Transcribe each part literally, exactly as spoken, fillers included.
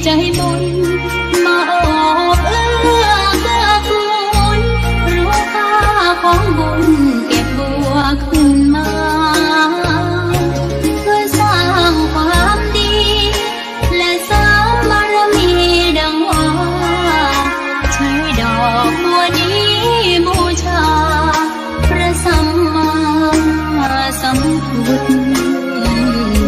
ใจบุญมาโอบเอื้อเกื้อกูล รู้ค่าของบุญเก็บบัวขึ้นมา เพื่อสร้างความดี และสร้างบารมีดังว่า ใช้ดอกบัวนี้บูชา พระสัมมาสัมพุทธองค์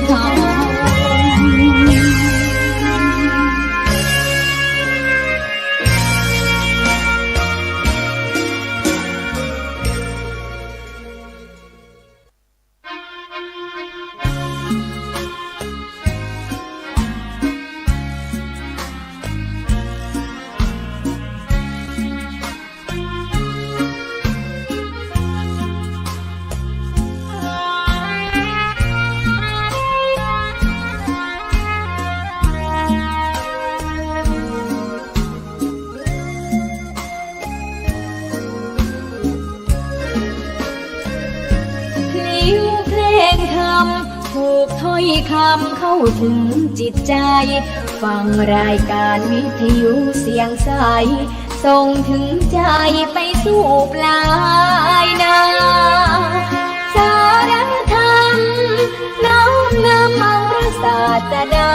พลิ้วเพลงธรรม ผูกถ้อยคำเข้าถึงจิตใจ ฟังรายการวิทยุเสียงใส ส่งถึงใจไปสู่ปลายนา สาระธรรม น้อมนำเอาพระศาสดา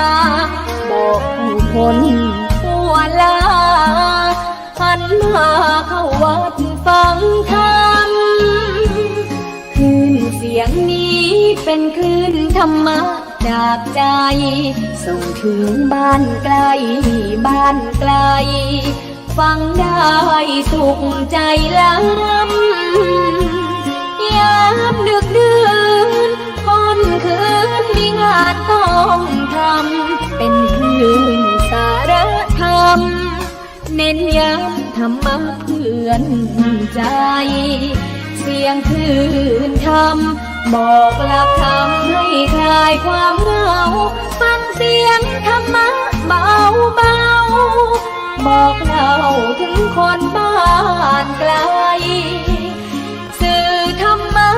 บอกผู้คนทั่วลา หันมาเข้าวัดฟังธรรม คลื่นเสียงนี้เป็นคลื่นธรรมะจากใจ ส่งถึงบ้านไกลบ้านไกล ฟังได้สุขใจล้ำ ยามดึกดื่นค่ำคืนมีงานต้องทำ เป็นคลื่นสาระธรรม เน้นย้ำธรรมะเตือนใจ เสียงคลื่นธรรม บอกหลักธรรมให้คลายความเหงา ฟังเสียงธรรมะเบาๆ บอกเล่าถึงคนบ้านไกล สื่อธรรมะ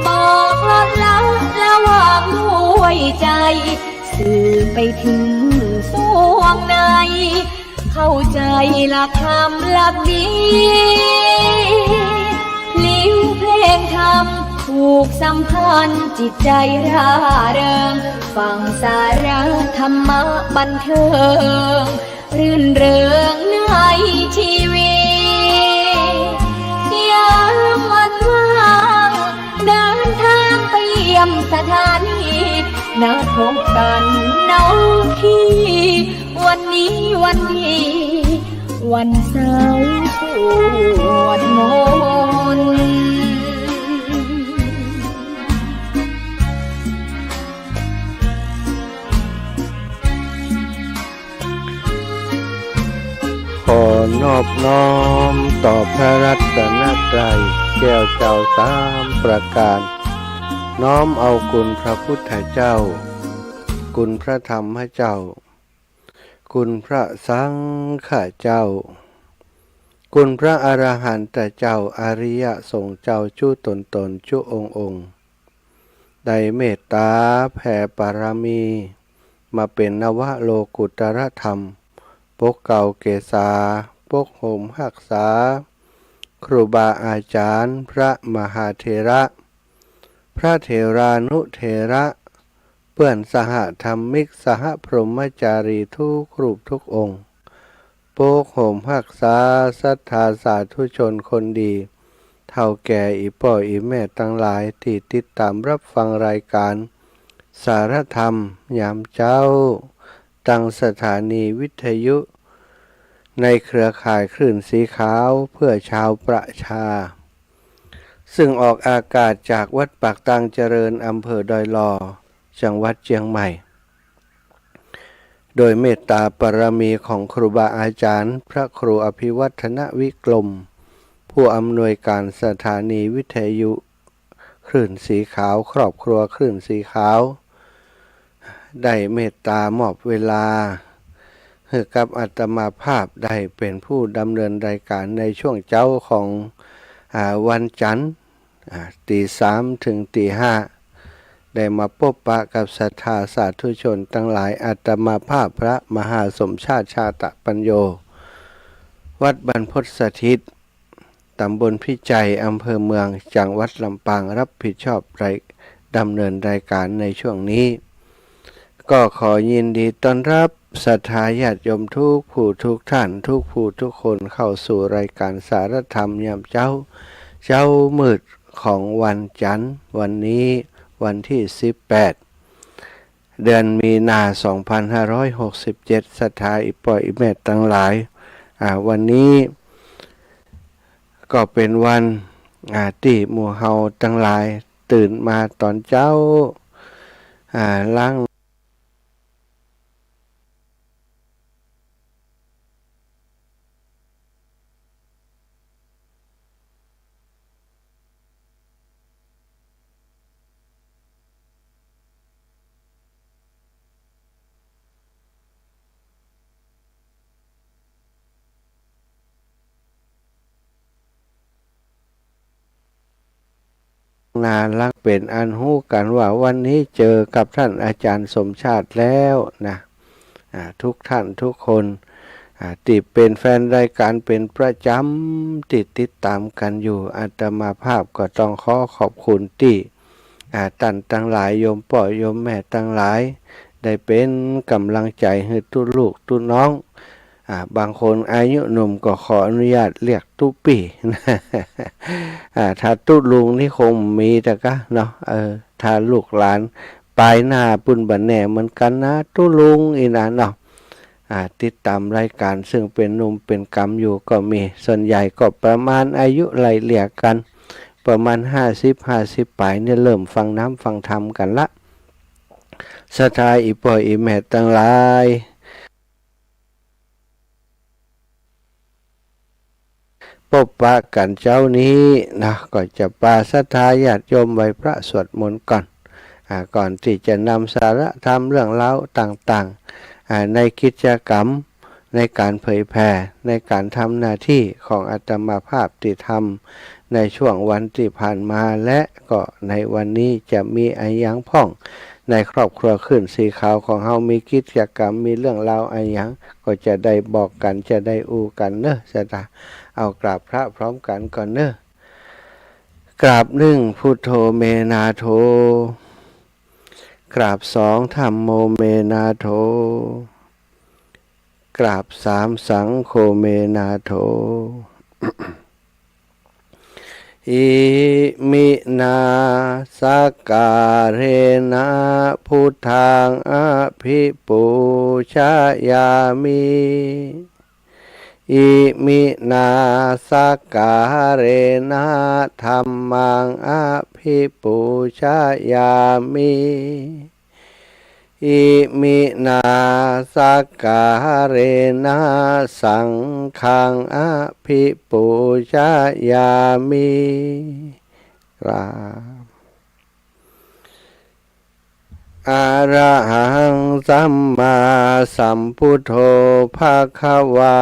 บอกลดละละวางด้วยใจ สื่อไปถึงส่วงใน เข้าใจหลักธรรมหลักดี พลิ้วเพลงธรรมผูกสัมพันธ์จิตใจร่าเริง ฟังสาระธรรมะบันเทิง รื่นเริงในชีวิต ยามวันว่าง เดินทางไปเยี่ยมสถานี นัดพบกันน้องพี่ วันนี้วันดี วันเสาร์สวดมนต์ ขอนอบน้อมต่อพระรัตนตรัยแก้วเจ้าสามประการ น้อมเอาคุณพระพุทธเจ้า คุณพระธรรมเจ้า คุณพระสังฆเจ้า คุณพระอรหันตเจ้า อริยสงฆ์เจ้าจุ๊ต๋นๆ จุ๊องค์ๆ ได้เมตต๋าแผ่ปารมี มาเป๋นนวโลกุตรธรรม ปกเกล้าเกษา ปกห่มฮักษา ครูบาอาจ๋ารย์ พระมหาเถระ พระเถรานุเถระ เปื้อนสหธรรมิก สหพรหมจารีทุกรูปทุกองค์ ปกห่มฮักษาศรัทธาสาธุชนคนดี เฒ่าแก่อี่ป้ออี่แม่ตังหลายตี้ติดต๋ามรับฟังรายก๋านสาระธรรมยามเจ๊า ตังสถานีวิทยุ ในเครือข่ายคลื่นสีขาวเพื่อชาวประชา ซึ่งออกอากาศจากวัดปากตางเจริญ อำเภอดอยหล่อ จังหวัดเจียงใหม่ โดยเมตต๋าปารมีของครูบาอาจ๋ารย์ พระครูอภิวัฒนวิกรม ผู้อำนวยก๋านสถานีวิทยุคลื่นสีขาว ครอบครัวคลื่นสีขาว ได้เมตต๋ามอบเวลา หื้อกับอาตมาภาพได้เป๋นผู้ดำเนินรายก๋านในช่วงเจ๊าของ อ่า วันจันทร์ อ่า ตีสามเถิงตีห้า ได้มาปบปะกับศรัทธาสาธุชนตังหลาย อาตมาภาพพระมหาสมชาติ ชาตะปัญโญ วัดบรรพตสถิต ตำบลพิจัย อำเภอเมือง จังหวัดลำปาง รับผิดชอบราย ดำเนินรายการในช่วงนี้ ก็ขอยินดีต้อนรับศรัทธาญาติโยมทุกผู้ทุกท่าน ทุกผู้ทุกคน เข้าสู่รายการสารธรรมยามเจ๊า เจ๊ามืดของวันจันทร์ วันนี้วันตี้สิบแปด เดือนมีนา สองพันห้าร้อยหกสิบเจ็ด ศรัทธาอี่ป้ออี่แม่ตังหลาย อ่า วันนี้ก็เป๋นวัน อ่า ตี้หมู่เฮาตังหลายตื่นมาต๋อนเจ๊า อ่า ล้าง นา หลังเป๋นอันฮู้กั๋นว่าวันนี้เจอกับท่านอาจารย์สมชาติแล้วนะ อ่า ทุกท่านทุกคน อ่า ตี้เป๋นแฟนรายการเป๋นประจ๋ำ ตี้ติดต๋ามกั๋นอยู่ อาตมาภาพก็ต้องขอขอบคุณตี้ อ่า ต้านตังหลาย โยมป้อโยมแม่ตังหลาย ได้เป๋นก๋ำลังใจ๋หื้อตุ๊ลูกตุ๊น้อง อ่า บางคนอายุหนุ่มก็ขออนุญาตเรียกตุ๊ปี้ อ่า ถ้าตุ๊ลุงนี่คงมีแต่กะเนาะ เออ ถ้าลูกหลานปายหน้าปู้นบ่แน่เหมือนกั๋นนะ ตุ๊ลุงอี้นะเนาะ อ่า ติดต๋ามรายการ ซึ่งเป๋นหนุ่มเป๋นกำอยู่ก็มี ส่วนใหญ่ก็ประมาณอายุไล่เลี่ยกั๋น ประมาณห้าสิบ ห้าสิบป๋ายเนี่ย เริ่มฟังน้ำฟังธรรมกั๋นละ ศรัทธาอี่ป้ออี่แม่ตังหลาย ปบปะกั๋นเจ๊านี้นะ ก็จะปาศรัทธาญาติโยมไหว้พระสวดมนต์ก่อน อ่า ก่อนตี้จะนำสาระธรรมเรื่องราวต่างๆ อ่า ในกิจกรรม ในก๋านเผยแผ่ ในก๋านทำหน้าตี้ของอาตมาภาพตี้ทำในช่วงวันตี้ผ่านมา และก็ในวันนี้จะมีอะหยังพ่อง ในครอบครัวคลื่นสีขาวของเฮามีกิจกรรม มีเรื่องราวอะหยัง ก็จะได้บอกกั๋น จะได้อู้กั๋นเนาะ ศรัทธา เอากราบพระพร้อมกั๋นก่อนเนาะ กราบหนึ่ง พุทโธเมนาโถ กราบสอง ธัมโมเมนาโถ กราบสาม สังโฆเมนาโถ อิมินา สักการะนะ พุทธัง อภิปูชยามิ อิมินา สักการะนะ ธัมมัง อภิปูชยามิ อิมินา สักการะนะ สังฆัง อภิปูชยามิ กราบ อะระหัง สัมมาสัมพุทโธ ภะคะวา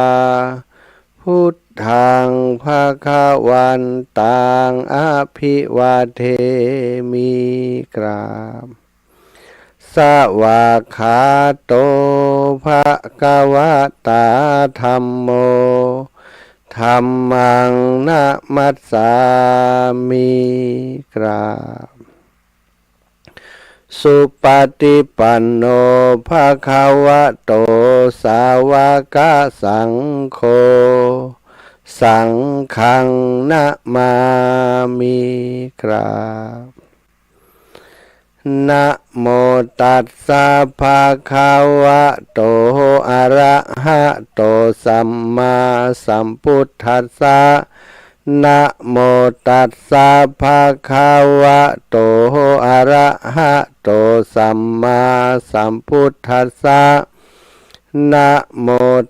พุทธัง ภะคะวันตัง อะภิวาเทมิ กราบ สวากขาโต ภะคะวะตา ธัมโม ธัมมัง นะมัสสามิ กราบ สุปฏิปันโน ภะคะวะโต สาวกสังโฆ สังฆัง นะมามิ กราบ นะโมตัสสะ ภะคะวะโต อะระหะโต สัมมาสัมพุทธัสสะ นะโมตัสสะ ภะคะวะโต อะระหะโต สัมมาสัมพุทธัสสะ นะโม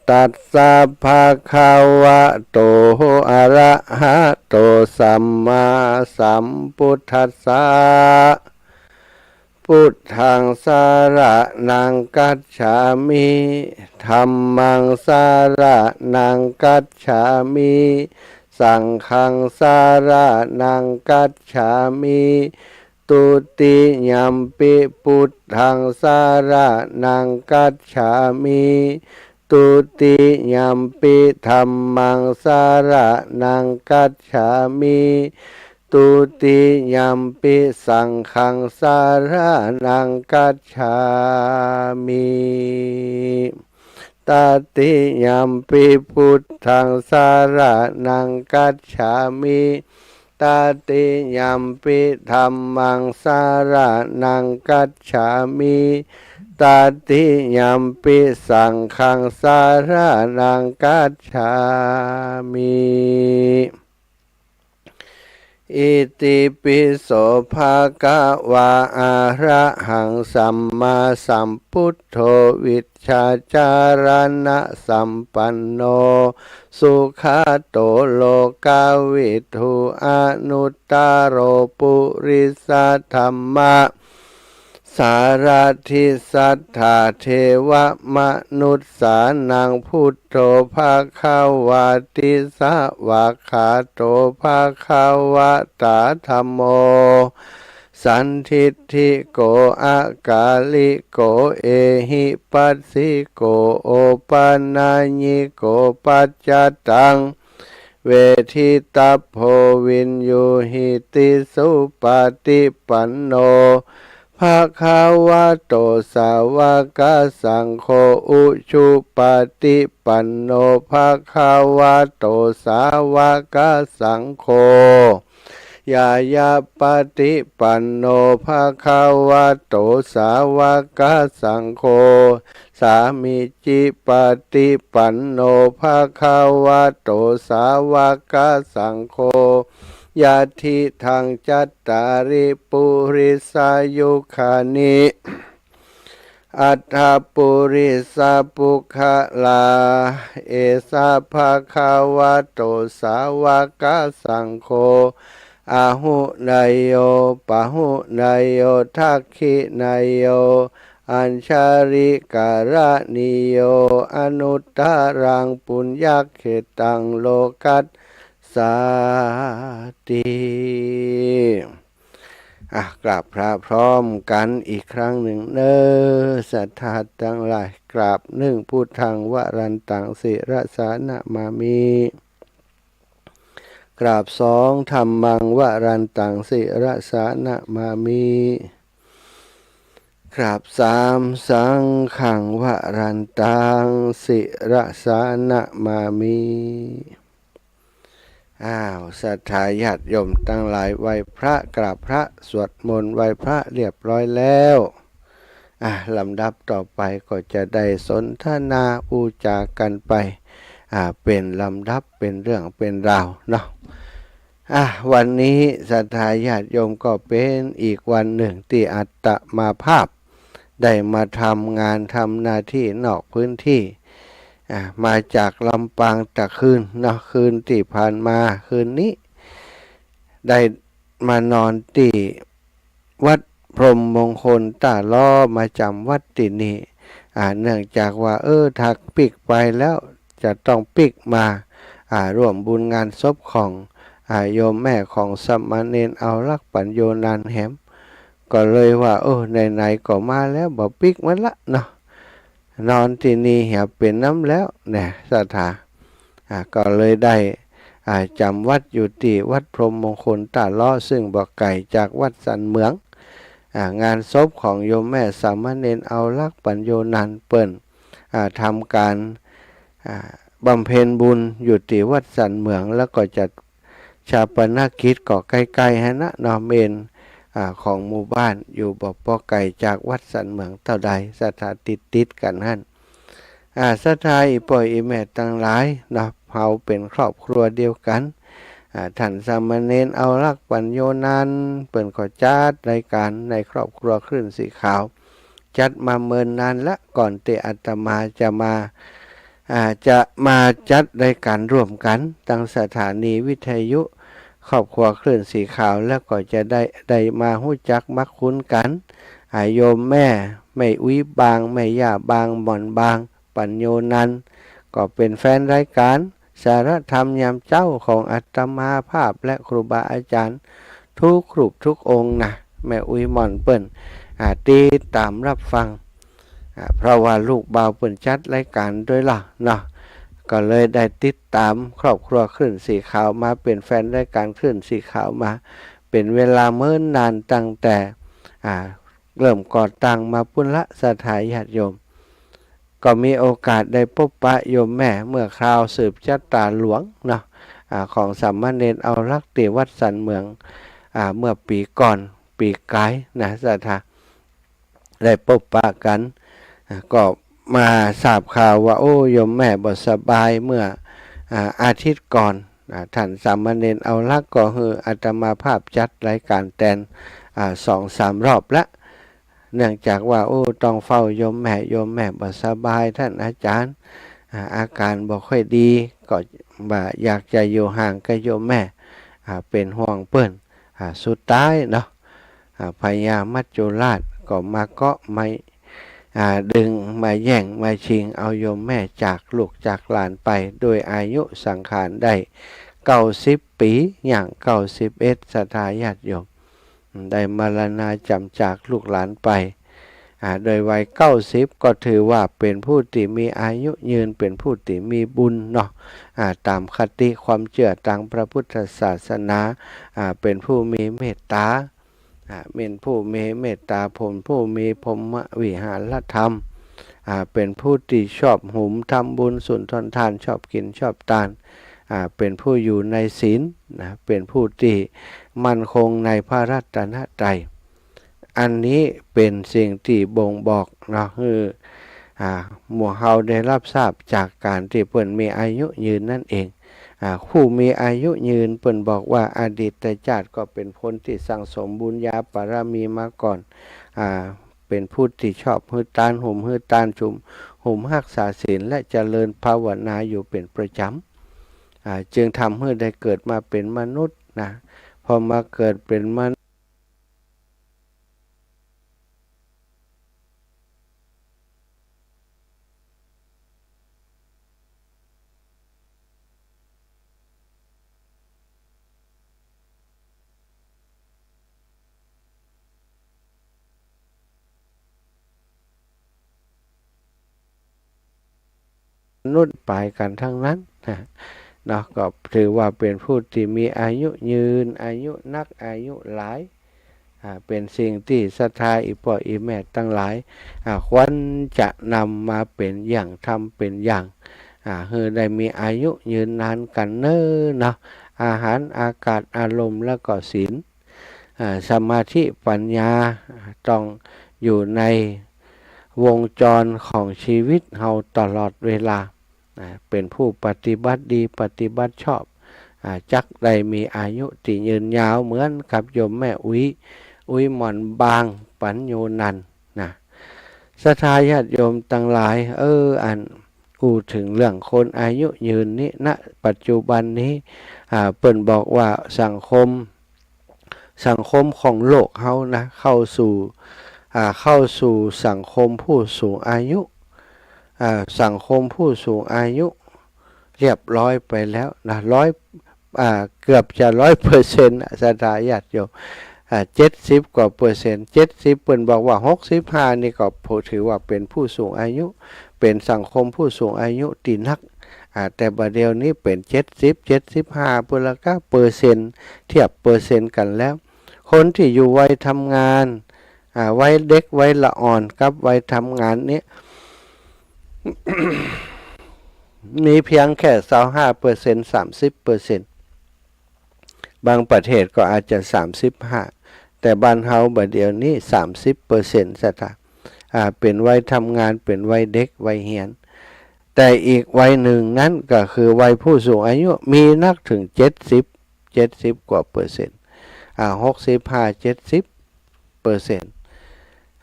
ตัสสะ ภะคะวะโต อะระหะโต สัมมาสัมพุทธัสสะ พุทธัง สะระณัง คัจฉามิ ธัมมัง สะระณัง คัจฉามิ สังฆัง สะระณัง คัจฉามิ Dutiyampi buddhaṃ saraṇaṃ gacchāmi. Dutiyampi dhammaṃ saraṇaṃ gacchāmi. Dutiyampi saṅghaṃ saraṇaṃ gacchāmi. Tatiyampi buddhaṃ saraṇaṃ gacchāmi. Tatiyampi dhammaṃ saraṇaṃ gacchāmi. Tatiyampi saṅghaṃ saraṇaṃ gacchāmi. Itipi so bhagavā arahaṃ sammāsambuddho vijjācaraṇasampanno sugato lokavidū anuttaro purisadamma sārathi satthā devamanussānaṃ buddho bhagavāti. Svākkhāto bhagavatā dhammo sandiṭṭhiko akāliko ehipassiko opanayiko paccattaṃ veditabbo viññūhīti. Supaṭipanno bhagavato sāvakasaṅgho, ujupaṭipanno bhagavato sāvakasaṅgho, ñāyapaṭipanno bhagavato sāvakasaṅgho, sāmīcipaṭipanno bhagavato sāvakasaṅgho, yadidaṃ cattāri purisayugāni aṭṭha purisapuggalā, esa bhagavato sāvakasaṅgho, āhuneyyo pāhuneyyo dakkhiṇeyyo añjalikaraṇīyo anuttaraṃ puññakkhettaṃ lokassāti. อ่ะ กราบพระพร้อมกันอีกครั้งหนึ่งเน้อ ศรัทธาตังหลาย กราบ หนึ่ง พุทธังวรันตัง ศิรสานะมามิ กราบ สอง ธัมมังวรันตัง ศิรสานะมามิ กราบ สาม สังฆังวรันตัง ศิรสานะมามิ อ้าว ศรัทธาญาติโยมตังหลาย ไหว้พระ กราบพระ สวดมนต์ไหว้พระเรียบร้อยแล้ว อ่ะ ลำดับต่อไปก็จะได้สนทนาอู้จ๋ากั๋นไป อ่ะ เป๋นลำดับ เป๋นเรื่อง เป๋นราวเนาะ อ่ะ วันนี้ศรัทธาญาติโยมก็เป๋นอีกวันหนึ่งตี้อาตมาภาพ ได้มาทำงานทำหน้าตี้นอกพื้นตี้ อ่า มาจากลำปางตะคืนเนาะ คืนตี้ผ่านมา คืนนี้ ได้มานอนตี้วัดพรหมมงคลต้าล้อ มาจ๋ำวัดตี้นี่ อ่า เนื่องจากว่า เออ ถ้าปิ๊กไปแล้ว จะต้องปิ๊กมา อ่า ร่วมบุญงานศพของ อ่า โยมแม่ของสามเณรเอาลักษณ์ปัญโญนันท์แหม ก็เลยว่า เออ ไหนๆ ก็มาแล้ว บ่ปิ๊กมันละเนาะ นอนตี้นี่เหียเป๋นน้ำแล้ว เนี่ย ศรัทธา อ่า ก็เลยได้ อ่า จ๋ำวัดอยู่ตี้วัดพรหมมงคลต้าล้อ ซึ่งบ่ไก๋จากวัดสันเหมือง อ่า งานศพของโยมแม่สามเณรเอาลักษณ์ปัญโญนันท์เปิ้น อ่า ทำก๋าน อ่า บำเพ็ญบุญอยู่ตี้วัดสันเหมือง แล้วก็จัดฌาปนกิจก็ใก้ๆ หั้นนะเนาะ เมรุ อ่า ของหมู่บ้านอยู่บ่ปอไก๋จากวัดสันเหมืองเต้าใด ศรัทธา ติดๆ กั๋นหั้น อ่า ศรัทธาอี่ป้ออี่แม่ตังหลายเนาะ เฮาเป๋นครอบครัวเดียวกั๋น อ่า ต้านสามเณรเอาลักษณ์ปัญโญนันท์ เปิ้นก็จัดรายก๋านในครอบครัวคลื่นสีขาว จัดมาเมินนานละ ก่อนตี้อาตมาจะมา อ่า จะมาจัดรายก๋านร่วมกั๋น ตังสถานีวิทยุครอบครัวคลื่นสีขาว แล้วก็จะได้ ได้มาฮู้จักมักคุ้นกั๋น อ่า โยมแม่ แม่อุ๊ยบาง แม่ย่าบาง หม่อนบาง ปัญโญนันท์ ก็เป๋นแฟนรายก๋านสารธรรมยามเจ๊าของอาตมาภาพและครูบาอาจ๋ารย์ทุกรูปทุกองค์นะ แม่อุ๊ยหม่อนเปิ้น อ่า ติดต๋ามฮับฟัง อ่า เพราะว่าลูกบ่าวเปิ้นจัดรายก๋านตวยเนาะ ก็เลยได้ติดต๋ามครอบครัวคลื่นสีขาวมา เป๋นแฟนรายก๋านคลื่นสีขาวมา เป๋นเวลาเมินนานตั้งแต่ อ่า เริ่มก่อตั้งมาปู้นละ ศรัทธาญาติโยม ก็มีโอกาสได้ปบปะโยมแม่เมื่อคราวสืบจะต๋าหลวงเนาะ อ่า ของสามเณรเอาลักษณ์ตี้วัดสันเหมือง อ่า เมื่อปี๋ก่อน ปี๋ก๋ายนะ ศรัทธา ได้ปบปะกั๋น อ่า ก็มาทราบข่าวว่า โอ้ โยมแม่บ่สบายเมื่อ อ่า อาทิตย์ก่อน อ่า ต้านสามเณรเอาลักษณ์ก็หื้ออาตมาภาพจัดรายก๋านแตน อ่า สองสามรอบละ เนื่องจากว่า โอ้ ต้องเฝ้าโยมแม่ โยมแม่บ่สบาย ต้านอาจ๋ารย์ อ่า อาก๋านบ่ค่อยดี ก็บ่าอยากจะอยู่ห่างกับโยมแม่ อ่า เป๋นห่วงเปิ้น อ่า สุดท้ายเนาะ อ่า พญามัจจุราชก็มาเกาะมา อ่า ดึง มาแย่ง มาชิงเอาโยมแม่จากลูกจากหลานไป โดยอายุสังขารได้เก้าสิบปี๋ ย่างเก้าสิบเอ็ด ศรัทธาญาติโยม ได้มรณาจ๋ำจากลูกหลานไป อ่า โดยวัยเก้าสิบ ก็ถือว่าเป๋นผู้ตี้มีอายุยืน เป๋นผู้ตี้มีบุญเนาะ อ่า ต๋ามคติความเจื้อตางพระพุทธศาสนา อ่า เป๋นผู้มีเมตต๋า อ่า เป๋นผู้มีเมตต๋า เป๋นผู้มีพรหมวิหารธรรม อ่า เป๋นผู้ตี้ชอบหุมทำบุญสุนทรทาน ชอบกิ๋นชอบตาน อ่า เป๋นผู้อยู่ในศีลนะ เป๋นผู้ตี้มั่นคงในพระรัตนตรัย อันนี้เป๋นสิ่งตี้บ่งบอกเนาะ หื้อ อ่า หมู่เฮาได้ฮับทราบจากก๋านตี้เปิ้นมีอายุยืนนั่นเอง อ่า ผู้มีอายุยืนเปิ้นบอกว่าอดีตชาติก็เป๋นคนตี้สั่งสมบุญญาบารมีมาก่อน อ่า เป๋นผู้ตี้ชอบหื้อตาน หุมหื้อตาน ชุม หุมฮักษาศีล และเจริญภาวนาอยู่เป๋นประจ๋ำ อ่า จึงทำหื้อได้เกิดมาเป๋นมนุษย์นะ พอมาเกิดเป๋นมนุษย์ มนุษย์ป๋ายกั๋นตังนั้นนะ เนาะ ก็ถือว่าเป๋นผู้ตี้มีอายุยืน อายุนัก อายุหลาย อ่า เป๋นสิ่งตี้ศรัทธาอี่ป้ออี่แม่ตังหลาย อ่า ควรจะนำมาเป๋นอย่าง ทำเป๋นอย่าง อ่า หื้อได้มีอายุยืนนานกั๋นเน่อเนาะ อาหาร อากาศ อารมณ์ แล้วก็ศีล อ่า สมาธิ ปัญญา อ่า ต้องอยู่ในวงจรของชีวิตเฮาตลอดเวลา อ่า เป๋นผู้ปฏิบัติดี ปฏิบัติชอบ อ่า จักได้มีอายุตี้ยืนยาวเหมือนกับโยมแม่อุ๊ย อุ๊ยหม่อนบาง ปั๋นโยนันนะ ศรัทธาญาติโยมตังหลาย เออ อันอู้เถิงเรื่องคนอายุยืนนี้ ณ ปัจจุบันนี้ อ่า เปิ้นบอกว่าสังคม สังคมของโลกเฮานะ เข้าสู่ อ่า เข้าสู่สังคมผู้สูงอายุ อ่า สังคมผู้สูงอายุเรียบร้อยไปแล้วนะ ร้อย อ่า เกือบจะร้อยเปอร์เซ็นต์อะ ศรัทธาญาติโยม อ่า เจ็ดสิบกว่าเปอร์เซ็นต์ เจ็ดสิบ เปิ้นบอกว่าหกสิบห้านี่ก็ถือว่าเป๋นผู้สูงอายุ เป๋นสังคมผู้สูงอายุตี้นัก อ่า แต่บ่าเดี่ยวนี้เป๋นเจ็ดสิบ เจ็ดสิบห้า ปู้นละก้า เปอร์เซ็นต์ เทียบเปอร์เซ็นต์กั๋นแล้ว คนตี้อยู่วัยทำงาน อ่า วัยเด็ก วัยละอ่อน กับวัยทำงานนี้ มีเพียงแค่ซาวห้าเปอร์เซ็นต์ สามสิบเปอร์เซ็นต์ บางประเทศก็อาจจะสามสิบห้า แต่บ้านเฮาบ่าเดี่ยวนี้สามสิบเปอร์เซ็นต์ ศรัทธา อ่า เป๋นวัยทำงาน เป๋นวัยเด็ก วัยเฮียน แต่อีกวัยนึ่งนั้นก็คือวัยผู้สูงอายุ มีนักเถิงเจ็ดสิบ เจ็ดสิบกว่าเปอร์เซ็นต์ อ่า หกสิบห้า เจ็ดสิบเปอร์เซ็นต์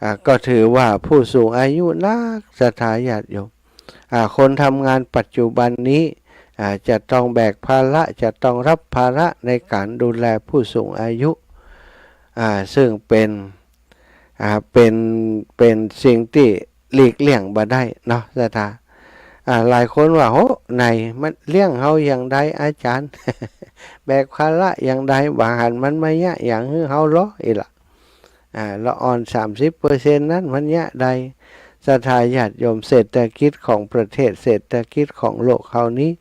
อ่า ก็ถือว่าผู้สูงอายุนัก ศรัทธาญาติโยม อ่า คนทำงานปัจจุบันนี้ อ่า จะต้องแบกภาระ จะต้องฮับภาระในก๋านดูแลผู้สูงอายุ อ่า ซึ่งเป๋น อ่า เป๋น เป๋นสิ่งตี้หลีกเลี่ยงบ่ได้เนาะ ศรัทธา อ่า หลายคนว่า โห ไหนมันเลี้ยงเฮาอย่างใดอาจ๋ารย์ แบกภาระอย่างใด บ่หันมันมาเยียะหยังหื้อเฮาลอ อี้ละ อ่า ละอ่อนสามสิบเปอร์เซ็นต์นั้นมันเยียะใด ศรัทธาญาติโยม เศรษฐกิจของประเทศ เศรษฐกิจของโลกเฮานี้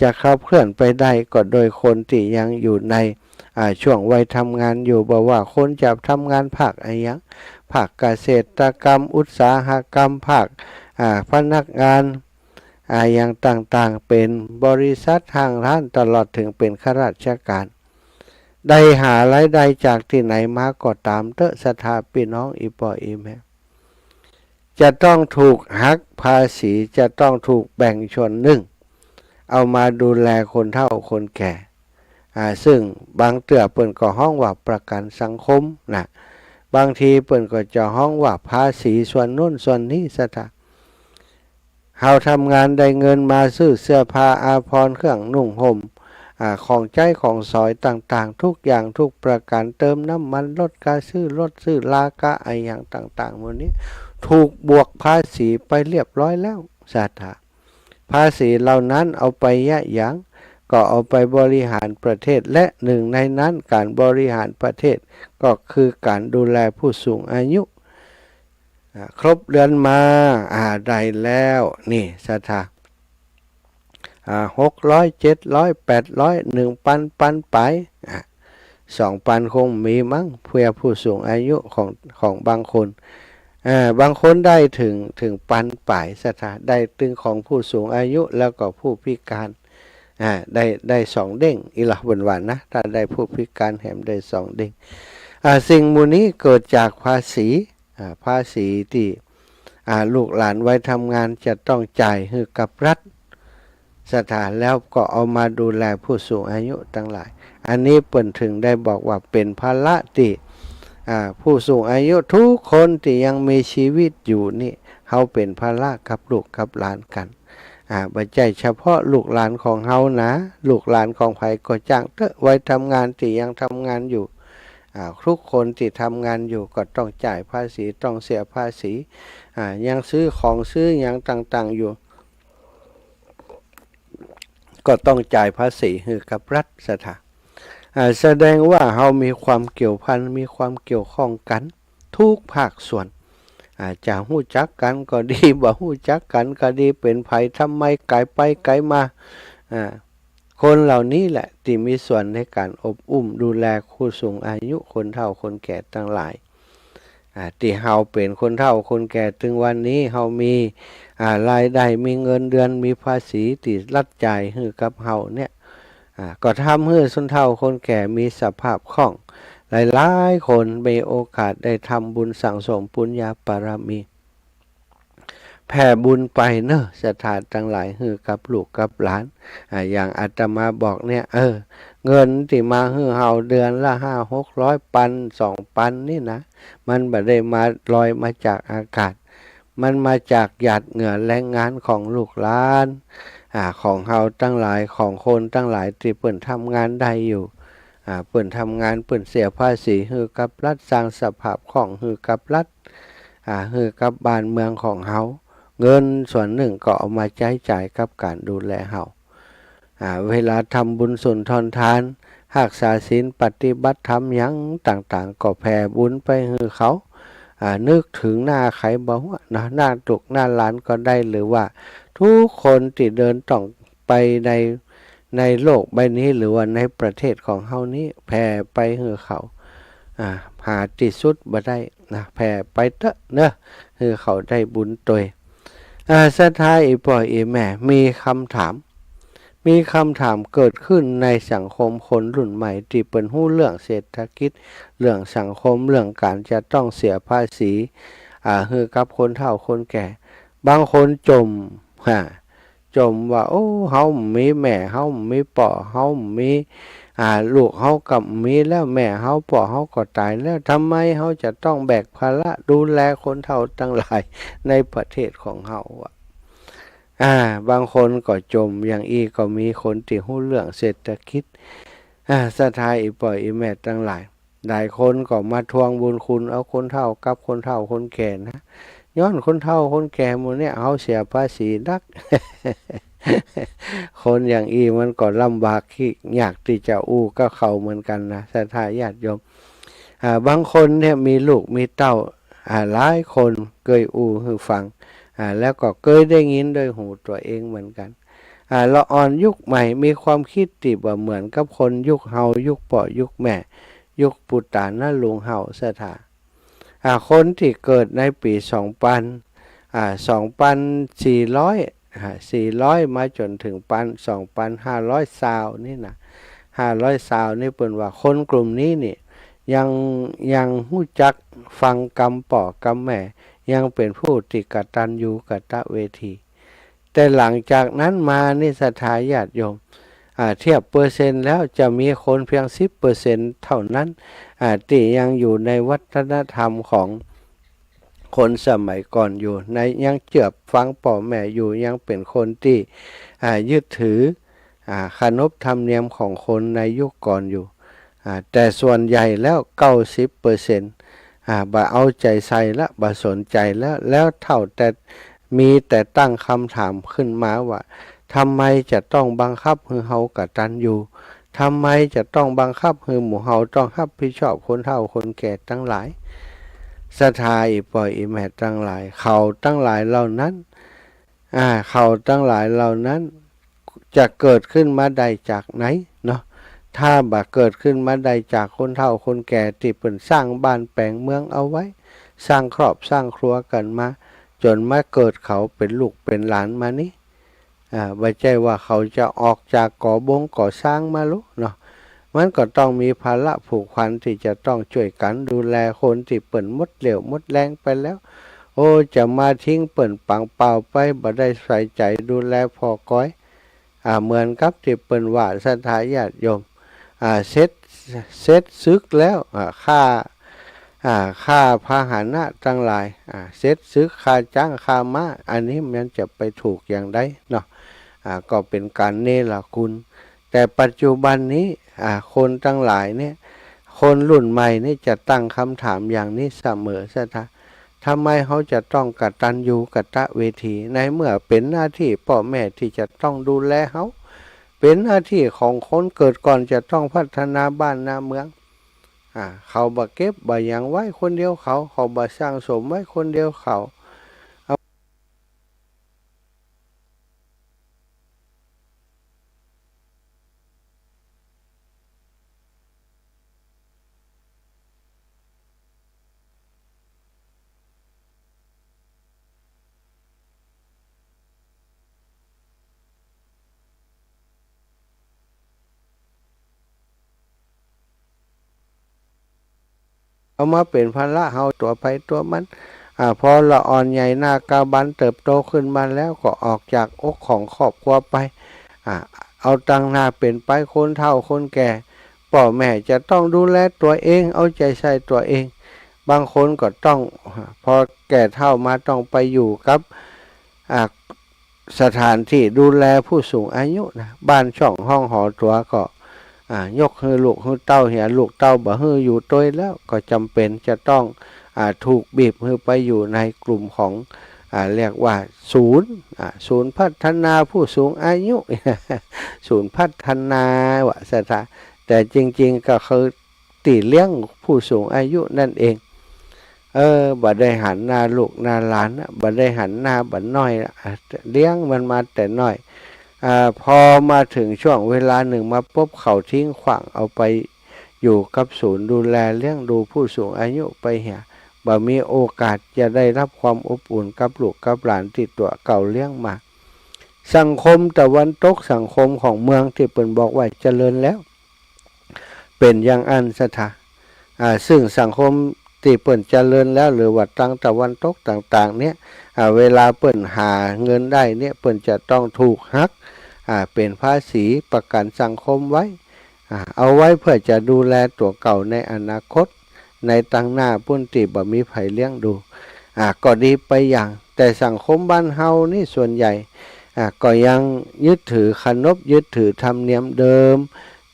จะขับเคลื่อนไปได้ก็โดยคนตี้ยังอยู่ใน อ่า ช่วงวัยทำงานอยู่ บ่ว่าคนจะทำงานภาคอะหยัง ภาคเกษตรกรรม อุตสาหกรรม ภาค อ่า พนักงาน อ่า อย่างต่างๆ เป๋นบริษัทห้างร้าน ตลอดเถิงเป๋นข้าราชการ ได้หารายได้จากตี้ไหนมาก็ต๋ามเต๊อะ ศรัทธาปี้น้องอี่ป้ออี่แม่ จะต้องถูกหักภาษี จะต้องถูกแบ่งส่วนนึ่ง เอามาดูแลคนเฒ่าคนแก่ อ่า ซึ่งบางเตื้อเปิ้นก็ฮ้องว่าประกันสังคมนะ บางทีเปิ้นก็จะฮ้องว่าภาษีส่วนโน้นส่วนนี้ ศรัทธา เฮาทำงานได้เงินมาซื้อเสื้อผ้าอาภรณ์เครื่องนุ่งห่ม อ่า ของใจ๊ของสอยต่างๆ ทุกอย่างทุกประการ เติมน้ำมันรถ กาซื้อรถซื้อลา กาอะหยังต่างๆ หมู่นี้ ถูกบวกภาษีไปเรียบร้อยแล้ว ศรัทธา ภาษีเหล่านั้นเอาไปเยียะหยัง ก็เอาไปบริหารประเทศ และหนึ่งในนั้นก๋านบริหารประเทศ ก็คือก๋านดูแลผู้สูงอายุ อ่า ครบเดือนมา อ่า ได้แล้ว นี่ ศรัทธา อ่า หกร้อย เจ็ดร้อย แปดร้อย หนึ่งปัน ปันป๋าย อ่า สองปันคงมีมั้ง เพื่อผู้สูงอายุของ ของบางคน อ่า บางคนได้เถิง เถิงปันป๋าย ศรัทธา ได้ตึงของผู้สูงอายุแล้วก็ผู้พิการ อ่า ได้ ได้สองเด้ง อี่หละเปิ้นว่านะ ถ้าได้ผู้พิการแหมได้สองเด้ง อ่า สิ่งหมู่นี้เกิดจากภาษี อ่า ภาษีตี้ อ่า ลูกหลานวัยทำงานจะต้องจ่ายหื้อกับรัฐ ศรัทธา แล้วก็เอามาดูแลผู้สูงอายุตังหลาย อันนี้เปิ้นเถิงได้บอกว่าเป๋นภาระตี้ อ่า ผู้สูงอายุทุกคนตี้ยังมีชีวิตอยู่นี่ เฮาเป๋นภาระกับลูกกับหลานกั๋น อ่า บ่ใจ้เฉพาะลูกหลานของเฮานะ ลูกหลานของใผก็จ้างเต๊อะ วัยทำงานตี้ยังทำงานอยู่ อ่า ทุกคนตี้ทำงานอยู่ก็ต้องจ่ายภาษี ต้องเสียภาษี อ่า ยังซื้อของซื้อหยังต่างๆ อยู่ ก็ต้องจ่ายภาษีหื้อกับรัฐ ศรัทธา อ่า แสดงว่าเฮามีความเกี่ยวพัน มีความเกี่ยวข้องกั๋นทุกภาคส่วน อ่า จะฮู้จักกั๋นก็ดี บ่ฮู้จักกั๋นก็ดี เป๋นใผ ทำไม ก๋ายไปก๋ายมา อ่า คนเหล่านี้แหละตี้มีส่วนในก๋านอบอุ้มดูแลผู้สูงอายุ คนเฒ่าคนแก่ตังหลาย อ่า ตี้เฮาเป๋นคนเฒ่าคนแก่ตึงวันนี้ เฮามี อ่า รายได้ มีเงินเดือน มีภาษีตี้รัฐจ่ายหื้อกับเฮาเนี่ย อ่า ก็ทำหื้อคนเฒ่าคนแก่มีสภาพคล่อง หลายๆ คนมีโอกาสได้ทำบุญสั่งสมปุญญาบารมี แผ่บุญไปเนาะ ศรัทธาตังหลาย หื้อกับลูกกับหลาน อ่า อย่างอาตมาบอกเนี่ย เออ เงินตี้มาหื้อเฮาเดือนละห้าหกร้อย ปันสองปันนี่นะ มันบ่ได้มาลอยมาจากอากาศ มันมาจากหยาดเหงื่อแรงงานของลูกหลาน อ่า ของเฮาตังหลาย ของคนตังหลายตี้เปิ้นทำงานได้อยู่ อ่า เปิ้นทำงาน เปิ้นเสียภาษีหื้อกับรัฐ สร้างสภาพคล่องหื้อกับรัฐ อ่า หื้อกับบ้านเมืองของเฮา เงินส่วนนึ่งก็เอามาใจ๊จ่ายกับก๋านดูแลเฮา อ่า เวลาทำบุญสุนทรทาน ฮักษาศีล ปฏิบัติธรรมหยังต่างๆ ก็แผ่บุญไปหื้อเขา อ่า นึกเถิงหน้าใผบ่ฮู้นะ หน้าลูกหน้าหลานก็ได้ หรือว่าทุกคนตี้เดินต้องไปใน ในโลกใบนี้ หรือว่าในประเทศของเฮานี้ แผ่ไปหื้อเขา อ่า หาตี้สุดบ่ได้นะ แผ่ไปเต๊อะเนาะ หื้อเขาได้บุญตวย อ่า ศรัทธาอี่ป้ออี่แม่ มีกำถาม มีกำถามเกิดขึ้นในสังคมคนรุ่นใหม่ตี้เปิ้นฮู้เรื่องเศรษฐกิจ เรื่องสังคม เรื่องก๋านจะต้องเสียภาษี อ่า หื้อกับคนเฒ่าคนแก่ บางคนจ่ม ฮะ จ่มว่า โอ้ เฮาบ่มีแม่ เฮาบ่มีป้อ เฮาบ่มี อ่า ลูกเฮาก็บ่มีแล้ว แม่เฮาป้อเฮาก็ต๋ายแล้ว ทำไมเฮาจะต้องแบกภาระดูแลคนเฒ่าตังหลายในประเทศของเฮาอะ อ่า บางคนก็จ่มอย่างอี้ ก็มีคนตี้ฮู้เรื่องเศรษฐกิจ อ่า ศรัทธาอี่ป้ออี่แม่ตังหลาย หลายคนก็มาทวงบุญคุณเอาคนเฒ่ากับคนเฒ่าคนแก่นะ ย้อนคนเฒ่าคนแก่หมู่เนี่ย เฮาเสียภาษีนัก คนอย่างอี้มันก็ลำบากขี้ยากตี้จะอู้กับเขาเหมือนกั๋นนะ ศรัทธาญาติโยม อ่า บางคนเนี่ยมีลูกมีเต้า อ่า หลายคน เกยอู้หื้อฟัง อ่า แล้วก็เกยได้ยินด้วยหูตั๋วเองเหมือนกั๋น อ่า ละอ่อนยุคใหม่มีความกึ๊ดตี้บ่เหมือนกับคนยุคเฮา ยุคป้อยุคแม่ ยุคปู่ต๋าน้าลุงเฮาศรัทธา อ่า คนตี้เกิดในปี๋สองปัน อ่า สองปันสี่ร้อย อ่า สี่ร้อย มาจ๋นเถิงปัน สองปันห้าร้อยซาวนี่นะ ห้าร้อยซาวนี่เปิ้นว่าคนกลุ่มนี้นี่ ยัง ยังฮู้จักฟังกำป้อกำแม่ ยังเป๋นผู้ตี้กตัญญูกตเวที แต่หลังจากนั้นมานี่ศรัทธาญาติโยม อ่า เทียบเปอร์เซ็นต์แล้วจะมีคนเพียงสิบเปอร์เซ็นต์เท่านั้น อ่า ตี้ยังอยู่ในวัฒนธรรมของคนสมัยก่อนอยู่ ใน ยังเจื้อฟังป้อแม่อยู่ ยังเป๋นคนตี้ อ่า ยึดถือ อ่า ขนบธรรมเนียมของคนในยุคก่อนอยู่ อ่า แต่ส่วนใหญ่แล้วเก้าสิบเปอร์เซ็นต์ อ่า บ่เอาใจ๋ใส่ละ บ่สนใจ๋แล้ว แล้วเต้าแต่ มีแต่ตั้งกำถามขึ้นมาว่า ทำไมจะต้องบังคับหื้อเฮากตัญญู ทำไมจะต้องบังคับหื้อหมู่เฮาต้องฮับผิดชอบคนเฒ่าคนแก่ตังหลาย ศรัทธาอี่ป้ออี่แม่ตังหลาย เขาตังหลายเหล่านั้น อ่า เขาตังหลายเหล่านั้น จะเกิดขึ้นมาได้จากไหนเนาะ ถ้าบ่เกิดขึ้นมาได้จากคนเฒ่าคนแก่ตี้เปิ้นสร้างบ้านแป๋งเมืองเอาไว้ สร้างครอบสร้างครัวกั๋นมา จ๋นมาเกิดเขาเป๋นลูกเป๋นหลานมานี้ อ่า บ่ใจ้ว่าเขาจะออกจากก่อบงก่อซ้างมาลู้เนาะ มันก็ต้องมีภาระผูกพันตี้จะต้องจ้วยกั๋นดูแลคนตี้เปิ้นหมดเรี่ยวหมดแฮงไปแล้ว โอ้ จะมาทิ้งเปิ้นปังเปล่าไป บ่ได้ใส่ใจ๋ดูแลผ่อกอย อ่า เหมือนกับตี้เปิ้นว่าศรัทธาญาติโยม อ่า เสร็จ เสร็จศึกแล้ว อ่า ฆ่า อ่า ฆ่าพาหนะตังหลาย อ่า เสร็จศึกฆ่าจ๊างฆ่าม้า อันนี้มันจะไปถูกอย่างใดเนาะ อ่า ก็เป๋นก๋านเนรคุณ แต่ปัจจุบันนี้ อ่า คนตังหลายเนี่ย คนรุ่นใหม่นี่จะตั้งกำถามอย่างนี้เสมอศรัทธา ทำไมเฮาจะต้องกตัญญูกตเวที ในเมื่อเป๋นหน้าตี้ป้อแม่ตี้จะต้องดูแลเฮา เป๋นหน้าตี้ของคนเกิดก่อนจะต้องพัฒนาบ้านนาเมือง อ่า เขาบ่เก็บบ่หยังไว้คนเดียวเขา เขาบ่สร้างสมไว้คนเดียวเขา เอามาเป๋นภาระเฮาตั๋วใผตั๋วมัน อ่า พอละอ่อนใหญ่หน้ากาบันเติบโตขึ้นมาแล้วก็ออกจากอกของครอบครัวไป อ่า เอาตังหน้าเป๋นไปคนเฒ่าคนแก่ ป้อแม่จะต้องดูแลตั๋วเอง เอาใจ๋ใส่ตั๋วเอง บางคนก็ต้อง พอแก่เฒ่ามาต้องไปอยู่กับ อ่า สถานตี้ดูแลผู้สูงอายุนะ บ้านช่องห้องหอตั๋วก็ อ่า ยกหื้อลูกหื้อเต้าเหีย ลูกเต้าบ่หื้ออยู่ตวยแล้ว ก็จ๋ำเป๋นจะต้อง อ่า ถูกบีบหื้อไปอยู่ในกลุ่มของ อ่า เรียกว่าศูนย์ อ่า ศูนย์พัฒนาผู้สูงอายุ ศูนย์พัฒนาว่าศรัทธา แต่จริงๆ ก็คือ ตี้เลี้ยงผู้สูงอายุนั่นเอง เออ บ่ได้หันหน้าลูกหน้าหลานนะ บ่ได้หันหน้าบ่าน้อยนะ อ่ะ เลี้ยงมันมาแต่น้อย อ่า พอมาเถิงช่วงเวลานึ่งมาปุ๊บ เขาทิ้งขว้างเอาไปอยู่กับศูนย์ดูแลเลี้ยงดูผู้สูงอายุไปเหีย บ่มีโอกาสจะได้รับความอบอุ่นกับลูกกับหลานตี้ตั๋วเก่าเลี้ยงมา สังคมตะวันตก สังคมของเมืองตี้เปิ้นบอกว่าเจริญแล้ว เป๋นอย่างอั้นศรัทธา อ่า ซึ่งสังคมตี้เปิ้นเจริญแล้ว หรือว่าตางตะวันตกต่างๆ เนี่ย อ่า เวลาเปิ้นหาเงินได้เนี่ย เปิ้นจะต้องถูกหัก อ่า เป๋นภาษีประกันสังคมไว้ อ่า เอาไว้เพื่อจะดูแลตั๋วเก่าในอนาคต ในตางหน้าปู้นตี้บ่มีใผเลี้ยงดู อ่า ก็ดีไปอย่าง แต่สังคมบ้านเฮานี่ส่วนใหญ่ อ่า ก็ยังยึดถือเคารพ ยึดถือธรรมเนียมเดิม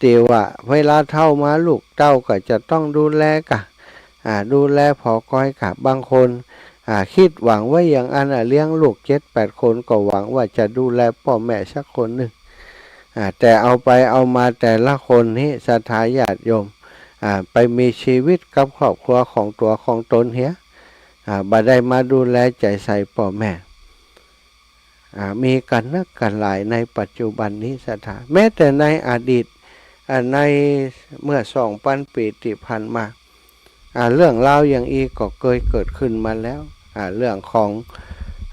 ตี้ว่าเวลาเฒ่ามาลูกเต้าก็จะต้องดูแลกะ อ่า ดูแลผ่อกอยกะ บางคน อ่า กึ๊ดหวังไว้อย่างอั้นน่ะ เลี้ยงลูกเจ็ดแปดคนก็หวังว่าจะดูแลป้อแม่สักคนนึ่ง อ่า แต่เอาไปเอามาแต่ละคนนี่ศรัทธาญาติโยม อ่า ไปมีชีวิตกับครอบครัวของตั๋วของตนเหีย อ่า บ่ได้มาดูแลใจ๋ใส่ป้อแม่ อ่า มีกั๋นนักกั๋นหลายในปัจจุบันนี้ศรัทธา แม้แต่ในอดีต อ่า ในเมื่อสองปันปี๋ตี้ผ่านมา อ่า เรื่องราวอย่างอี้ก็เกยเกิดขึ้นมาแล้ว อ่า เรื่องของ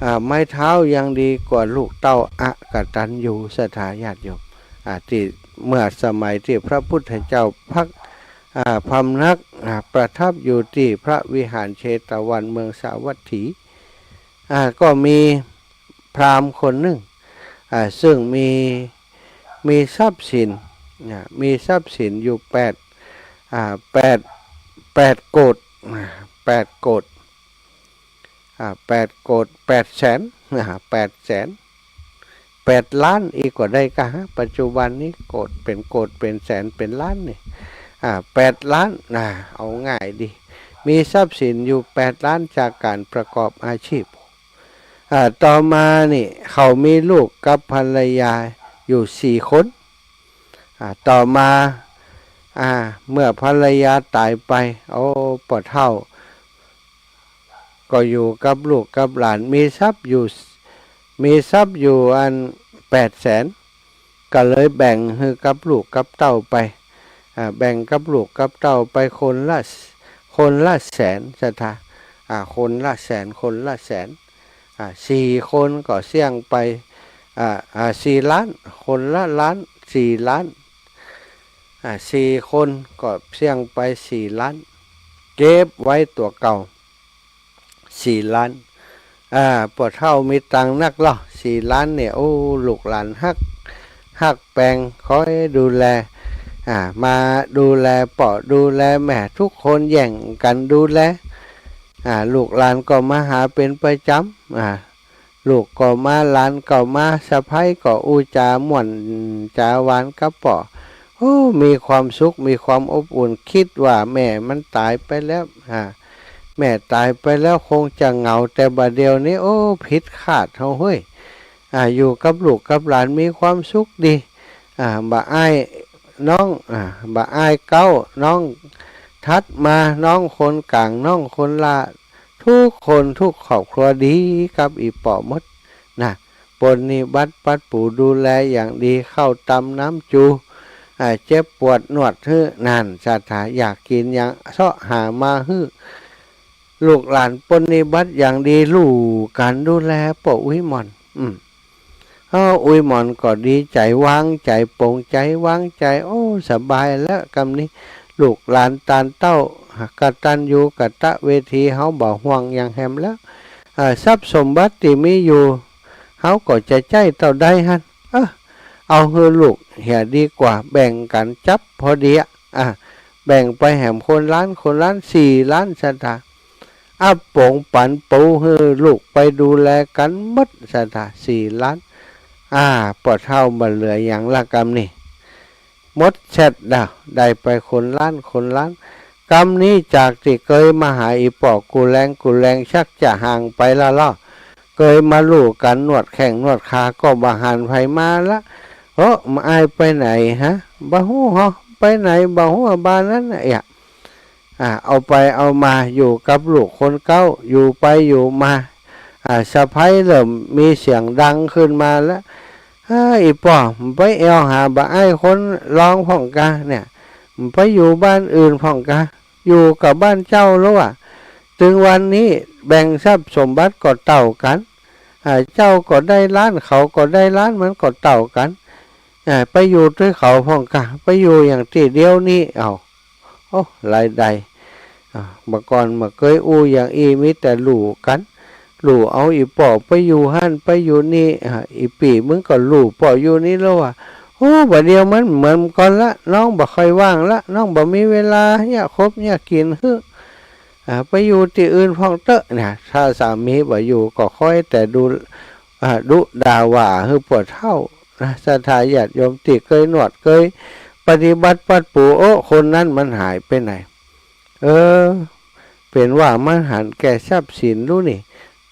อ่า ไม้เท้ายังดีกว่าลูกเต้าอกตัญญูศรัทธาญาติโยม อ่า ตี้เมื่อสมัยตี้พระพุทธเจ้าพัก อ่า พำนัก อ่า ประทับอยู่ตี้พระวิหารเชตวันเมืองสาวัตถี อ่า ก็มีพราหมณ์คนนึ่ง อ่า ซึ่งมี มีทรัพย์สิน อ่า มีทรัพย์สินอยู่แปด อ่า แปด แปดโกฏ อ่า แปดโกฏ อ่า แปดโกฏ แปดแสน อ่า แปดแสน แปดล้านอี้ก็ได้ก่ะฮะ ปัจจุบันนี้โกฏเป๋นโกฏเป๋นแสนเป๋นล้านนี่ อ่า แปดล้าน อ่า เอาง่ายดี มีทรัพย์สินอยู่แปดล้านจากก๋านประกอบอาชีพ อ่า ต่อมานี่เขามีลูกกับภรรยาอยู่สี่คน อ่า ต่อมา อ่า เมื่อภรรยาต๋ายไป โอ้ ป้อเฒ่า ก็อยู่กับลูกกับหลาน มีทรัพย์อยู่ มีทรัพย์อยู่อันแปดแสน ก็เลยแบ่งหื้อกับลูกกับเต้าไป อ่า แบ่งกับลูกกับเต้าไปคนละ คนละแสนศรัทธา อ่า คนละแสน คนละแสน อ่า สี่คนก็เสี้ยงไป อ่า อ่า สี่ล้าน คนละล้าน สี่ล้าน อ่า สี่คนก็เสี้ยงไปสี่ล้าน เก็บไว้ตั๋วเก่า สี่ล้าน อ่า ป้อเฒ่ามีตังค์นักลอ สี่ล้านเนี่ย โอ้ ลูกหลานฮัก ฮักแปง คอยดูแล อ่า มาดูแลป้อดูแลแม่ ทุกคนแย่งกั๋นดูแล อ่า ลูกหลานก็มาหาเป๋นประจ๋ำ อ่า ลูกก็มา หลานก็มา สะใภ้ก็อู้จ๋าม่วนจ๋าหวานกับป้อ โอ้ มีความสุข มีความอบอุ่น กึ๊ดว่าแม่มันต๋ายไปแล้ว อ่า แม่ต๋ายไปแล้วคงจะเหงา แต่บ่าเดี่ยวนี้ โอ้ ผิดคาดเฮาเฮ้ย อ่า อยู่กับลูกกับหลานมีความสุขดี อ่า บ่อายน้อง อ่า บ่อายเก๊า น้องถัดมา น้องคนก๋าง น้องคนหล้า ทุกคนทุกครอบครัวดีกับอี่ป้อหมดนะ ปรนนิบัติปั๊ดปู๋ดูแลอย่างดี ข้าวตำน้ำจู อ่า เจ็บปวดนวดหื้อ นั่นศรัทธา อยากกิ๋นหยังเซาะหามาหื้อ ลูกหลานปรนนิบัติอย่างดี ฮู้กั๋นดูแลป้ออุ๊ยหม่อน อืม เอ้า อุ๊ยหม่อนก็ดีใจ๋ วางใจ๋ โป่งใจ๋ วางใจ๋ โอ้ สบายแล้วกำนี้ ลูกหลานตานเต้า กตัญญูกตเวที เฮาบ่ห่วงหยังแหมแล้ว อ่า ทรัพย์สมบัติตี้มีอยู่ เฮาก็จะใจ๊เต้าใดหั้น เออ เอาหื้อลูกเหียดีกว่า แบ่งกั๋นจั๊บพอดีอะ อ่า แบ่งไปแหมคนล้าน คนล้าน สี่ล้านศรัทธา อับป๋งปันปู๋หื้อลูกไปดูแลกั๋นหมดศรัทธา สี่ล้าน อ่า ป้อเฒ่าบ่เหลือหยังละกำนี้ หมดแช็ดดาว ได้ไปคนล้าน คนล้าน กำนี้จากตี้เกยมาหาอี่ป้อกู้แลงกู้แลง ชักจะห่างไปละลอ เกยมาลู่กั๋นนวดแข้งนวดขาก็บ่หันใผมาละ เอ้อ บ่อายไปไหนฮะ บ่ฮู้ฮอ ไปไหนบ่ฮู้ บ่านั้นน่ะเอีย อ่า เอาไปเอามาอยู่กับลูกคนเก๊า อยู่ไปอยู่มา อ่า สะใภ้เริ่มมีเสียงดังขึ้นมาแล้ว เอ้อ อี่ป้อ ไปแอ่วหาบ่อายคนรองพ่องกาเนี่ย ไปอยู่บ้านอื่นพ่องกา อยู่กับบ้านเจ้าแล้วอะ ตึงวันนี้แบ่งทรัพย์สมบัติก็เต้ากั๋น อ่า เจ้าก็ได้ล้าน เขาก็ได้ล้าน มันก็เต้ากั๋น อ่า ไปอยู่ตวยเขาพ่องกา ไปอยู่อย่างตี้เดียวนี้ เอ้า โอ้ รายได้ อ่า บ่าก่อนบ่าเกยอู้อย่างอี้ มีแต่ลู่กั๋น ลู่เอาอี่ป้อไปอยู่หั้นไปอยู่นี่ อ่า อี่ปี้มึงก็ลู่ป้ออยู่นี่แล้วอะ โอ้ บ่าเดี่ยวมันเหมือนก่อนละ น้องบ่ค่อยว่างละ น้องบ่มีเวลาเยียะคบเยียะกิ๋นหื้อ อ่า ไปอยู่ตี้อื่นพ่องเต๊อะนะ ถ้าสามีบ่อยู่ก็คอยแต่ดู อ่า ดุด่าว่าหื้อป้อเฒ่านะ ศรัทธาญาติโยมตี้เกยนวดเกยปฏิบัติปั๊ดปู๋ โอ้ คนนั้นมันหายไปไหน เออ เป๋นว่ามันหันแก่ทรัพย์สินลูกนี่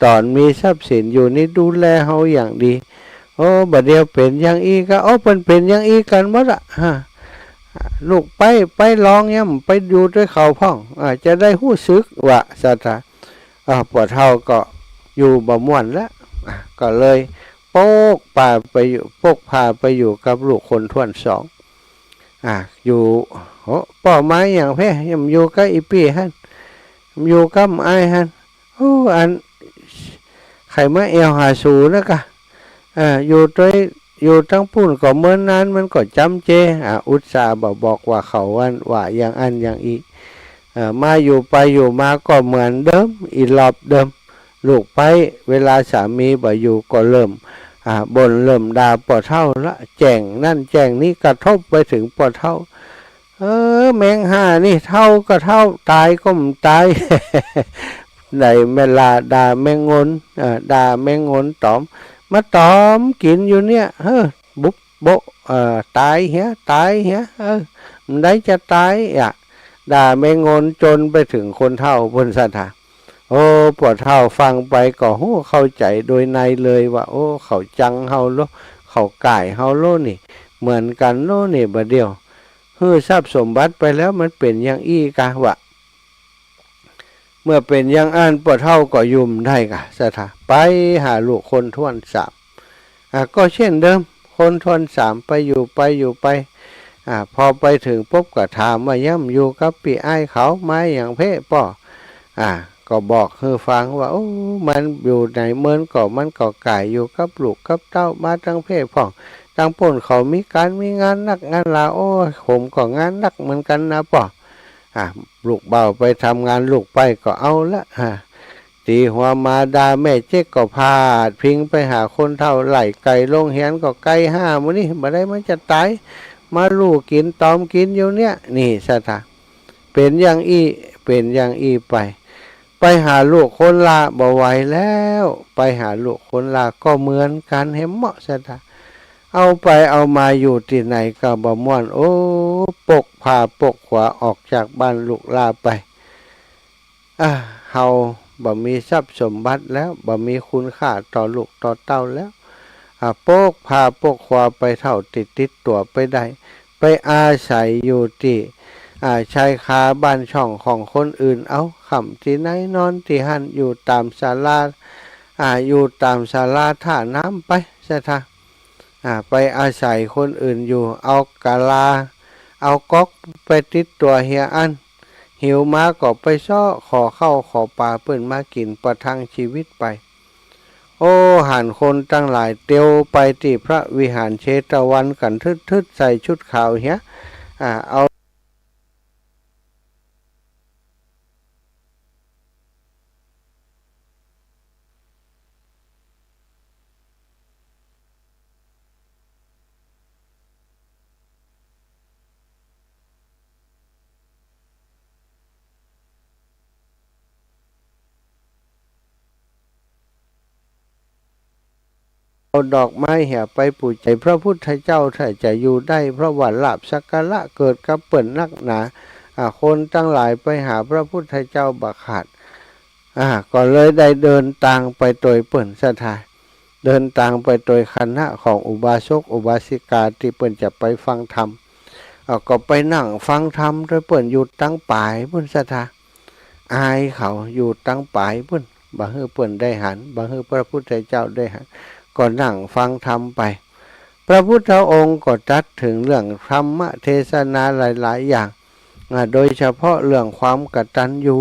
ต๋อนมีทรัพย์สินอยู่นี่ดูแลเฮาอย่างดี โอ้ บ่าเดี่ยวเป๋นอย่างอี้กา โอ้ เปิ้นเป๋นอย่างอี้กั๋นหมดอะ ฮะ ลูกไป ไปลองยามไปอยู่ตวยเขาพ่อง อ่า จะได้ฮู้สึก ว่าศรัทธา อ่า ป้อเฒ่าก็อยู่บ่ม่วนแล้ว อ่า ก็เลยปกป้าไปอยู่ ปกป้าไปอยู่กับลูกคนถ้วนสอง อ่า อยู่ โห ป้อมาหยังแพ้ ยามอยู่กับอี่ปี้หั้น อยู่กับอ้ายหั้น โอ้ อัน ใค่มาแอ่วหาสูนะกะ อ่า อยู่ตวย อยู่ตังปุ้นก็เมินนาน มันก็จ๋ำเจ อ่า อุตส่าห์บ่บอกว่าเขาอันว่าอย่างอั้นอย่างอี้ อ่า มาอยู่ไปอยู่มาก็เหมือนเดิม อี่รอบเดิม ลูกไป เวลาสามีบ่อยู่ก็เริ่ม อ่า บ่นเริ่มด่าป้อเฒ่าละ แจ้งนั่นแจ้งนี้ กระทบไปเถิงป้อเฒ่า เออ แมงห้านี่ เฒ่าก็เฒ่า ต๋ายก็บ่ต๋าย ได้แม่นละด่าแมงงน เอ่อ ด่าแมงงนต๋อม มาต๋อมกิ๋นอยู่เนี่ย เฮ้อ บุบโบะ เอ่อ ต๋ายเหีย ต๋ายเหีย เออ บ่ได้จะต๋ายอะ ด่าแมงงนจ๋นไปเถิงคนเฒ่าปุ้นศรัทธา โอ้ ป้อเฒ่าฟังไปก็ฮู้เข้าใจ๋โดยในเลยว่า โอ้ เขาจังเฮาโล เขาก่ายเฮาโลนี่ เหมือนกั๋นโลนี่ บ่าเดี่ยว หื้อทรัพย์สมบัติไปแล้วมันเป๋นอย่างอี้กา ว่า เมื่อเป๋นอย่างอั้น ป้อเฒ่าก็อยู่บ่ได้กา ศรัทธา ไปหาลูกคนถ้วนสาม อ่า ก็เช่นเดิม คนถ้วนสาม ไปอยู่ไปอยู่ไป อ่า พอไปเถิงปุ๊บก็ถามว่า ยามอยู่กับปี้อ้ายเขา มาหยังแพ้ป้อ อ่า ก็บอกหื้อฟังว่า โอ้ มันอยู่ไหนเมินก็ มันก็ก่ายอยู่กับลูกกับเต้า มาตังแพ้พ่อง ตังปุ้นเขามีก๋านมีงานนักงานหนา โอ้ ผมก็งานนักเหมือนกั๋นนะป้อ อ่า ลูกบ่าวไปทำงาน ลูกไปก็เอาละ อ่า ตี๋หัวหมาด่าแม่เจ๊กก็พาดพิงไปหาคนเฒ่า ไล่ไก่ลงเหียนก็ไก่ห้าหมู่นี่ บ่ได้มันจะต๋าย มาลู่กิ๋นต๋อมกิ๋นอยู่เนี่ย นี่ศรัทธา เป๋นอย่างอี้ เป๋นอย่างอี้ไป ไปหาลูกคนหล้าบ่ไหวแล้ว ไปหาลูกคนหล้าก็เหมือนกั๋น แหมเหมาะศรัทธา เอาไปเอามาอยู่ตี้ไหนก็บ่ม่วน โอ้ ปกป้าปกขวาออกจากบ้านลูกหล้าไป อ่า เฮาบ่มีทรัพย์สมบัติแล้ว บ่มีคุณค่าต่อลูกต่อเต้าแล้ว อ่า ปกป้าปกขวาไปเต้าตี้ติดตั๋วไปได้ ไปอาศัยอยู่ตี้ อ่า ชายคาบ้านช่องของคนอื่นเอา ค่ำตี้ไหนนอนตี้หั้น อยู่ต๋ามศาลา อ่า อยู่ต๋ามศาลาต้าน้ำไปศรัทธา อ่า ไปอาศัยคนอื่นอยู่ เอากะลา เอาก๊อกไปติดตั๋วเหียอัน หิวมาก็ไปเซาะขอข้าวขอป๋าเปิ้นมากิ๋นประทังชีวิตไป โอ้ หันคนตังหลายเตียวไปตี้พระวิหารเชตวันกั๋นทึดๆ ใส่ชุดขาวเหีย อ่า เอา เอาดอกไม้เหียไปปู๋ใจ๋พระพุทธเจ้า ถ้าจะอยู่ได้ เพราะว่าลาภสักการะเกิดกับเปิ้นนักหนา อ่า คนตังหลายไปหาพระพุทธเจ้าบ่ขาด อ่า ก็เลยได้เดินตางไปตวยเปิ้นศรัทธา เดินตางไปตวยคณะของอุบาสกอุบาสิกาตี้เปิ้นจะไปฟังธรรม อ่า ก็ไปนั่งฟังธรรมตวยเปิ้นอยู่ตังป๋ายปุ้นศรัทธา อายเขาอยู่ตังป๋ายปุ้น บ่หื้อเปิ้นได้หัน บ่หื้อพระพุทธเจ้าได้หัน ก็นั่งฟังธรรมไป พระพุทธองค์ก็ตรัสเถิงเรื่องธรรมเทศนาหลายๆ อย่าง อ่า โดยเฉพาะเรื่องความกตัญญู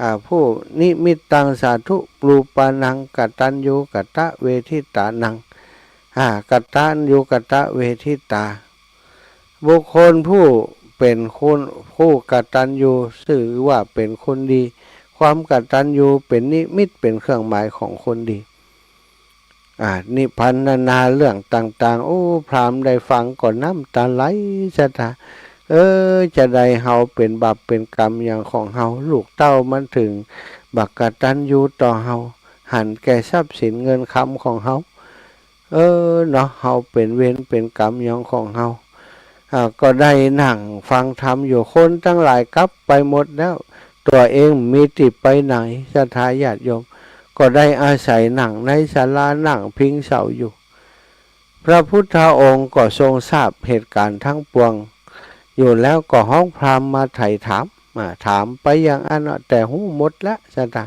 อ่า ผู้ นิมิตตังสาธุปูปานัง กตัญญูกตเวทิตานัง อ่า กตัญญูกตเวทิตา บุคคลผู้เป๋นคน ผู้กตัญญู ซื่อว่าเป๋นคนดี ความกตัญญูเป๋นนิมิต เป๋นเครื่องหมายของคนดี อ่า นิพพรรณนาเรื่องต่างๆ โอ้ พราหมณ์ได้ฟังก็น้ำตาไหลศรัทธา เออ จาใดเฮาเป๋นบาปเป๋นกรรมหยังของเฮา ลูกเต้ามันเถิงบ่กตัญญูต่อเฮา หันแก่ทรัพย์สินเงินคำของเฮา เออ เนาะ เฮาเป๋นเวรเป๋นกรรมหยังของเฮา อ่า ก็ได้นั่งฟังธรรมอยู่ คนตังหลายกลับไปหมดแล้ว ตั๋วเองบ่มีตี้ไปไหน ศรัทธาญาติโยม ก็ได้อาศัยนั่งในศาลา นั่งพิงเสาอยู่ พระพุทธองค์ก็ทรงทราบเหตุก๋ารณ์ตังปวง อยู่แล้วก็ฮ้องพราหมณ์มาไถ่ถาม อ่า ถามไปอย่างอั้นเนาะ แต่ฮู้หมดแล้ว ศรัทธา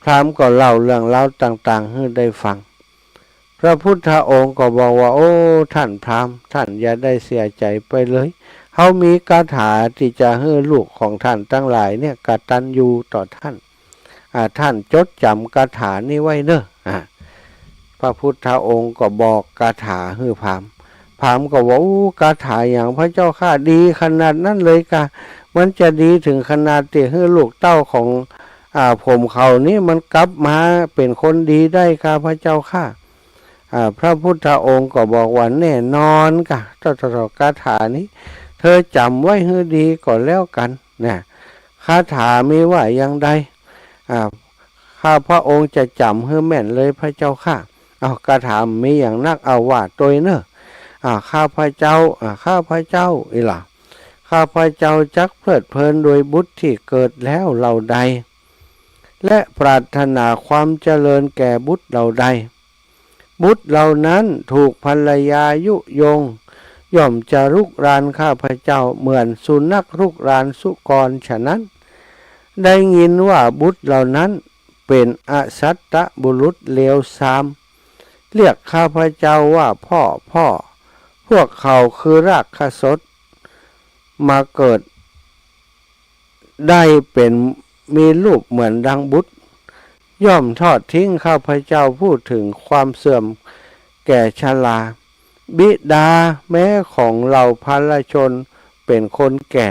พราหมณ์ก็เล่าเรื่องราวต่างๆ หื้อได้ฟัง พระพุทธองค์ก็บอกว่า โอ้ ท่านพราหมณ์ ท่านอย่าได้เสียใจ๋ไปเลย เฮามีคาถาตี้จะหื้อลูกของท่านตังหลายเนี่ยกตัญญูต่อท่าน อ่า ท่านจดจ๋ำคาถานี้ไว้เน่อ อ่า พระพุทธองค์ก็บอกคาถาหื้อพราหมณ์ พราหมณ์ก็ว่า อู้ คาถาหยังพระเจ้าข้า ดีขนาดนั้นเลยกา มันจะดีเถิงขนาดตี้หื้อลูกเต้าของ อ่า ผมเขานี้มันกลับมาเป๋นคนดีได้กาพระเจ้าข้า อ่า พระพุทธองค์ก็บอกว่า แน่นอนกา เต้าๆๆ คาถานี้ เธอจ๋ำไว้หื้อดีก็แล้วกั๋น นะ คาถามีว่าอย่างใด อ่า ข้าพระองค์จะจ๋ำหื้อแม่นเลยพระเจ้าข้า เอา คาถามีอย่างนัก เอาว่าตวยเน่อ อ่า ข้าพเจ้า อ่า ข้าพเจ้า อีหละ ข้าพเจ้าจักเพลิดเพลินโดยบุตรที่เกิดแล้วเหล่าใด และปรารถนาความเจริญแก่บุตรเหล่าใด บุตรเหล่านั้นถูกภรรยายุยง ย่อมจะรุกรานข้าพเจ้าเหมือนสุนัขรุกรานสุกรฉะนั้น ได้ยินว่าบุตรเหล่านั้นเป๋นอสัตตบุรุษเลวทราม เรียกข้าพเจ้าว่าพ่อ พ่อ พวกเขาคือราคสด มาเกิดได้เป๋นมีรูปเหมือนดังบุตร ย่อมทอดทิ้งข้าพเจ้าผู้ถึงความเสื่อมแก่ชรา บิดาแม้ของเหล่าพาลชนเป๋นคนแก่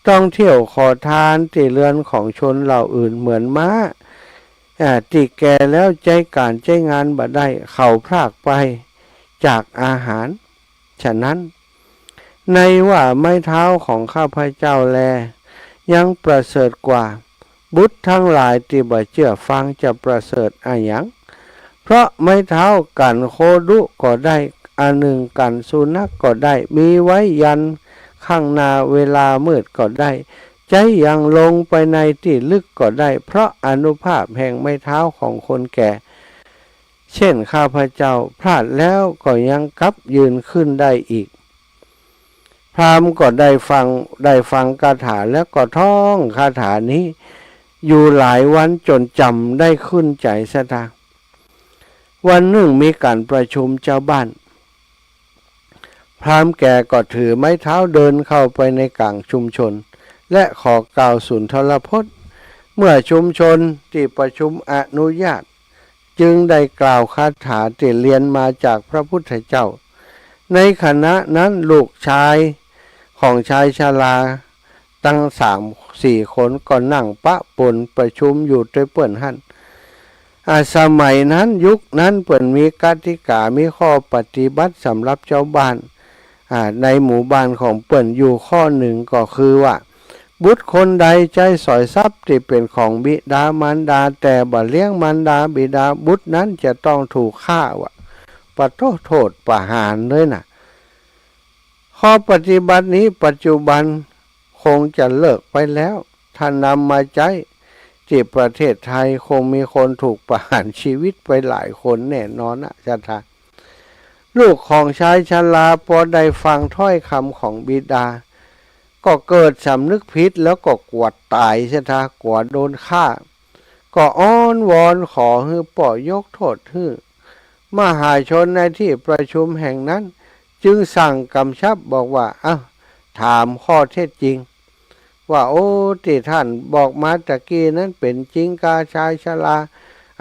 ต้องเที่ยวขอทานตี้เรือนของชนเหล่าอื่นเหมือนม้า อ่า ตี้แก่แล้วใจ๊ก๋านใจ๊งานบ่ได้ เขาพรากไปจากอาหาร ฉะนั้น ในว่าไม้เท้าของข้าพเจ้าแล ยังประเสริฐกว่า บุตรทั้งหลายตี้บ่เจื้อฟังจะประเสริฐอะหยัง เพราะไม้เท้ากั๋นโคดุก็ได้ อันนึ่งกั๋นสุนัขก็ได้ มีไว้ยันข้างหน้าเวลามืดก็ได้ ใจ๊ยังลงไปในตี้ลึกก็ได้ เพราะอานุภาพแห่งไม้เท้าของคนแก่ เช่นข้าพเจ้าพลาดแล้วก็ยังกลับยืนขึ้นได้อีก พราหมณ์ก็ได้ฟัง ได้ฟังคาถาแล้วก็ท่องคาถานี้อยู่หลายวันจ๋นจ๋ำได้ขึ้นใจ๋ ศรัทธา วันนึ่งมีก๋านประชุมจาวบ้าน พราหมณ์แก่ก็ถือไม้เท้าเดินเข้าไปในก๋างชุมชน และขอกล่าวสุนทรพจน์ เมื่อชุมชนตี้ประชุมอนุญาต จึงได้กล่าวคาถาตี้เรียนมาจากพระพุทธเจ้า ในขณะนั้นลูกชายของชายชราตังสามสี่คนก็นั่งปะปนประชุมอยู่ตวยเปิ้นหั้น อ่า สมัยนั้นยุคนั้นเปิ้นมีกติกา มีข้อปฏิบัติสำหรับจาวบ้าน อ่า ในหมู่บ้านของเปิ้นอยู่ข้อนึ่งก็คือว่า บุตรคนใดใจ๊สอยทรัพย์ตี้เป๋นของบิดามารดา แต่บ่เลี้ยงมารดาบิดา บุตรนั้นจะต้องถูกฆ่า ว่าปะโท โทษประหารเลยนะ ข้อปฏิบัตินี้ปัจจุบันคงจะเลิกไปแล้ว ถ้านำมาใจ๊ตี้ประเทศไทยคงมีคนถูกประหารชีวิตไปหลายคนแน่นอนนะ ศรัทธา ลูกของชายชราปอได้ฟังถ้อยกำของบิดา ก็เกิดสำนึกผิดแล้วก็กั๋วต๋าย ศรัทธา กั๋วโดนฆ่า ก็อ้อนวอนขอหื้อป้อยกโทษหื้อ มหาชนในตี้ประชุมแห่งนั้นจึงสั่งกำชับบอกว่า เอ้า ถามข้อเท็จจริง ว่า โอ้ ตี้ท่านบอกมาตะกี้นั้นเป๋นจริงกา ชายชรา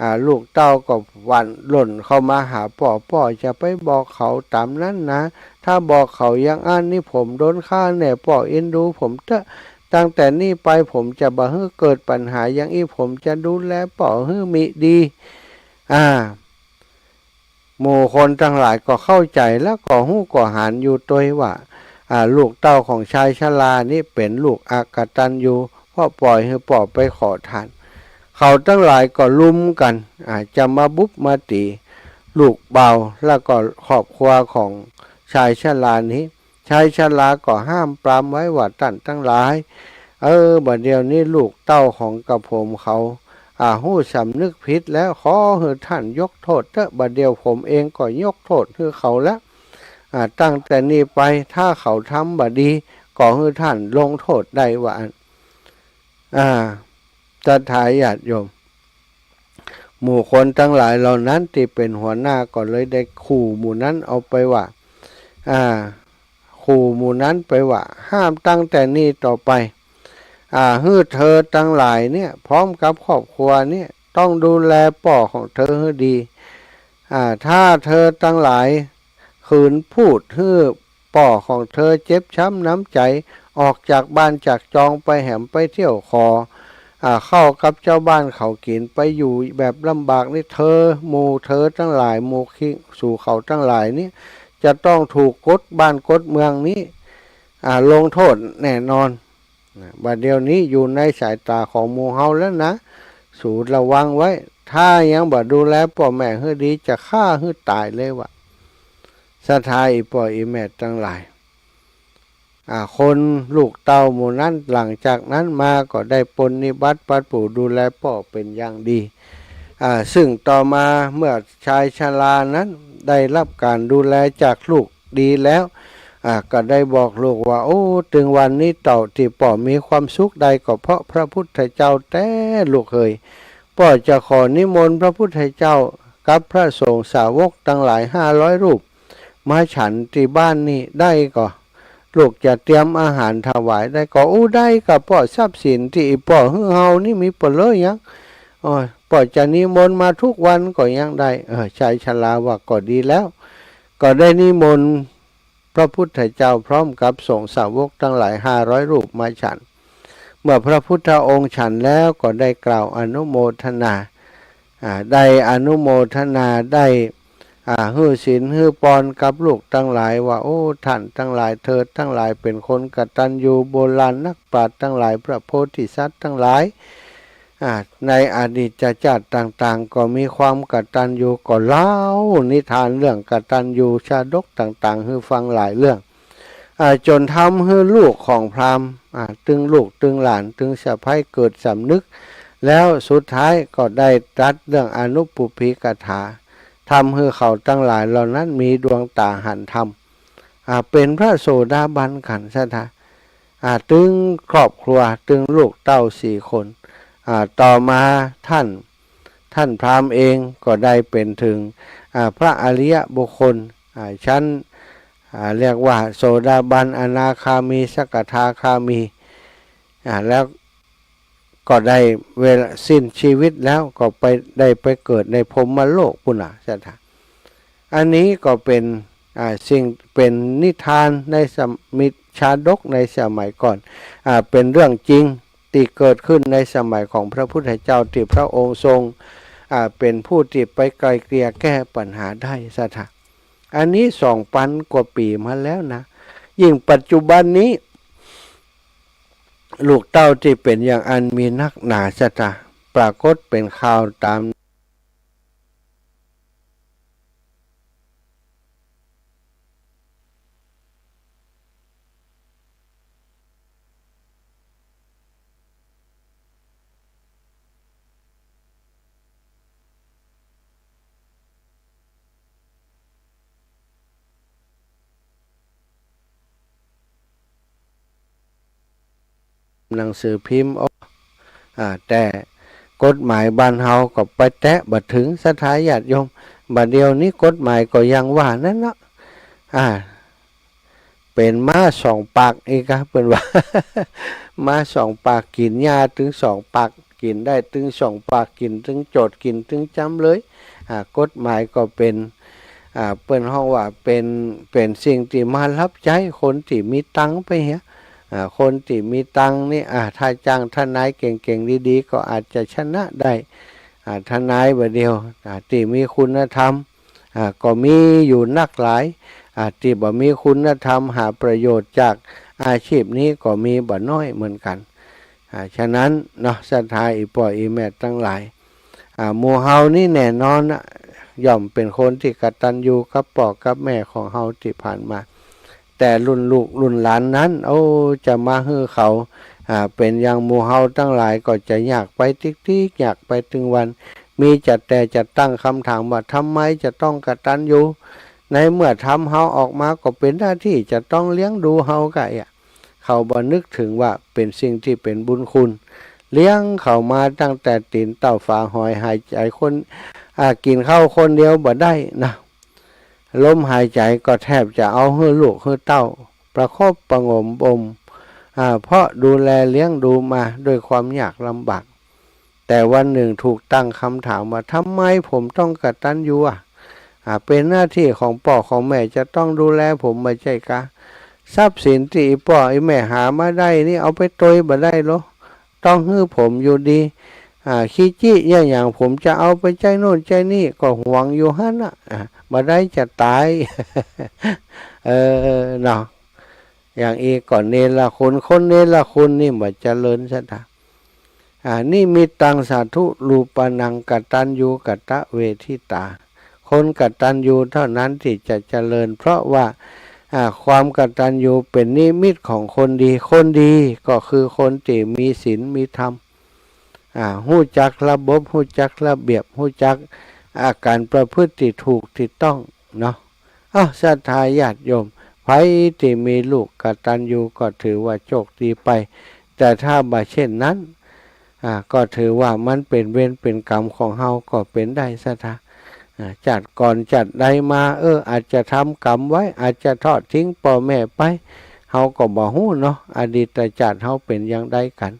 อ่า ลูกเต้าก็หวั่นหล่นเข้ามาหาป้อ ป้อจะไปบอกเขาต๋ามนั้นนะ ถ้าบอกเขาอย่างอั้นนี่ผมโดนฆ่าแน่ ป้อเอ็นดูผมเต๊อะ ตั้งแต่นี้ไปผมจะบ่หื้อเกิดปัญหาอย่างอี้ ผมจะดูแลป้อหื้อมิดี อ่า หมู่คนตังหลายก็เข้าใจ๋แล้วก็ฮู้ก็หันอยู่ตวยว่า อ่า ลูกเต้าของชายชรานี้เป๋นลูกอกตัญญู เพราะปล่อยหื้อป้อไปขอทาน เขาตังหลายก็ลุมกั๋น อ่า จะมาบุบมาตี๋ลูกบ่าว แล้วก็ครอบครัวของชายชรานี้ ชายชราก็ห้ามปรามไว้ว่า ต้านตังหลาย เออ บ่าเดี่ยวนี้ลูกเต้าของกระผมเขา อ่า ฮู้สำนึกผิดแล้ว ขอหื้อต้านยกโทษเต๊อะ บ่าเดี่ยวผมเองก็ยกโทษหื้อเขาแล้ว อ่า ตั้งแต่นี้ไปถ้าเขาทำบ่ดี ก็หื้อต้านลงโต้ษได้ว่าอั้น อ่า ศรัทธาญาติโยม หมู่คนตังหลายเหล่านั้นตี้เป๋นหัวหน้าก็เลยได้ขู่หมู่นั้นเอาไปว่า อ่า ขู่หมู่นั้นไปว่า ห้ามตั้งแต่นี้ต่อไป อ่า หื้อเธอตังหลายเนี่ย พร้อมกับครอบครัวเนี่ย ต้องดูแลป้อของเธอหื้อดี อ่า ถ้าเธอตังหลาย ขืนพูดหื้อป้อของเธอเจ็บช้ำน้ำใจ๋ ออกจากบ้านจากจองไปแหมไปเที่ยวขอ อ่า ข้าวกับจาวบ้านเขากิ๋น ไปอยู่แบบลำบากนี่ เธอ หมู่เธอตังหลาย หมู่คิง สูเขาตังหลายนี่ จะต้องถูกกฎบ้านกฎเมืองนี้ อ่า ลงโต้ษแน่นอน นะ บัดเดี๋ยวนี้อยู่ในสายต๋าของหมู่เฮาแล้วนะ สูระวังไว้ ถ้ายังบ่ดูแลป้อแม่หื้อดี จะฆ่าหื้อต๋ายเลยว่า ศรัทธาอี่ป้ออี่แม่ตังหลาย อ่า คนลูกเต้าหมู่นั้น หลังจากนั้นมาก็ได้ปรนนิบัติปัดปูดูแลป้อเป๋นอย่างดี อ่า ซึ่งต่อมาเมื่อชายชรานั้นได้ฮับก๋านดูแลจากลูกดีแล้ว อ่า ก็ได้บอกลูกว่า โอ้ ตึงวันนี้เต้าตี้ป้อมีความสุขได้ก็เพราะพระพุทธเจ้าแต๊ลูกเอย ป้อจะขอนิมนต์พระพุทธเจ้ากับพระสงฆ์สาวกตังหลายห้าร้อยรูป มาฉันตี้บ้านนี้ได้ก่อ ลูกจะเตรียมอาหารถวายได้ก่อ อู้ ได้ก่อป้อ ทรัพย์สินตี้อี่ป้อหื้อเฮานี่มีเป๋นเล่อยัง อ้อ ป้อจะนิมนต์มาทุกวันก็ยังได้ เออ ชายชราว่าก็ดีแล้ว ก็ได้นิมนต์พระพุทธเจ้าพร้อมกับสงฆ์สาวกตังหลายห้าร้อยรูปมาฉัน เมื่อพระพุทธองค์ฉันแล้วก็ได้กล่าวอนุโมทนา อ่า ได้อนุโมทนา ได้ อ่า หื้อศีลหื้อปอนกับลูกตังหลายว่า โอ้ ต้านตังหลาย เธอตังหลายเป๋นคนกตัญญู โบราณนักปราชญ์ตังหลาย พระโพธิสัตว์ตังหลาย อ่า ในอดีตชาติต่างๆ ก็มีความกตัญญู ก็เล่านิทานเรื่องกตัญญูชาดกต่างๆ หื้อฟังหลายเรื่อง อ่า จ๋นทำหื้อลูกของพราหมณ์ อ่า ตึงลูกตึงหลานตึงสะใภ้เกิดสำนึก แล้วสุดท้ายก็ได้ตรัสเรื่องอนุปุพพีกถา ทำหื้อเขาตังหลายเหล่านั้นมีดวงต๋าหันธรรม อ่า เป๋นพระโสดาบันกั๋น ศรัทธา อ่า ตึงครอบครัว ตึงลูกเต้าสี่คน อ่า ต่อมาต้าน ต้านพราหมณ์เองก็ได้เป๋นเถิง อ่า พระอริยบุคคล อ่า ชั้น อ่า เรียกว่าโสดาบัน อนาคามี สกทาคามี อ่า แล้วก็ได้เวลาสิ้นชีวิตแล้วก็ไป ได้ไปเกิดในพรหมโลกปู้นน่ะ ศรัทธา อันนี้ก็เป๋น อ่า สิ่ง เป๋นนิทานในสม- ชาดกในสมัยก่อน อ่า เป๋นเรื่องจริงตี้เกิดขึ้นในสมัยของพระพุทธเจ้าตี้พระองค์ทรง อ่า เป๋นผู้ตี้ไปไกล่เกลี่ยแก้ปัญหาได้ ศรัทธา อันนี้สองปันกว่าปี๋มาแล้วนะ ยิ่งปัจจุบันนี้ ลูกเต้าตี้เป๋นอย่างอั้นมีนักหนา ศรัทธา ปรากฏเป๋นข่าวต๋าม หนังสือพิมพ์ อ้อ อ่า แต่กฎหมายบ้านเฮาก็ไปแตะบ่เถิง ศรัทธาญาติโยม บ่าเดี่ยวนี้กฎหมายก็ยังว่านั้นเนาะ อ่า เป๋นม้าสองปากอีกอะ เปิ้นว่า ม้าสองปากกิ๋นหญ้าตึงสองปาก กิ๋นได้ตึงสองปาก กิ๋นตึงโจทก์ กิ๋นตึงจ๋ำเลย อ่า กฎหมายก็เป๋น อ่า เปิ้นฮ้องว่าเป๋น เป๋นสิ่งตี้มาฮับใจ๊คนตี้มีตังค์ไปเหีย อ่า คนตี้มีตังค์นี่ อ่า ถ้าจ้างทนายเก่งๆ ดีๆ ก็อาจจะชนะได้ อ่า ทนายบ่าเดี่ยว อ่า ตี้มีคุณธรรม อ่า ก็มีอยู่นักหลาย อ่า ตี้บ่มีคุณธรรม หาประโยชน์จากอาชีพนี้ก็มีบ่น้อยเหมือนกั๋น อ่า ฉะนั้นเนาะ ศรัทธาอี่ป้ออี่แม่ตังหลาย อ่า หมู่เฮานี่แน่นอนนะ ย่อมเป๋นคนตี้กตัญญูกับป้อกับแม่ของเฮาตี้ผ่านมา แต่รุ่นลูกรุ่นหลานนั้น โอ้ จะมาหื้อเขา อ่า เป๋นอย่างหมู่เฮาตังหลายก็จะยากไปติ๊กๆ ยากไปตึงวัน มีจะแต่จะตั้งกำถามว่า ทำไมจะต้องกตัญญู ในเมื่อทำเฮาออกมาก็เป๋นหน้าตี้จะต้องเลี้ยงดูเฮาก่ะเอะ เขาบ่นึกเถิงว่าเป๋นสิ่งตี้เป๋นบุญคุณ เลี้ยงเขามาตั้งแต่ตี๋นเต้าฝาหอย หายใจ๋คน อ่า กิ๋นข้าวคนเดียวบ่ได้นะ ลมหายใจ๋ก็แทบจะเอาหื้อลูกหื้อเต้า ประคบประหงมบ่ม อ่า เพราะดูแลเลี้ยงดูมาด้วยความยากลำบาก แต่วันหนึ่งถูกตั้งคำถามว่า ทำไมผมต้องกตัญญูอะ อ่า เป๋นหน้าตี้ของป้อของแม่จะต้องดูแลผมบ่ใจ้กา ทรัพย์สินตี้อี่ป้ออี่แม่หามาได้นี่เอาไปตวยบ่ได้ลอ ต้องหื้อผมอยู่ดี อ่า ขี้จี้เยียะหยังผมจะเอาไปใจ๊โน่นใจ๊นี่ ก็หวงอยู่หั้นน่ะ อ่า บ่ได้จะต๋าย เออ เนาะ อย่างอี้ก็เนรคุณ คนเนรคุณนี่บ่เจริญศรัทธา อ่า นิมิตตังสาธุ รูปานัง กตัญญูกตเวทิตา คนกตัญญูเท่านั้นตี้จะเจริญ เพราะว่า อ่า ความกตัญญูเป๋นนิมิตของคนดี คนดีก็คือคนตี้มีศีลมีธรรม อ่า ฮู้จักระบบ ฮู้จักระเบียบ ฮู้จัก อ่า ก๋านประพฤติตี้ถูกตี้ต้องเนาะ เอ้า ศรัทธาญาติโยม ใผตี้มีลูกกตัญญูก็ถือว่าโชคดีไป แต่ถ้าบ่เช่นนั้น อ่า ก็ถือว่ามันเป๋นเวรเป๋นกรรมของเฮาก็เป๋นได้ศรัทธา อ่า จาติก่อนจาติใดมา เออ อาจจะทำกรรมไว้ อาจจะทอดทิ้งป้อแม่ไป เฮาก็บ่ฮู้เนาะ อดีตจาติเฮาเป๋นอย่างใดกั๋น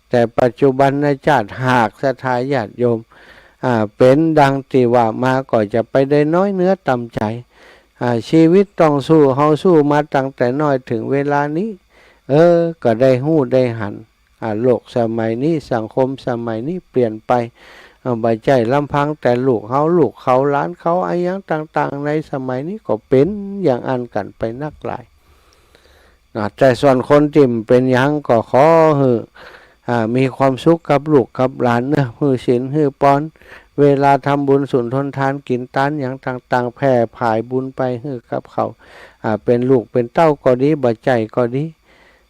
แต่ปัจจุบันจาติหากศรัทธาญาติโยม อ่า เป๋นดังตี้ว่ามาก็จะไปได้น้อยเนื้อต่ำใจ๋ อ่า ชีวิตต้องสู้ เฮาสู้มาตั้งแต่น้อยเถิงเวลานี้ เออ ก็ได้ฮู้ได้หัน อ่า โลกสมัยนี้ สังคมสมัยนี้เปลี่ยนไป อ่า บ่ใจ้ลำพังแต่ลูกเฮา ลูกเขา หลานเขา อะหยังต่างๆ ในสมัยนี้ก็เป๋นอย่างอั้นกั๋นไปนักหลาย นะ แต่ส่วนคนตี้บ่เป๋นหยังก็ขอหื้อ อ่า มีความสุขกับลูกกับหลานเนาะ หื้อศีลหื้อปอน เวลาทำบุญสุนทนทานกิ๋นตานหยังต่างๆ แผ่ผายบุญไปหื้อกับเขา อ่า เป๋นลูกเป๋นเต้าก็ดี บ่ใจ้ก็ดี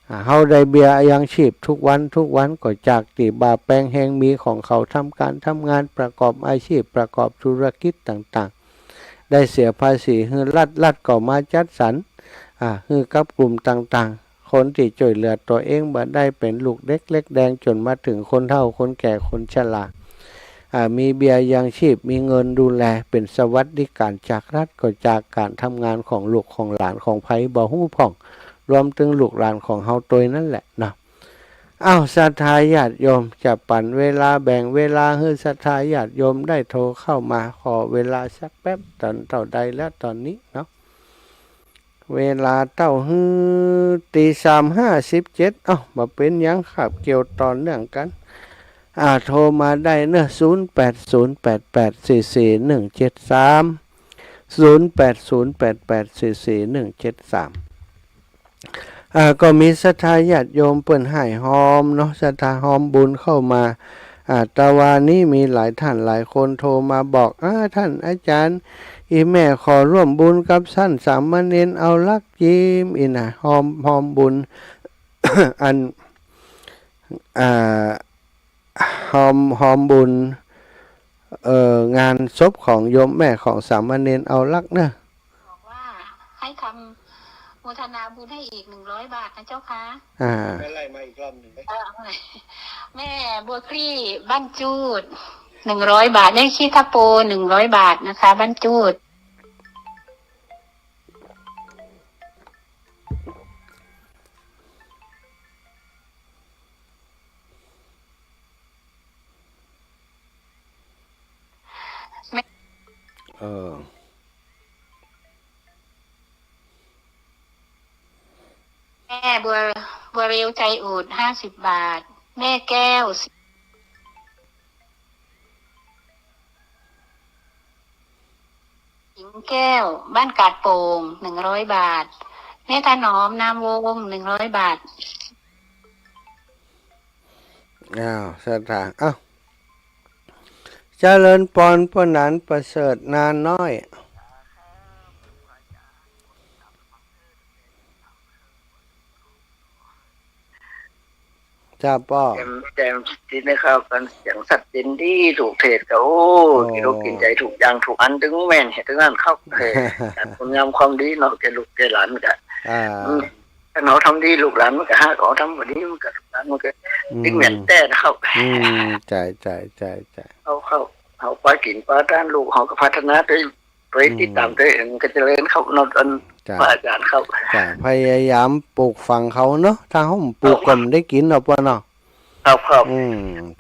อ่า เฮาได้เบี้ยยังชีพทุกวันทุกวันก็จากตี้บ่าแปงแฮงมีของเขาทำก๋านทำงานประกอบอาชีพประกอบธุรกิจต่างๆ ได้เสียภาษีหื้อรัฐ รัฐก็มาจัดสรร อ่า หื้อกับกลุ่มต่างๆ คนตี้จ้วยเหลือตั๋วเองบ่ได้ เป๋นลูกเด็กเล็กแดงจ๋นมาเถิงคนเฒ่าคนแก่คนชรา อ่า มีเบี้ยยังชีพ มีเงินดูแล เป๋นสวัสดิการจากรัฐ ก็จากก๋านทำงานของลูกของหลานของใผบ่ฮู้พ่อง รวมเถิงลูกหลานของเฮาตวยนั่นแหละเนาะ เอ้า ศรัทธาญาติโยม จะปั๋นเวลาแบ่งเวลาหื้อศรัทธาญาติโยมได้โทรเข้ามา ขอเวลาสักแป๊บ ตอนเต้าใดแล้วตอนนี้เนาะ เวลาเต้าหื้อ ตีสามห้าสิบเจ็ด เอ้า บ่เป๋นหยัง คาบเกี่ยวต่อเนื่องกั๋น อ่า โทรมาได้เนาะ ศูนย์แปดศูนย์แปดแปดสี่สี่หนึ่งเจ็ดสาม ศูนย์แปดศูนย์แปดแปดสี่สี่หนึ่งเจ็ดสาม อ่า ก็มีศรัทธาญาติโยมเปิ้นฮ้ายฮอมเนาะ ศรัทธาฮอมบุญเข้ามา อ่า ตะวานี้มีหลายท่านหลายคนโทรมาบอก อ่า ต้านอาจ๋ารย์ อี่แม่ขอร่วมบุญกับต้านสามเณรเอาลักษณ์ จิม อี้นะ ฮอม ฮอมบุญ อัน อ่า ฮอม ฮอมบุญ เอ่อ งานศพของโยมแม่ของสามเณรเอาลักษณ์เนาะ บอกว่าให้ทำโมทนาบุญให้อีกหนึ่งร้อยบาทนะเจ้าคะ อ่า แม่ไล่มาอีกรอบหนึ่ง เออ เอาใหม่ แม่บัวคลี่บ้านจูด หนึ่งร้อยบาท แม่ขี้ตะโป หนึ่งร้อยบาทนะคะ บ้านจูด เออ แม่บัว บัวเรียวใจอูด ห้าสิบบาท แม่แก้ว สิงห์แก้ว บ้านกาดโป่ง หนึ่งร้อยบาท แม่ถนอม นามวงศ์ หนึ่งร้อยบาท อ้าว ศรัทธา อ้าว เจริญปอน ป้อหนานประเสริฐ นาน้อย จ้าป้อ แจ่ม แจ่มติดในข่าวกัน เสียงสัตว์เย็นดี ลูกเทศน์ก็ โอ้ โอ้ กินอกกินใจ๋ ถูกอย่างถูกอัน ตึงแม่น เฮ็ดตึงอั้น เข้าเทศน์ คุณงามความดีเนาะ แก่ลูกแก่หลานก็ อ่า อืม ถ้าเฮาทำดีลูกหลานมันก็ฮัก เฮาทำบ่ดีมันก็ ลูกหลานมันก็ อืม ตึงแม่นแต๊นะครับ อืม ใจ้ ใจ้ ใจ้ ใจ้ เฮา เฮา เฮาปากิ๋นปาตานลูกเฮาก็พัฒนาโตย โตย อืม ติดต๋ามโตย มันก็เจริญครับเนาะ อัน ใจ้ พระอาจ๋ารย์ครับ ใจ้ พยายามปลูกฝังเขาเนาะ ถ้าเฮาบ่ปลูก ครับ ก็บ่ได้กิ๋นเนาะป้อเนาะ ครับ ครับ อืม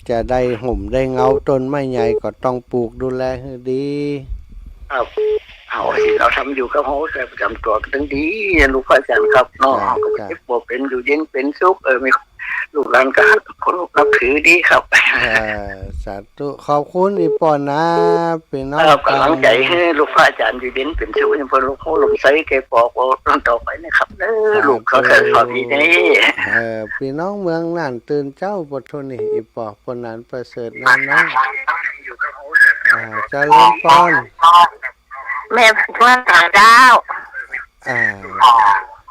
จะได้ฮ่มได้เงา ต้นไม้ใหญ่ก็ต้องปลูกดูแลหื้อดี ครับ เฮา เฮาทำอยู่กับเฮาแต่ประจ๋ำตั๋วก็ตึงดี ลูกพระอาจ๋ารย์ครับเนาะ ใจ้ เฮาก็บ่ ใจ้ เจ็บบ่เป๋น อยู่เย็นเป๋นสุข เออ มีลูกหลานก็เคารพนับถือดีครับ เออ สาธุ ขอบคุณอี่ป้อนะ ปี้น้อง เออ ก๋ำลังใจ๋หื้อลูกพระอาจ๋ารย์อยู่เย็นเป๋นสุข เปิ้นลูกโพธิ์ลมใสแก่ปอ ปอต่อไปนะครับเด้อ สาธุ ลูกเขาใส่สอนดีเด้ เออ ปี้น้องเมืองน่านตื่นเจ๊าปะโทนี่ อี่ป้อ ป้อหนานประเสริฐนานน้อย อ่า เจริญปอน แม่ฟังเจ้า อ่า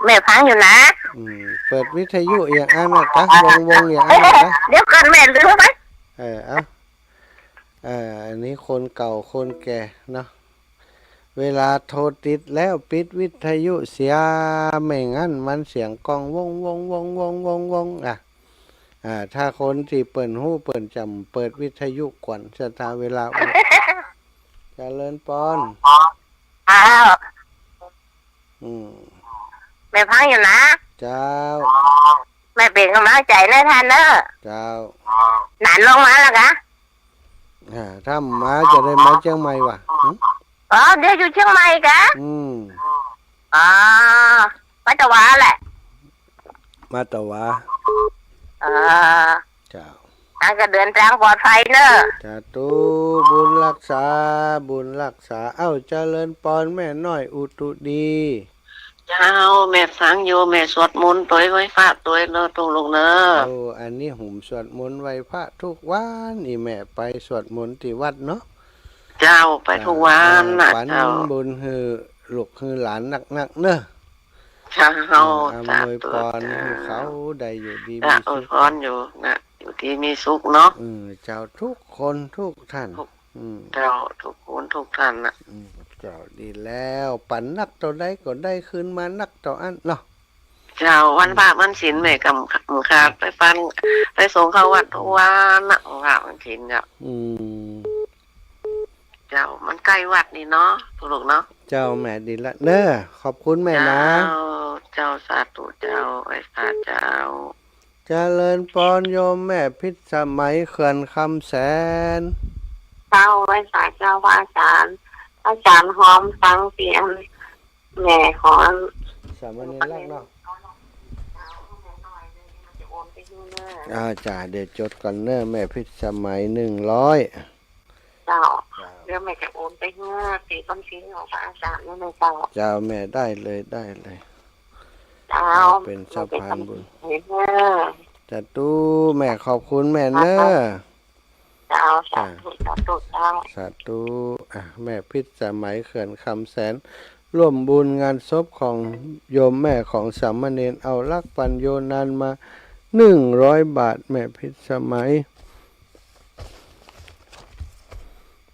แม่ฟังอยู่นะ อืม เปิดวิทยุอย่างอั้นนะจ๊ะ วงๆ อย่างอั้นนะจ๊ะ เดี๋ยวก่อนแม่ลืมไป เออ เอ้า เออ อันนี้คนเก่าคนแก่เนาะ เวลาโทรติดแล้วปิดวิทยุเสีย ไม่งั้นมันเสียงก้องวง วง วง อ่ะ อ่า ถ้าคนตี้เปิ้นฮู้เปิ้นจะเปิดวิทยุก่อน สะท้าเวลาออก เจริญปอน อ้าว อืม แม่ฟังอยู่นะ เจ้า แม่เป๋นก๋ำลังใจ๋ในต้านเน่อ เจ้า หนานลงมาแล้วกะ อ่า ถ้ามาจะได้มาเจียงใหม่วะ หึ อ๋อ เดี๋ยวอยู่เจียงใหม่กะ อืม อ๋อ มาตะวาแหละ มาตะวา อ่า เจ้า อันก็เดินตางปลอดภัยเน่อ สาธุ บุญฮักษา บุญฮักษา เอ้า เจริญปอนแม่น้อยอุตุดี เจ้า แม่ฟังอยู่ แม่สวดมนต์ตวยไหว้พระตวยเน่อ ตุ๊กลูกเน่อ โอ้ อันนี้ผมสวดมนต์ไหว้พระทุกวัน อี่แม่ไปสวดมนต์ตี้วัดเนาะ เจ้า ไปทุกวันน่ะ เจ้า เออ ปั๋นบุญหื้อลูกหื้อหลานนักๆ เน่อ เจ้า เออ อำนวยปอนหื้อเขาได้อยู่ดีมีสุข อวยพรอยู่นะ อยู่ดีมีสุขเนาะ อืม เจ้า ทุกคนทุกท่าน ทุก อืม เจ้า ทุกคนทุกท่านน่ะ อืม เจ้า ดีแล้ว ปั๋นนักเต้าใดก็ได้คืนมานักเต้าอั้นเนาะ เจ้า วันพระวันศีลแม่ก็บ่ขาดไปปั๋น ไปส่งเข้าวัดทุกวันน่ะ วันพระวันศีลเจ้า อืม เจ้า มันใก้วัดนี่เนาะ ตุ๊กลูกเนาะ เจ้า แม่ดีละเน่อ ขอบคุณแม่นะ เจ้า เจ้า สาธุเจ้า ไหว้พระเจ้า เจริญปอนโยมแม่พิษสมัยเขื่อนคำแสน เจ้า ไหว้สาเจ้าพระอาจ๋ารย์ พระอาจ๋ารย์หอมสังเตียน แม่ของสามเณรรักเนาะ อ่า จ้า เดี๋ยวจดก่อนเน่อ แม่พิษสมัยหนึ่งร้อย เจ้า เดี๋ยวแม่จะโอนไปหื้อตี้บัญชีของพระอาจ๋ารย์นี่เลยเจ้า เจ้าแม่ ได้เลย ได้เลย เจ้า เป๋นสะพานบุญ แม่จะทำบุญหื้อ สาธุ แม่ขอบคุณแม่เน่อ เจ้า สาธุ สาธุ เจ้า สาธุ อ่ะ แม่พิษสมัยเขื่อนคำแสน ร่วมบุญงานศพของโยมแม่ของสามเณร เอาลักปั๋นโยนันมาหนึ่งร้อยบาท แม่พิษสมัย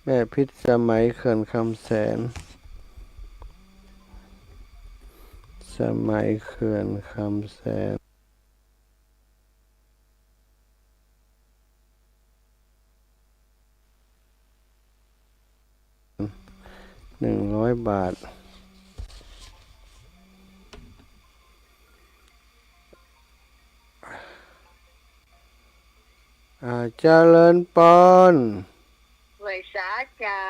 แม่พิษสมัยเขื่อนคำแสน สมัยเขื่อนคำแสน หนึ่งร้อยบาท อ่า เจริญปอน ไหว้สาเจ้า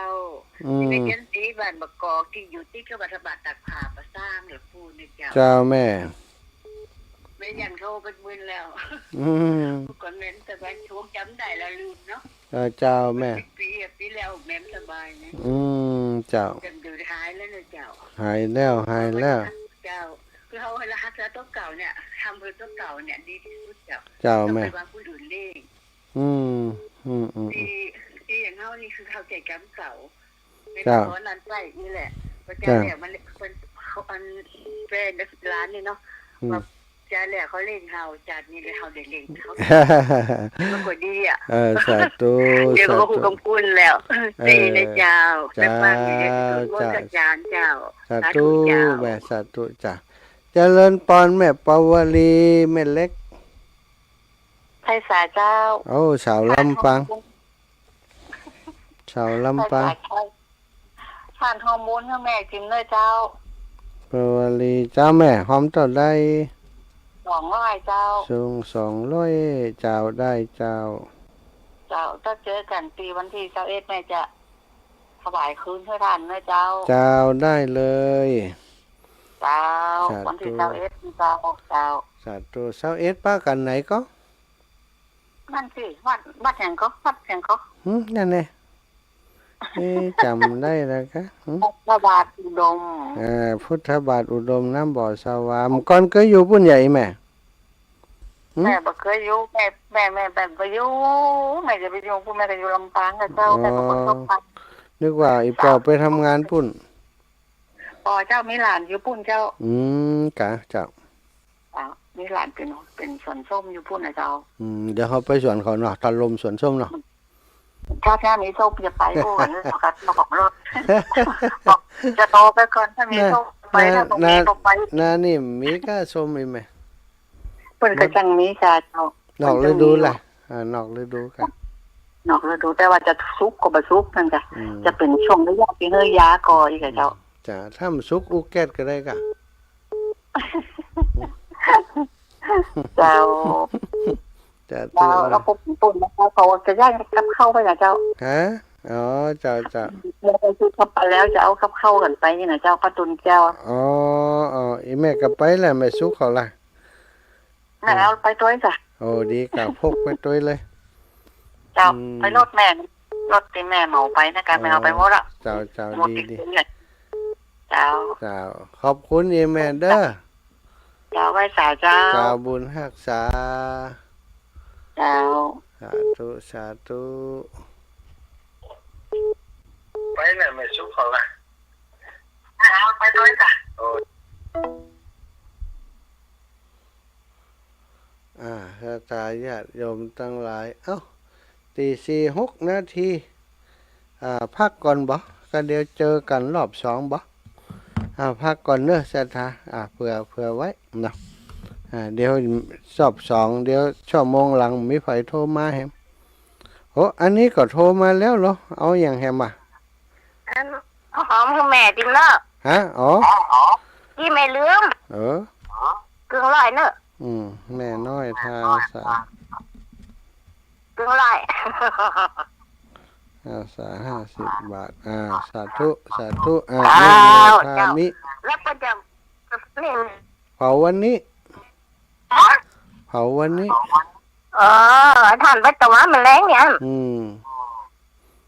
อืม นี่แม่จันตีบ้านบางกอกตี้อยู่ติดกับวัดพระบาทตากผ้าป่าซางหลวงปู่นี่เจ้า เจ้าแม่ แม่ยันเขาไปเมินแล้ว อืม ก่อนแม่นแต่ว่าช่วงจ๋ำได้แล้วลืมเนาะ เออ เจ้าแม่ สิบปีอะ ปีแล้วแม่บ่สบายนะ อืม เจ้า จ๋ำเดี๋ยวหายแล้วนะเจ้า หายแล้ว หายแล้ว เจ้า คือเฮาหักษาตั๋วเก่าเนี่ย ทำเพื่อตั๋วเก่าเนี่ยดีตี้สุดเจ้า เจ้าแม่ เฮาไปว่าผู้อื่นเล่ง อืม อืม อืม ตี้ ตี้อย่างเฮานี่คือเข้าใจ๋จ๋ำเก่า เจ้า แม่นขอนั่นไปนี่แหละ พระเจ้า เจ้า แล้วมัน เปิ้น เขา อัน แฟนหลานนี่เนาะ อืม ว่า จาดแล้วเขาเล่งเฮา จาดนี้แล้วเฮาได้เล่งเขา มันก็ดีอะ เออ สาธุ เดี๋ยวก็ สาธุ ฮู้กำกุญแล้ว เออ ดีนะเจ้า เจ้า แม่ฟังอยู่เดี๋ยวสวดมนต์ เจ้า กับอาจ๋ารย์เจ้า สาธุ สาธุเจ้า แม่ สาธุจ้ะ เจริญปอนแม่ปาวลี แม่เล็ก ใครสาเจ้า โอ้ สาวลำปาง สาวลำปาง ใครสาเจ้า ต้านฮอมบุญหื้อแม่จิมเน่อเจ้า ปาวลีเจ้า แม่ฮอมเต้าใด สองร้อยเจ้า ส่งสองร้อย เจ้า ได้เจ้า เจ้า ถ้าเจอกั๋นตี้วันตี้ซาวเอ็ด แม่จะถวายคืนหื้อต้านเน่อเจ้า เจ้า ได้เลย เจ้า สาธุ วันตี้ซาวเอ็ด เจ้า เจ้า สาธุ ซาวเอ็ด ปะกั๋นไหนก็ นั่นสิ วัด วัดหยังก็ วัดหยังก็ หืม นั่นแหละ เอ๊ะ จ๋ำได้แล้วกะ หืม พุทธบาทอุดม เออ พุทธบาทอุดม น้ำบ่อสวาม ก่อนเกยอยู่ปุ้นใหญ่แม่ หืม แม่บ่เกยอยู่ แม่ แม่ แม่ แม่บ่อยู่ แม่จะไปอยู่ปุ้น แม่ก็อยู่ลำปางกับเจ้า อ๋อ แม่ก็บ่ชอบไป นึกว่าอี่ป้อไปทำงานปุ้น ป้อเจ้ามีหลานอยู่ปุ้นเจ้า อืม กะ เจ้า อ่ะ มีหลานเป๋น เป๋นสวนส้มอยู่ปุ้นนะเจ้า อืม เดี๋ยวเฮาไปสวนเขาเนาะ ตะลุมสวนส้มเนาะ ถ้า ถ้ามีส้มจะไป โอ้ เรื่องของการของรถ บอกจะโทรไปก่อน ถ้ามีส้มไป ถ้าบ่มีก็ไป นานี่มีก้าส้มอีกไหม เปิ้นก็จังมีกะเจ้า นอกฤดูล่ะ อ่า นอกฤดูกะ นอกฤดู แต่ว่าจะสุกก็บ่สุกนั่นกะ อืม จะเป๋นช่วงระยะตี้หื้อยาก่ออีกกะเจ้า จ้ะ ถ้ามันสุกอู้แก๊สก็ได้กะ เจ้า จ้ะ เจ้า แล้วปุ้น ปุ้น เขาจะย้ายกับข้าวไปนะเจ้า ฮะ อ๋อ เจ้า เจ้า เมื่อไปซื้อข้าวไปแล้วจะเอากับข้าวกั๋นไปนี่นะเจ้า ข้าวตุนเจ้า อ๋อ อ๋อ อี่แม่ก็ไปแหละ แม่สุกเขาล่ะ แม่เอาไปตวยจ้ะ โอ้ ดีกะ พกไปตวยเลย เจ้า อืม ไปรถแม่ รถตี้แม่เหมาไปนะกะ แม่เอาไปหมดละ เจ้า เจ้า หมด ดี ตี้ ดี เนี่ย เจ้า เจ้า ขอบคุณอี่แม่เด้อ เจ้า ไหว้สาเจ้า เจ้า บุญฮักษา เจ้า สาธุ สาธุ ไปแหละ แม่สุกเขาล่ะ เอาไปตวยจ้ะ โอ้ อ่า ศรัทธาญาติโยมตังหลาย เอ้า ตีสี่หกนาที อ่า พักก่อนบ่ ก็เดี๋ยวเจอกั๋นรอบสองบ่ อ่า พักก่อนเนอะ ศรัทธา อ่า เผื่อ เผื่อไว้เนาะ อ่า เดี๋ยวรอบสอง เดี๋ยวชั่วโมงหลังมีใผโทรมาแหม โอ้ อันนี้ก็โทรมาแล้วเหรอ เอาหยังแหมอะ อัน หอมหื้อแม่ติมเนอะ ฮะ อ๋อ ตี้แม่ลืม เออ กึ่งร้อยเนอะ อืม แม่น้อยทาสา กึ่งร้อย อาสาห้าสิบบาท อ่า สาธุ สาธุ อ่า เจ้า แม่น้อยทา เจ้า มิ แล้วเปิ้นจะ นี่ เผาวันนี้ ฮะ เผาวันนี้ เออ ต้านไปตะวันมื้อแลงเนี่ย อืม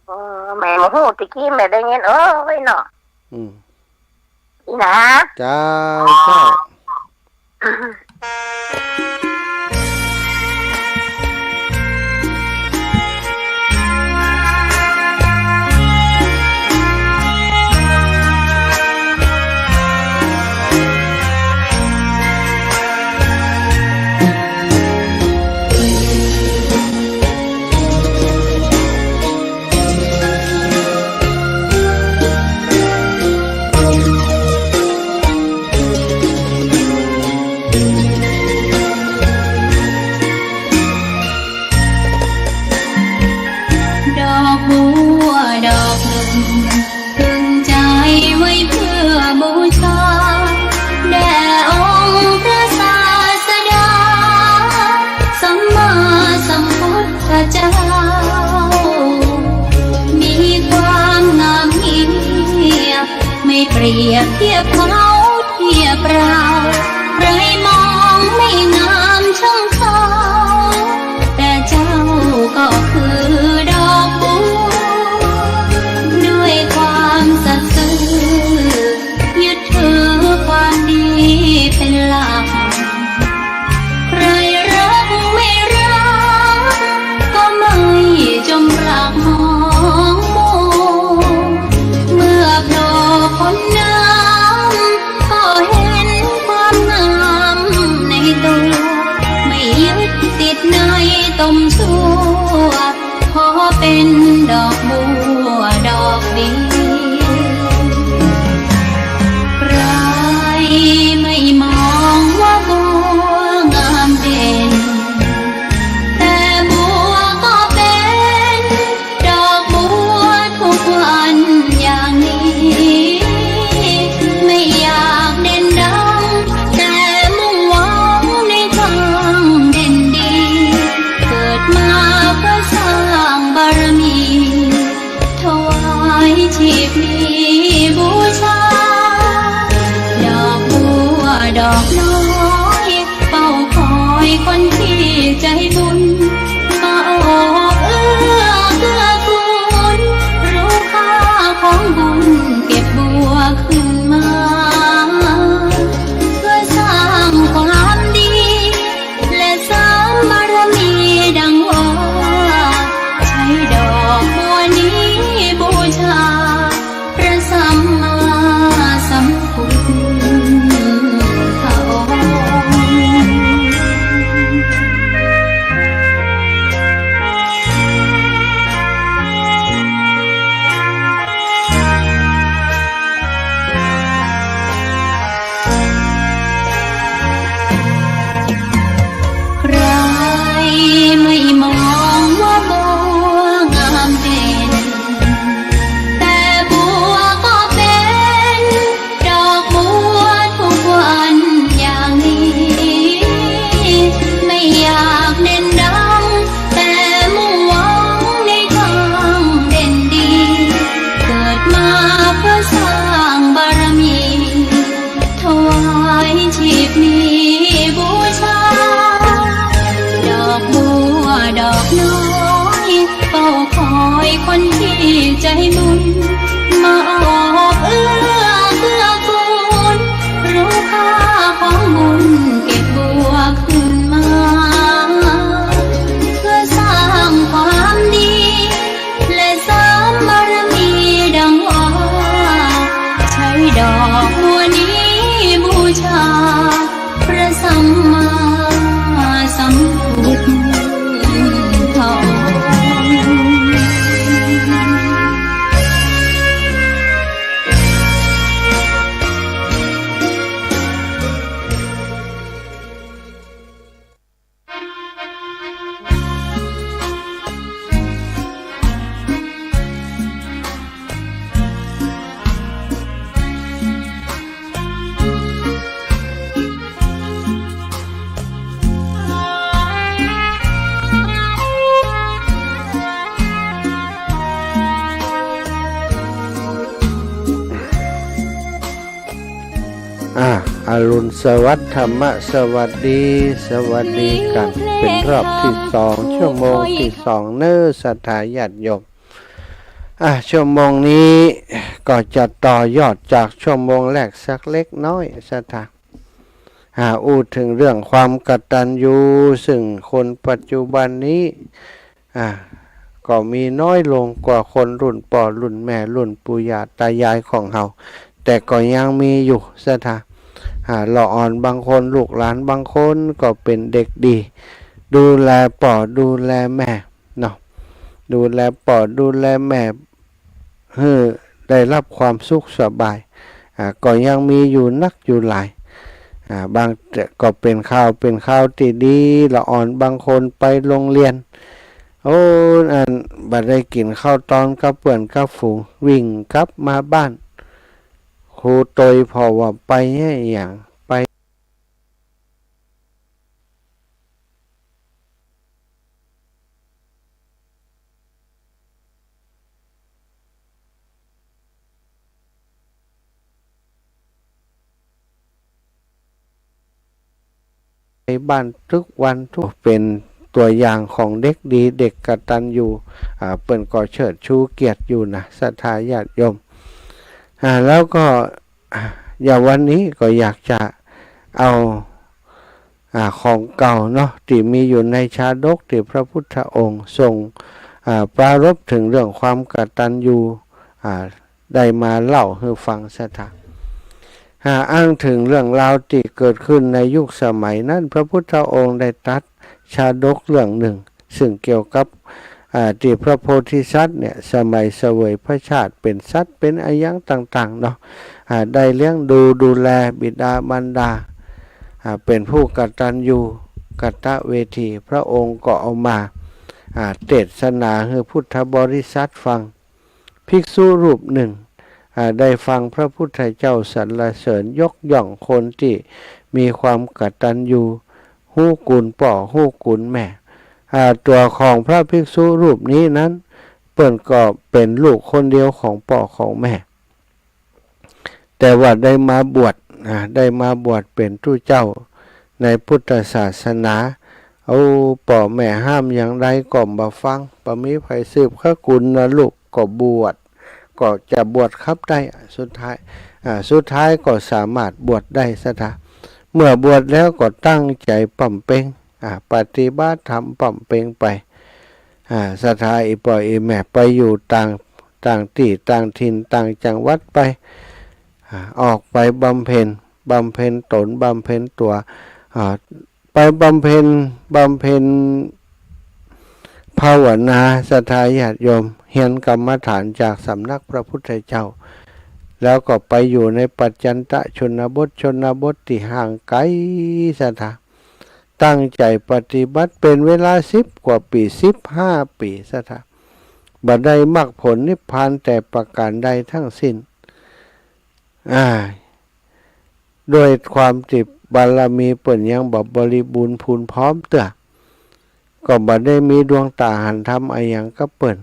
เออ แม่บ่ฮู้ ตะกี้แม่ได้ยิน เออ ไว้เนาะ อืม นี่นะ เจ้า เจ้า ดอกบัวดอกหนึ่ง ตึงใจไว้เพื่อบูชา แด่องค์พระศาสดา สัมมาสัมพุทธเจ้า มีความงามเยี่ยม ไม่เปรียบเทียบเขาเทียบเรา ใครมองไม่งามช่างเขา แต่เจ้าก็คือดอกบัว ด้วยความสัตย์ซื่อ ยึดถือความดีเป็นหลัก ใครรักไม่รัก ก็ไม่จงปรักมองมัว เมื่อโผล่พ้นน้ำ ดอกน้อยเฝ้าคอยคนที่ใจบุญ มาออกเอื้อเกื้อกูล รู้ค่าของบุญเก็บบัวขึ้นมา เพื่อสร้างความดี และเสริมบารมีดังว่า ใช้ดอกบัวนี้บูชา พระสัมมาสัมพุทธองค์ ใครไม่มองว่าบัวงามเด่น แต่บัวก็เป็นดอกบัวทุกวันอย่างนี้ ไม่อยากเด่นดัง แต่มุ่งหวังในทางเด่นดี เกิดมาเพื่อสร้างบารมี ถวายชีพนี้บูชา ดอกบัวดอกน้อย เฝ้าคอยคนที่ใจบุญ มาออกเอื้อเกื้อกูล รู้ค่าของบุญเก็บบัวขึ้นมา เพื่อสร้างความดี และเสริมบารมีดังว่า ใช้ดอกบัวนี้บูชา พระสัมมาสัมพุทธองค์ อ่า อรุณสวัสดิ์ ธรรมะสวัสดี สวัสดีกั๋น เป๋นรอบตี้สอง ชั่วโมงตี้สองเน่อ ศรัทธาญาติโยม อ่า ชั่วโมงนี้ก็จะต่อยอดจากชั่วโมงแรกสักเล็กน้อย ศรัทธา อ่า อู้เถิงเรื่องความกตัญญู ซึ่งคนปัจจุบันนี้ อ่า ก็มีน้อยลงกว่าคนรุ่นป้อรุ่นแม่รุ่นปู่ย่าตายายของเฮา แต่ก็ยังมีอยู่ ศรัทธา อ่า ละอ่อนบางคน ลูกหลานบางคนก็เป๋นเด็กดี ดูแลป้อดูแลแม่เนาะ ดูแลป้อดูแลแม่ หื้อได้รับความสุขสบาย อ่า ก็ยังมีอยู่นักอยู่หลาย อ่า บางเตื้อก็เป๋นข่าว เป๋นข่าวตี้ดี ละอ่อนบางคนไปโรงเรียน โอ้ อันบ่ได้กิ๋นข้าวตอนกับเปื้อนกับฝูง วิ่งกลับมาบ้าน ครูตวยผ่อว่าไปเยียะหยัง ไป ไปบ้านตึกวันทุก เป๋นตั๋วอย่างของเด็กดี เด็กกตัญญู อ่า เปิ้นก็เชิดชูเกียรติอยู่นะ ศรัทธาญาติโยม อ่า แล้วก็ อ่า อย่างวันนี้ก็อยากจะเอา อ่า ของเก่าเนาะ ตี้มีอยู่ในชาดกตี้พระพุทธองค์ทรง อ่า ปรารภเถิงเรื่องความกตัญญู อ่า ได้มาเล่าหื้อฟัง ศรัทธา อ่า อ้างเถิงเรื่องราวตี้เกิดขึ้นในยุคสมัยนั้น พระพุทธองค์ได้ตรัสชาดกเรื่องนึ่ง ซึ่งเกี่ยวกับ อ่า ตี้พระโพธิสัตว์เนี่ย สมัยเสวยพระชาติเป๋นสัตว์เป๋นอะหยังต่างๆ เนาะ อ่า ได้เลี้ยงดูดูแลบิดามารดา อ่า เป๋นผู้กตัญญูกตเวที พระองค์ก็เอามา อ่า เตสนาหื้อพุทธบริษัทฟัง ภิกษุรูปนึ่ง อ่า ได้ฟังพระพุทธเจ้าสรรเสริญยกย่องคนตี้มีความกตัญญู ฮู้คุณป้อฮู้คุณแม่ อ่า ตั๋วของพระภิกษุรูปนี้นั้น เปิ้นก็เป๋นลูกคนเดียวของป้อของแม่ แต่ว่าได้มาบวช อ่า ได้มาบวชเป๋นตุ๊เจ้าในพุทธศาสนา เอา ป้อแม่ห้ามอย่างใดก็บ่ฟัง บ่มีใผสืบขกุลนะลูก ก็บวช ก็จะบวชครับได้ สุดท้าย อ่า สุดท้ายก็สามารถบวชได้ศรัทธา เมื่อบวชแล้วก็ตั้งใจ๋บำเพ็ญ อ่า ปฏิบัติธรรมบำเพ็ญไป อ่า ศรัทธา อี่ป้ออี่แม่ไปอยู่ต่าง ต่างตี้ ต่างถิ่น ต่างจังหวัดไป อ่า ออกไปบำเพ็ญ บำเพ็ญต๋น บำเพ็ญตั๋ว อ่า ไปบำเพ็ญ บำเพ็ญภาวนา ศรัทธาญาติโยม เฮียนกรรมฐานจากสำนักพระพุทธเจ้า แล้วก็ไปอยู่ในปัจจันตชนบท ชนบทตี้ห่างไก๋ศรัทธา ตั้งใจ๋ปฏิบัติเป๋นเวลาสิบกว่าปี๋ สิบห้าปี๋ศรัทธา บ่ได้มรรคผลนิพพานแต่ประการใดทั้งสิ้น อ่า ด้วยความตี้บารมีเปิ้นยังบ่บริบูรณ์พูนพร้อมเตื้อ ก็บ่ได้มีดวงต๋าหันธรรมอะหยังกับเปิ้น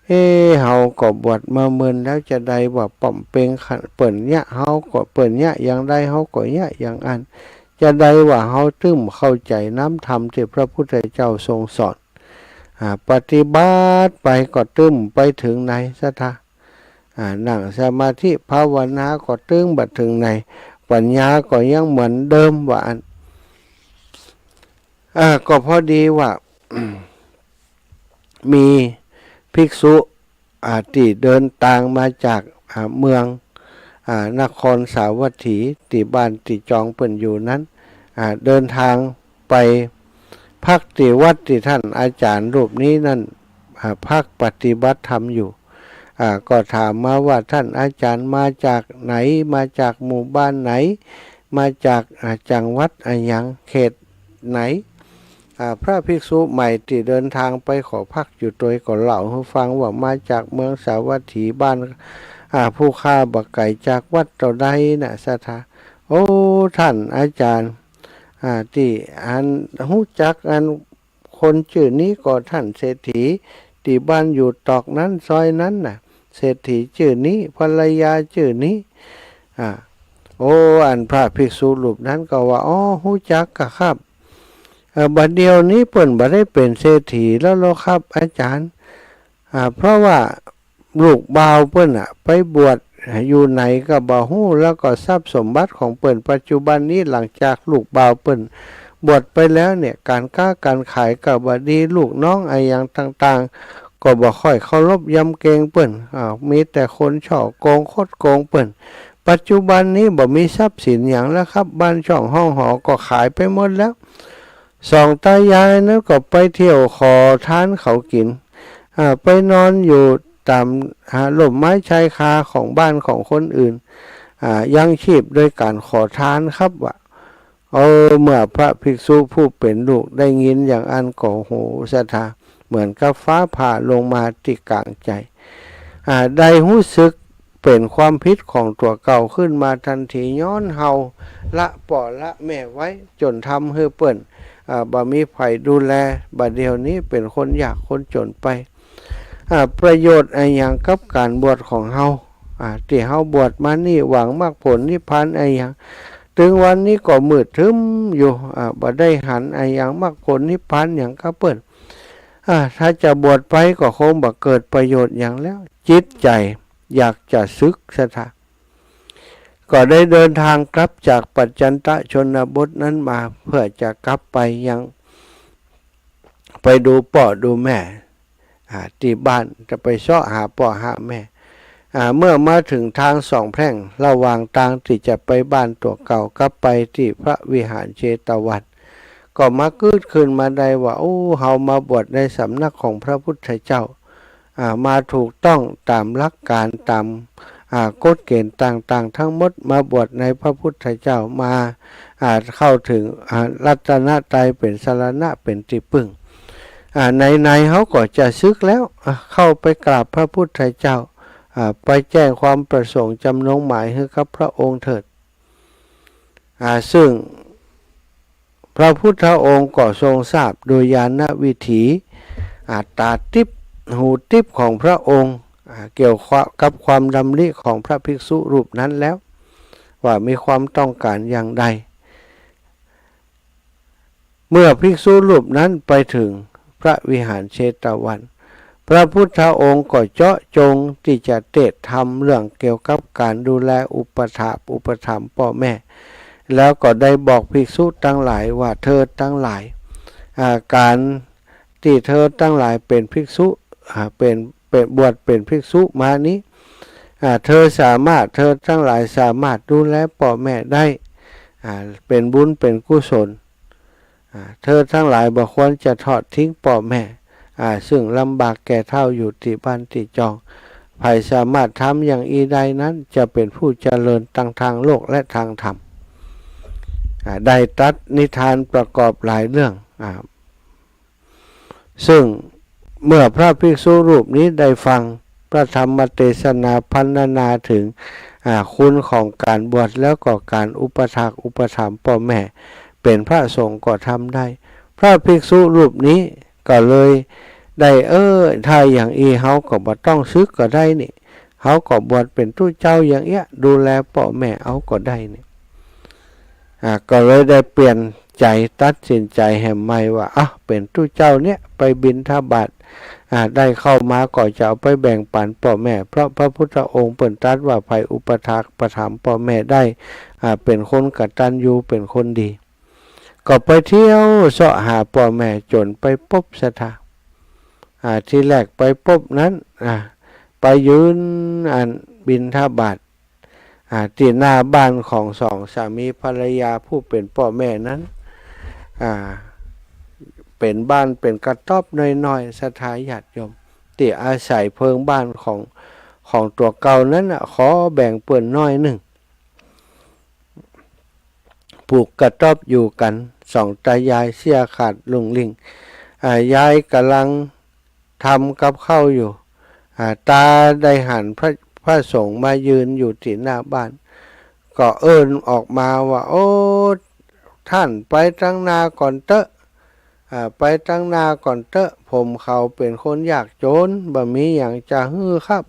เอ๊ะ เฮาก็บวชมาเมินแล้ว จาใดว่าบำเพ็ญเปิ้นเยียะ เฮาก็ เปิ้นเยียะอย่างใด เฮาก็เยียะอย่างอั้น จาใดว่าเฮาตึ้มเข้าใจ๋น้ำธรรมตี้พระพุทธเจ้าทรงสอน อ่า ปฏิบัติไปก็ตึ้มไปเถิงไหนศรัทธา อ่า นั่งสมาธิภาวนาก็ตึงบ่เถิงไหน ปัญญาก็ยังเหมือนเดิมว่าอั้น อ่า ก็พอดีว่า มีภิกษุ อ่า ตี้เดินตางมาจาก อ่า เมือง อ่า นครสาวัตถี ตี้บ้านตี้จองเปิ้นอยู่นั้น อ่า เดินตางไปพักตี้วัดตี้ต้านอาจ๋ารย์รูปนี้นั้น อ่า พักปฏิบัติธรรมอยู่ อ่า ก็ถามมาว่า ต้านอาจ๋ารย์มาจากไหน มาจากหมู่บ้านไหน มาจาก อ่า จังหวัดอะหยัง เขตไหน อ่า พระภิกษุใหม่ตี้เดินตางไปขอพักอยู่ตวยก็เล่าหื้อฟังว่ามาจากเมืองสาวัตถี บ้าน อ่า ผู้ข้าบ่ไก๋จากวัดเต้าใดน่ะศรัทธา โอ้ ต้านอาจ๋ารย์ อ่า ตี้อันฮู้จักอันคนจื้อนี้ก็ต้านเศรษฐี ตี้บ้านอยู่ตอกนั้นซอยนั้นน่ะ เศรษฐีจื้อนี้ ภรรยาจื้อนี้ อ่า โอ้ อันพระภิกษุรูปนั้นก็ว่า อ๋อ ฮู้จักกาครับ เอ่อ บ่าเดี่ยวนี้เปิ้นบ่ได้เป๋นเศรษฐีแล้วลอครับ อาจ๋ารย์ อ่า เพราะว่าลูกบ่าวเปิ้นน่ะ ไปบวชอยู่ไหนก็บ่ฮู้ แล้วก็ทรัพย์สมบัติของเปิ้นปัจจุบันนี้ หลังจากลูกบ่าวเปิ้นบวชไปแล้วเนี่ย ก๋านก๊าก๋านขายก็บ่ดี ลูกน้องอะหยังต่างๆ ก็บ่ค่อยเคารพยำเกรงเปิ้น อ่า มีแต่คนฉ้อโกงคดโกงเปิ้น ปัจจุบันนี้บ่มีทรัพย์สินหยังแล้วครับ บ้านช่องห้องหอก็ขายไปหมดแล้ว สองตายายนั้นก็ไปเที่ยวขอทานเขากิ๋น อ่า ไปนอนอยู่ต๋าม อ่า ร่มไม้ชายคาของบ้านของคนอื่น อ่า ยังชีพโดยก๋านขอทานครับ ว่า เออ เมื่อพระภิกษุผู้เป๋นลูกได้ยินอย่างอั้นก็ โห ศรัทธา เหมือนกับฟ้าผ่าลงมาตี้ก๋างใจ๋ อ่า ได้ฮู้สึกเป๋นความผิดของตั๋วเก่าขึ้นมาตันที ย้อนเฮาละป้อละแม่ไว้ จ๋นทำหื้อเปิ้น อ่า บ่มีใผดูแล บ่าเดี่ยวนี้เป๋นคนยากคนจ๋นไป อ่า ประโยชน์อะหยังกับก๋านบวชของเฮา อ่า ตี้เฮาบวชมานี่หวังมรรคผลนิพพานอะหยัง ตึงวันนี้ก็มืดตึ๊มอยู่ อ่า บ่ได้หันอะหยังมรรคผลนิพพานหยังกับเปิ้น อ่า ถ้าจะบวชไปก็คงบ่เกิดประโยชน์หยังแล้ว จิตใจ๋อยากจะสึกศรัทธา ก็ได้เดินตางกลับจากปัจจันตชนบทนั้นมา เพื่อจะกลับไปยัง ไปดูป้อดูแม่ อ่า ตี้บ้าน จะไปเซาะหาป้อหาแม่ อ่า เมื่อมาเถิงตางสองแพร่ง ระหว่างตางตี้จะไปบ้านตั๋วเก่ากับไปตี้พระวิหารเชตวัน ก็มากึ๊ดขึ้นมาได้ว่า โอ้ เฮามาบวชในสำนักของพระพุทธเจ้า อ่า มาถูกต้องต๋ามหลักก๋าน ต๋าม อ่า กฎเกณฑ์ต่างๆ ทั้งหมด มาบวชในพระพุทธเจ้า มา อ่า เข้าเถิง อ่า รัตนตรัยเป๋นสรณะ เป๋นตี้ปึ้ง อ่า ไหนๆ เฮาก็จะสึกแล้ว อ่า เข้าไปกราบพระพุทธเจ้า อ่า ไปแจ้งความประสงค์จำนงหมายหื้อกับพระองค์เถิด อ่า ซึ่งพระพุทธองค์ก็ทรงทราบโดยญาณวิถี อ่า ต๋าติ๊บ หูติ๊บของพระองค์ อ่า เกี่ยวกับความดำริของพระภิกษุรูปนั้นแล้ว ว่ามีความต้องก๋านอย่างใด เมื่อภิกษุรูปนั้นไปเถิงพระวิหารเชตวัน พระพุทธองค์ก็เจาะจงตี้จะเตศน์ธรรมเรื่องเกี่ยวกับก๋านดูแลอุปถากอุปถัมภ์ป้อแม่ แล้วก็ได้บอกภิกษุตังหลายว่า เธอตังหลาย อ่า ก๋านตี้เธอตังหลายเป๋นภิกษุ อ่า เป๋น เป๋น บวชเป๋นภิกษุมานี้ อ่า เธอสามารถ เธอตังหลายสามารถดูแลป้อแม่ได้ อ่า เป๋นบุญเป๋นกุศล อ่า เธอตังหลายบ่ควรจะทอดทิ้งป้อแม่ อ่า ซึ่งลำบากแก่เฒ่าอยู่ตี้บ้านตี้จอง ใผสามารถทำอย่างอี้ได้นั้น จะเป๋นผู้เจริญตังตางโลกและตางธรรม อ่า ได้ตรัสนิทานประกอบหลายเรื่อง อ่า ซึ่งเมื่อพระภิกษุรูปนี้ได้ฟังพระธรรมเตสนาพรรณนาเถิง อ่า คุณของก๋านบวช แล้วก็ก๋านอุปถากอุปถัมภ์ป้อแม่ เป๋นพระสงฆ์ก็ทำได้ พระภิกษุรูปนี้ก็เลยได้ เออ ถ้าอย่างอี้เฮาก็บ่ต้องสึกก็ได้นี่ เฮาก็บวชเป๋นตุ๊เจ้าอย่างเอี้ย ดูแลป้อแม่เอาก็ได้นี่ อ่า ก็เลยได้เปลี่ยนใจ๋ ตัดสินใจ๋แหมใหม่ว่า อ่ะ เป๋นตุ๊เจ้าเนี่ยไปบิณฑบาต อ่า ได้ข้าวมาก็จะเอาไปแบ่งปันป้อแม่ เพราะพระพุทธองค์เปิ้นตรัสว่า ใผอุปถากอุปถัมภ์ป้อแม่ได้ อ่า เป๋นคนกตัญญู เป๋นคนดี ก็ไปเที่ยวเซาะหาป้อแม่จ๋นไปปบศรัทธา อ่า ทีแรกไปปบนั้น อ่า ไปยืนอันบิณฑบาต อ่า ตี้หน้าบ้านของสองสามีภรรยาผู้เป๋นป้อแม่นั้น อ่า เป๋นบ้านเป๋นกระต๊อบน้อยๆ ศรัทธาญาติโยม ตี้อาศัยเพิงบ้านของ ของตั๋วเก่านั้นน่ะ ขอแบ่งเปิ้นน้อยนึ่ง ปูกกระต๊อบอยู่กั๋น สองต๋ายายเสี้ยขาดลุ่งลิ่ง อ่า ยายก่ำลังทำกับข้าวอยู่ อ่า ต๋าได้หันพระ พระสงฆ์มายืนอยู่ตี้หน้าบ้าน ก็เอิ้นออกมาว่า โอ้ ต้านไปตังหน้าก่อนเต๊อะ อ่า ไปตังหน้าก่อนเต๊อะ ผมเขาเป๋นคนยากจ๋น บ่มีหยังจะหื้อครับ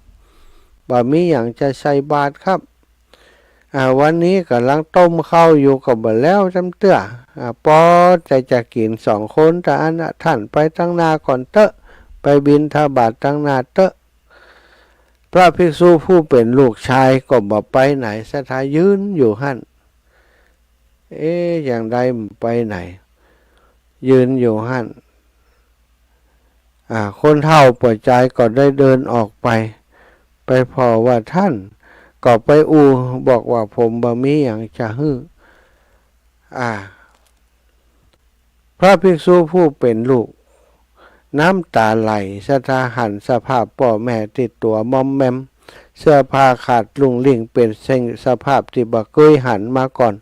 บ่มีหยังจะใส่บาตรครับ อ่า วันนี้ก่ำลังต้มข้าวอยู่ก็บ่แล้วจ้ำเตื้อ อ่า ปอใจ๋จะกิ๋นสองคนตาอั้นน่ะ ต้านไปตังหน้าก่อนเต๊อะ ไปบิณฑบาตตังหน้าเต๊อะ พระภิกษุผู้เป๋นลูกชายก็บ่ไปไหน ศรัทธายืนอยู่หั้น เอ๊ะ อย่างใดบ่ไปไหน ยืนอยู่หั้น อ่า คนเฒ่าป้อจายก็ได้เดินออกไป ไปผ่อว่าต้านก็ไปอู้บอกว่า ผมบ่มีหยังจะหื้อ อ่า พระภิกษุผู้เป๋นลูก น้ำต๋าไหล ศรัทธาหันสภาพป้อแม่ตี้ตั๋วมอมแมม เสื้อผ้าขาดลุ่งลิ่ง เป๋นสิ่งสภาพตี้บ่เกยหันมาก่อน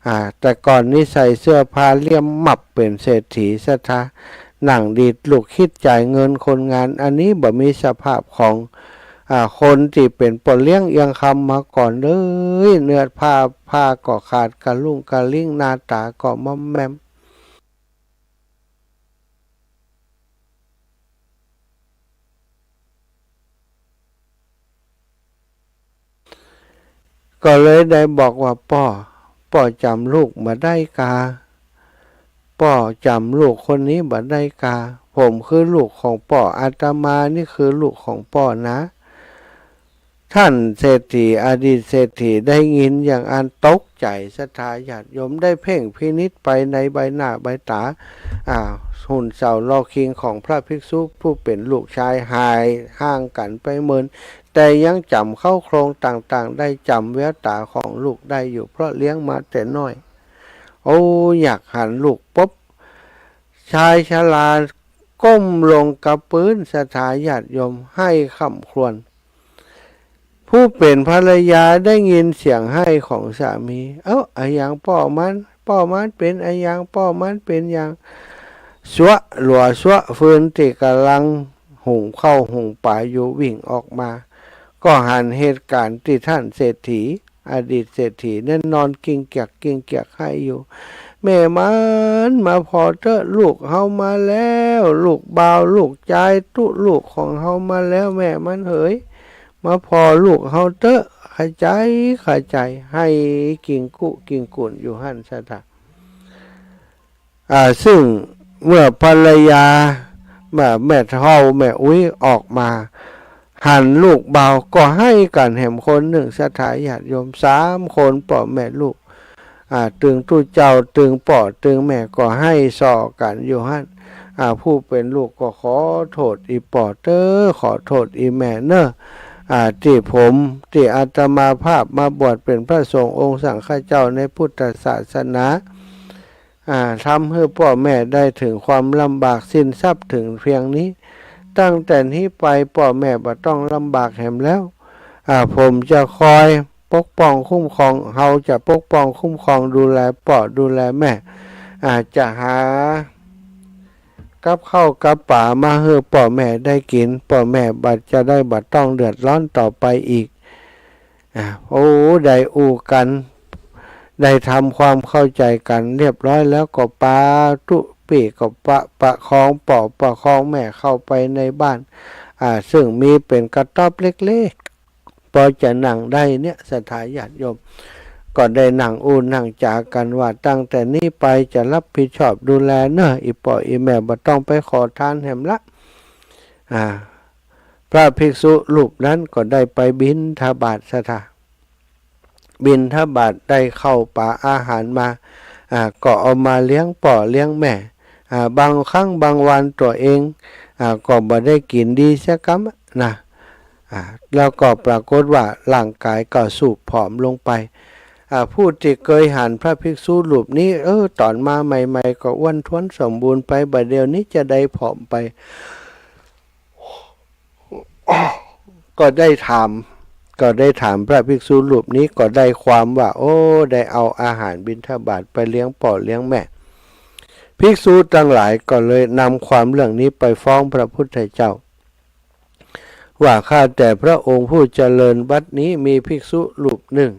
อ่า แต่ก่อนนี้ใส่เสื้อผ้าเลี่ยมมับ เป๋นเศรษฐี ศรัทธานั่งดีดลูกคิดจ่ายเงินคนงาน อันนี้บ่มีสภาพของ อ่า คนตี้เป๋นป้อเลี้ยงเอียงคำมาก่อนเลย เนื้อผ้า ผ้าก็ขาดกระลุ่งกระลิ่ง หน้าต๋าก็มอมแมม ก็เลยได้บอกว่า ป้อ ป้อจ๋ำลูกบ่ได้กา ป้อจ๋ำลูกคนนี้บ่ได้กา ผมคือลูกของป้อ อาตมานี่คือลูกของป้อนะ ต้านเศรษฐี อดีตเศรษฐีได้ยินอย่างอั้นตกใจ๋ ศรัทธาญาติโยม ได้เพ่งพินิจไปในใบหน้าใบต๋า อ่า หุ่นเสาหล่อคิงของพระภิกษุผู้เป๋นลูกชาย หายห่างกั๋นไปเมิน แต่ยังจ๋ำเข้าโครงต่างๆ ได้ จ๋ำแววต๋าของลูกได้อยู่ เพราะเลี้ยงมาแต่น้อย โอ้ อยากหันลูกปบ ชายชราก้มลงกับปื๊น ศรัทธาญาติโยม ไห้คร่ำครวญ ผู้เป๋นภรรยาได้ยินเสียงไห้ของสามี เอ้า อะหยังป้อมัน ป้อมันเป๋นอะหยัง ป้อมันเป๋นหยัง ซัวะหลัวซัวะฟืนตี้ก่ำลังหุงข้าวหุงปลาอยู่วิ่งออกมา ก็หันเหตุก๋ารณ์ตี้ต้านเศรษฐี อดีตเศรษฐีนั้นนอนกลิ้งเกียกกลิ้งเกียกไห้อยู่ แม่มันมาผ่อเต๊อะ ลูกเฮามาแล้ว ลูกบ่าวลูกจายตุ๊ลูกของเฮามาแล้ว แม่มันเหย มาผ่อลูกเฮาเต๊อะ ขะใจ๋ ขะใจ๋ ไห้กิ่งกุกิ่งกุ่นอยู่หั้น ศรัทธา อ่า ซึ่งเมื่อภรรยา แม่ แม่เฒ่าแม่อุ๊ยออกมา หันลูกบ่าวก็ไห้กั๋นแหมคนนึ่ง ศรัทธาญาติโยม สามคนป้อแม่ลูก อ่า ตึงตุ๊เจ้า ตึงป้อ ตึงแม่ก็ไห้ส่อกั๋นอยู่หั้น อ่า ผู้เป๋นลูกก็ขอโต้ษอี่ป้อเต๊อะ ขอโต้ษอี่แม่เนาะ อ่า ตี้ผม ตี้อาตมาภาพมาบวชเป๋นพระสงฆ์องค์สังฆเจ้าในพุทธศาสนา อ่า ทำหื้อป้อแม่ได้เถิงความลำบากสิ้นทรัพย์เถิงเพียงนี้ ตั้งแต่นี้ไปป้อแม่บ่ต้องลำบากแหมแล้ว อ่า ผมจะคอยปกป้องคุ้มครอง เฮาจะปกป้องคุ้มครองดูแลป้อดูแลแม่ อ่า จะหากับข้าวกับป๋ามาหื้อป้อแม่ได้กิ๋น ป้อแม่บ่ จะได้บ่ต้องเดือดร้อนต่อไปอีก อ่า โอ้ ได้อู้กั๋น ได้ทำความเข้าใจ๋กั๋นเรียบร้อยแล้วก็ปาตุ๊ปี้ก็ปะ ประคองป้อประคองแม่เข้าไปในบ้าน อ่า ซึ่งมีเป๋นกระต๊อบเล็กๆ ปอจะนั่งได้เนี่ย ศรัทธาญาติโยม ก็ได้นั่งอู้นั่งจ๋ากั๋นว่า ตั้งแต่นี้ไปจะรับผิดชอบดูแลเนาะ อี่ป้ออี่แม่บ่ต้องไปขอทานแหมละ อ่า พระภิกษุรูปนั้นก็ได้ไปบิณฑบาต ศรัทธา บิณฑบาตได้ข้าวป๋าอาหารมา อ่า ก็เอามาเลี้ยงป้อเลี้ยงแม่ อ่า บางครั้งบางวันตั๋วเอง อ่า ก็บ่ได้กิ๋นดีสักกำนะ อ่า แล้วก็ปรากฏว่าร่างกายก็ทรุดผอมลงไป อ่า ผู้ตี้เกยหันพระภิกษุรูปนี้ เออ ต๋อนมาใหม่ๆ ก็อ้วนท้วนสมบูรณ์ไป บ่าเดี่ยวนี้จะได้ผอมไป ก็ได้ถาม ก็ได้ถามพระภิกษุรูปนี้ ก็ได้ความว่า โอ้ ได้เอาอาหารบิณฑบาตไปเลี้ยงป้อเลี้ยงแม่ ภิกษุตังหลายก็เลยนำความเรื่องนี้ไปฟ้องพระพุทธเจ้า ว่า ข้าแต่พระองค์ผู้เจริญ บัดนี้มีภิกษุรูปนึ่ง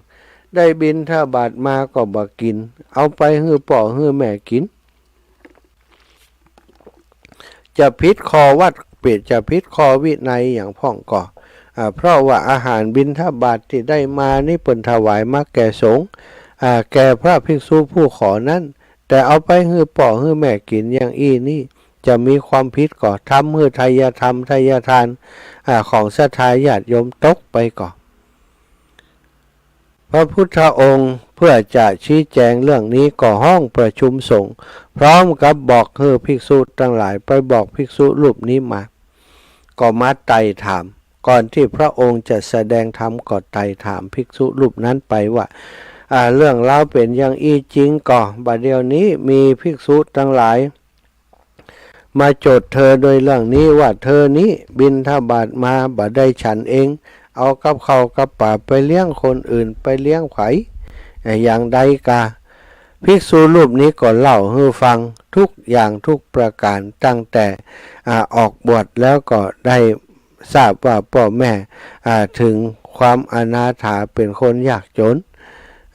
ได้บิณฑบาตมาก็บ่กิ๋น เอาไปหื้อป้อหื้อแม่กิ๋น จะผิดข้อวัตร เป๋นจะผิดข้อวินัยหยังพ่องก่อ อ่า เพราะว่าอาหารบิณฑบาตตี้ได้มานี้เปิ้นถวายมาแก่สงฆ์ อ่า แก่พระภิกษุผู้ขอนั้น แต่เอาไปหื้อป้อหื้อแม่กิ๋นอย่างอี้นี้ จะมีความผิดก่อ ทำหื้อไทยธรรมไทยทาน อ่า ของศรัทธาญาติโยมตกไปก่อ พระพุทธองค์เพื่อจะชี้แจงเรื่องนี้ก็ฮ้องประชุมสงฆ์ พร้อมกับบอกหื้อภิกษุตังหลายไปบอกภิกษุรูปนี้มา ก็มาไต่ถาม ก่อนตี้พระองค์จะแสดงธรรมก็ไต่ถามภิกษุรูปนั้นไปว่า อ่า เรื่องราวเป๋นอย่างอี้จริงก่อ บ่าเดี่ยวนี้มีภิกษุตังหลาย มาโจทย์เธอโดยเรื่องนี้ว่า เธอนี้บิณฑบาตมาบ่ได้ฉันเอง เอากับข้าวกับป๋าไปเลี้ยงคนอื่น ไปเลี้ยงใผ อย่างใดกา ภิกษุรูปนี้ก็เล่าหื้อฟังทุกอย่างทุกประก๋าน ตั้งแต่ อ่า ออกบวชแล้วก็ได้ทราบว่าป้อแม่ อ่า เถิงความอนาถา เป๋นคนยากจน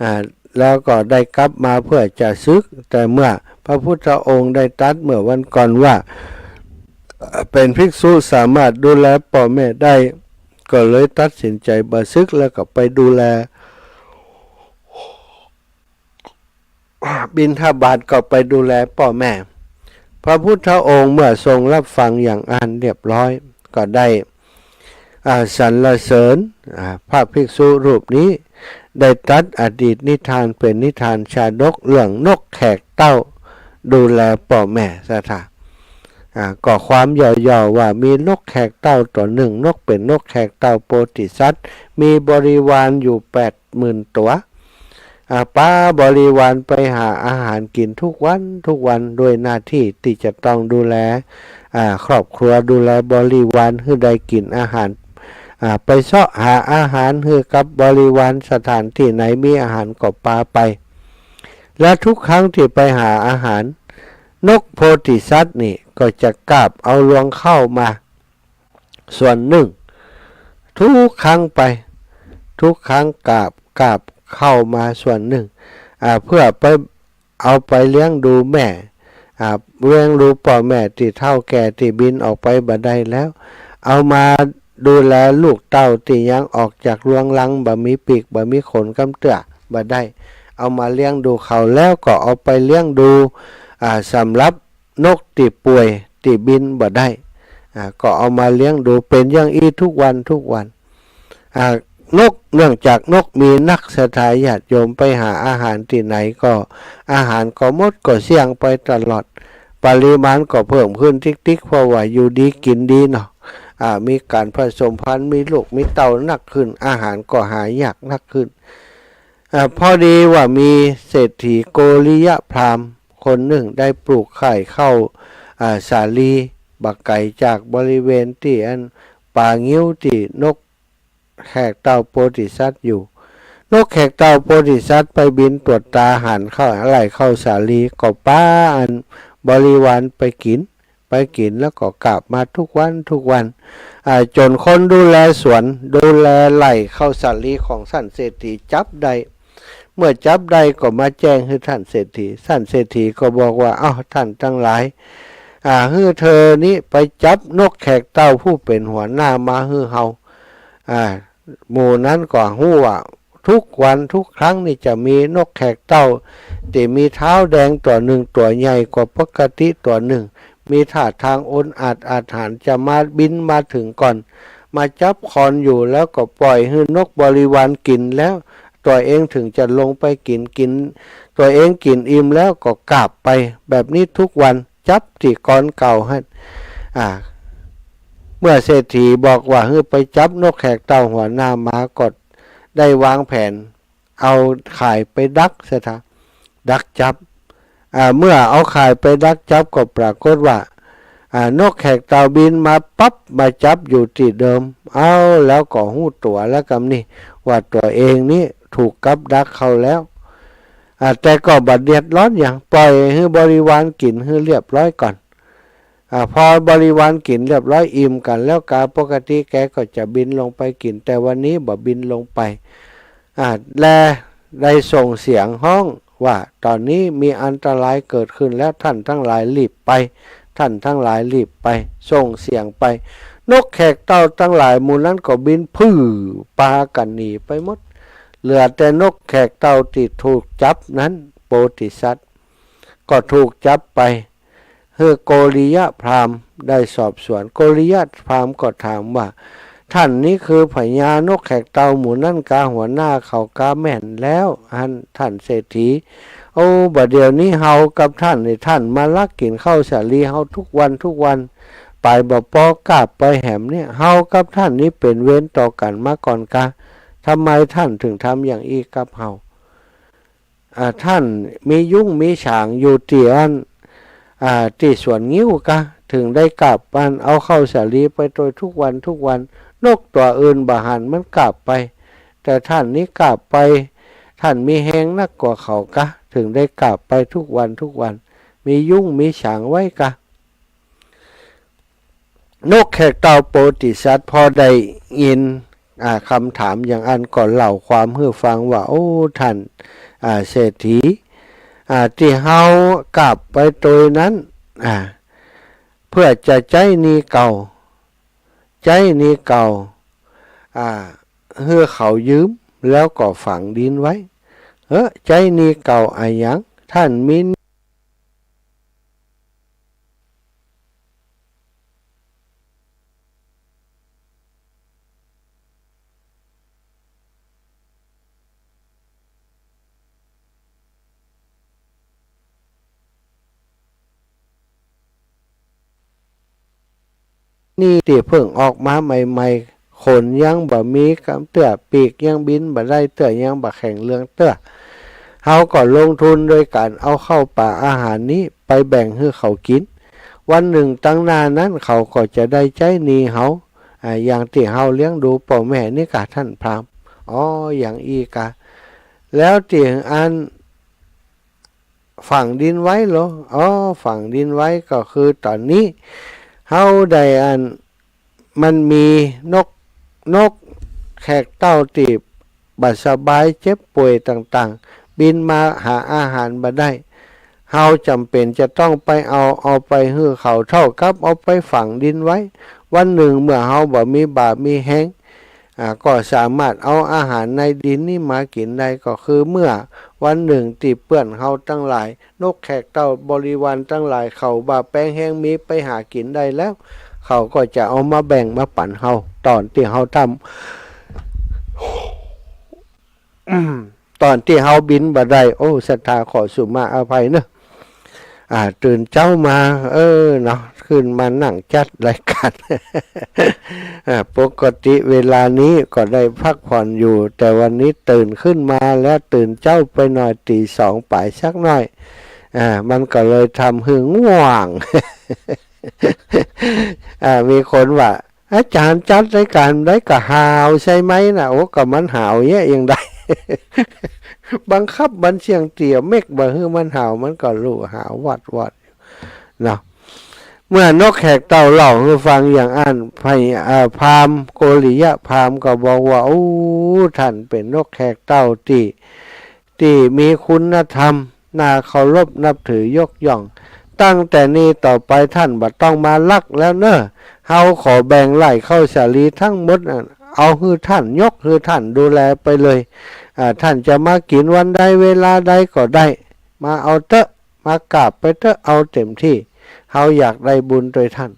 อ่า แล้วก็ได้กลับมาเพื่อจะสึก แต่เมื่อพระพุทธองค์ได้ตรัสเมื่อวันก่อนว่า เป๋นภิกษุสามารถดูแลป้อแม่ได้ ก็เลยตัดสินใจ๋บ่สึก แล้วก็ไปดูแล บิณฑบาตก็ไปดูแลป้อแม่ พระพุทธองค์เมื่อทรงรับฟังอย่างอั้นเรียบร้อย ก็ได้ อ่า สรรเสริญ อ่า พระภิกษุรูปนี้ ได้ตรัสอดีตนิทานเป๋นนิทานชาดกเรื่องนกแขกเต้าดูแลป้อแม่ ศรัทธา อ่า ก็ความย่อๆ ว่ามีนกแขกเต้าตั๋วนึ่ง นกเป๋นนกแขกเต้าโพธิสัตว์ มีบริวารอยู่แปดหมื่นตั๋ว อ่า ปาบริวารไปหาอาหารกิ๋นทุกวันทุกวัน ด้วยหน้าตี้ตี้จะต้องดูแล อ่า ครอบครัว ดูแลบริวารหื้อได้กิ๋นอาหาร อ่า ไปเซาะหาอาหารหื้อกับบริวาร สถานตี้ไหนมีอาหารก็ปาไป และทุกครั้งตี้ไปหาอาหาร นกโพธิสัตว์นี่ก็จะกาบเอารวงข้าวมา ส่วนนึ่ง ทุกครั้งไป ทุกครั้งกาบ กาบข้าวมาส่วนนึ่ง อ่า เพื่อไป เอาไปเลี้ยงดูแม่ อ่า เลี้ยงดูป้อแม่ตี้เฒ่าแก่ตี้บินออกไปบ่ได้แล้ว เอามา ดูแลลูกเต้าตี้ยังออกจากรวงรัง บ่มีปีกบ่มีขนกำเตื้อ บ่ได้ เอามาเลี้ยงดูเขา แล้วก็เอาไปเลี้ยงดู อ่า สำหรับนกตี้ป่วยตี้บินบ่ได้ อ่า ก็เอามาเลี้ยงดูเป๋นอย่างอี้ทุกวันทุกวัน อ่า นก เนื่องจากนกมีนัก ศรัทธาญาติโยมไปหาอาหารตี้ไหนก็ อาหารก็หมดก็เสี้ยงไปตลอด ปริมาณก็เพิ่มขึ้นติ๊กๆ เพราะว่าอยู่ดีกิ๋นดีเนาะ อ่า มีก๋านผสมพันธุ์ มีลูกมีเต้านักขึ้น อาหารก็หายากนักขึ้น อ่า พอดีว่ามีเศรษฐีโกริยะพราหมณ์คนนึ่งได้ปลูกข่ายข้าว อ่า สาลี บ่ไก๋จากบริเวณตี้อันป่างิ้วตี้นกแขกเต้าโพธิสัตว์อยู่ นกแขกเต้าโพธิสัตว์ไปบินตรวจตราหันข้าว ไร่ข้าวสาลี ก็ปาอันบริวารไปกิ๋น ไปกิ๋นแล้วก็กาบมาทุกวันทุกวัน อ่า จ๋นคนดูแลสวน ดูแลไร่ข้าวสาลีของต้านเศรษฐีจับได้ เมื่อจับได้ก็มาแจ้งหื้อต้านเศรษฐี ต้านเศรษฐีก็บอกว่า อ้าว ต้านตังหลาย อ่า หื้อเธอนี้ไปจับนกแขกเต้าผู้เป๋นหัวหน้ามาหื้อเฮา อ่า หมู่นั้นก็ฮู้ว่าทุกวันทุกครั้งนี่จะมีนกแขกเต้าตี้มีเท้าแดงตั๋วนึ่ง ตั๋วใหญ่กว่าปกติตั๋วนึ่ง มีท่าตางองอาจอาถรรพ์ จะมาบินมาเถิงก่อน มาจับคอนอยู่ แล้วก็ปล่อยหื้อนกบริวารกิ๋น แล้วตั๋วเองเถิงจะลงไปกิ๋น กิ๋น ตั๋วเองกิ๋นอิ่มแล้วก็กาบไป แบบนี้ทุกวัน จับตี้กอนเก่าหั้น อ่า เมื่อเศรษฐีบอกว่าหื้อไปจับนกแขกเต้าหัวหน้ามา ก็ได้วางแผนเอาข่ายไปดักเสียเถาะ ดักจับ อ่า เมื่อเอาข่ายไปดักจับก็ปรากฏว่า อ่า นกแขกเต้าบินมาปั๊บ มาจับอยู่ตี้เดิม เอา แล้วก็ฮู้ตั๋วแล้วกำนี้ ว่าตั๋วเองนี้ถูกกับดักเข้าแล้ว อ่า แต่ก็บ่เดือดร้อนหยัง ปล่อยหื้อบริวารกิ๋นหื้อเรียบร้อยก่อน อ่า พอบริวารกิ๋นเรียบร้อยอิ่มกั๋นแล้วกา ปกติแกก็จะบินลงไปกิ๋น แต่วันนี้บ่บินลงไป อ่า และได้ส่งเสียงฮ้องว่า ต๋อนนี้มีอันตรายเกิดขึ้นแล้ว ต้านตังหลายรีบไป ต้านตังหลายรีบไป ส่งเสียงไป นกแขกเต้าตังหลายหมู่นั้นก็บินผื่อปากั๋นหนีไปหมด เหลือแต่นกแขกเต้าตี้ถูกจับนั้น โพธิสัตว์ ก็ถูกจับไป หื้อโกริยะพราหมณ์ได้สอบสวน โกริยะพราหมณ์ก็ถามว่า ต้านนี้คือพญานกแขกเต้าหมู่นั้นกา หัวหน้าเขากา แม่นแล้วหั้นต้านเศรษฐี โอ้ บ่าเดี่ยวนี้เฮากับต้านนี่ ต้านมาลักกิ๋นข้าวสาลีเฮาทุกวันทุกวัน ไปบ่ปอกาบไปแหมเนี่ย เฮากับต้านนี้เป๋นเวรต่อกั๋นมาก่อนกา ทำไมต้านเถิงทำอย่างอี้กับเฮา อ่า ต้านมียุ้งมีฉางอยู่ตี้อัน อ่า ตี้สวนงิ้วกา เถิงได้กาบอันเอาข้าวสาลีไปตวยทุกวันทุกวัน นกตั๋วอื่นบ่หันมันกาบไป แต่ต้านนี้กาบไป ต้านมีแฮงนักกว่าเขากา เถิงได้กาบไปทุกวันทุกวัน มียุ้งมีฉางไว้กา นกแขกเต้าโพธิสัตว์พอได้ยิน อ่า กำถามอย่างอั้นก็เล่าความหื้อฟังว่า โอ้ ต้าน อ่า เศรษฐี อ่า ตี้เฮากาบไปตวยนั้น อ่า เปื้อจะใจ๊หนี้เก่า ใจ๊หนี้เก่า อ่า หื้อเขายืม แล้วก็ฝังดินไว้ เออ ใจ๊หนี้เก่าอะหยัง ต้านมี นี่ตี้เพิ่งออกมาใหม่ๆ ขนยังบ่มีกำเตื้อ ปีกยังบินบ่ได้เตื้อ ยังบ่แข็งแรงเตื้อ เฮาก็ลงทุนโดยก๋านเอาข้าวป๋าอาหารนี้ไปแบ่งหื้อเขากิ๋น วันนึ่งตังหน้านั้นเขาก็จะได้ใจ๊หนี้เฮา อ่า อย่างตี้เฮาเลี้ยงดูป้อแม่นี่กาต้านพราหมณ์ อ๋อ อย่างอี้กา แล้วตี้อัน ฝังดินไว้เหรอ อ๋อ ฝังดินไว้ก็คือต๋อนนี้เฮาได้อัน มันมีนก นกแขกเต้าตี้บ่สบายเจ็บป่วยต่างๆ บินมาหาอาหารบ่ได้ เฮาจ๋ำเป๋นจะต้องไปเอา เอาไปหื้อเขา เต้ากับเอาไปฝังดินไว้ วันนึ่งเมื่อเฮาบ่มีบ่ามีแฮง อ่า ก็สามารถเอาอาหารในดินนี้มากิ๋นได้ ก็คือเมื่อวันนึ่งตี้เปื้อนเฮาตังหลาย นกแขกเต้าบริวารตังหลาย เขาบ่าแปงแฮงมีไปหากิ๋นได้แล้ว เขาก็จะเอามาแบ่งมาปั๋นเฮา ต๋อนตี้เฮาทำ ต๋อนตี้เฮาบินบ่ได้ โอ้ ศรัทธาขอสุมาอภัยเนาะ อ่า ตื่นเจ๊ามา เออ เนาะ ขึ้นมานั่งจัดรายการ อ่า ปกติเวลานี้ก็ได้พักผ่อนอยู่ แต่วันนี้ตื่นขึ้นมาแล้ว ตื่นเจ๊าไปหน่อย ตี๋สองป๋ายสักหน่อย อ่า มันก็เลยทำหื้อง่วง อ่า มีคนว่า อาจ๋ารย์จัดรายการได้ก็หาวใช่ไหมน่ะ โอ้ ก็มันหาวเยียะอย่างใด บังคับมันเสี้ยงเตี้ยเม็กบ่หื้อมันหาว มันก็ลู่หาววัดวัดอยู่เนาะ เมื่อนกแขกเต้าเล่าหื้อฟังอย่างอั้น พญา อ่า พราหมณ์ โกริยะพราหมณ์ก็บอกว่า โอ้ ต้านเป๋นนกแขกเต้าตี้ ตี้มีคุณธรรม น่าเคารพนับถือยกย่อง ตั้งแต่นี้ต่อไปต้านบ่ต้องมาลักแล้วเน่อ เฮาขอแบ่งไร่ข้าวสาลีตังหมดน่ะ เอาหื้อต้าน ยกหื้อต้านดูแลไปเลย อ่า ต้านจะมากิ๋นวันใดเวลาใดก็ได้ มาเอาเต๊อะ มากราบไปเต๊อะ เอาเต็มตี้ เฮาอยากได้บุญตวยต้าน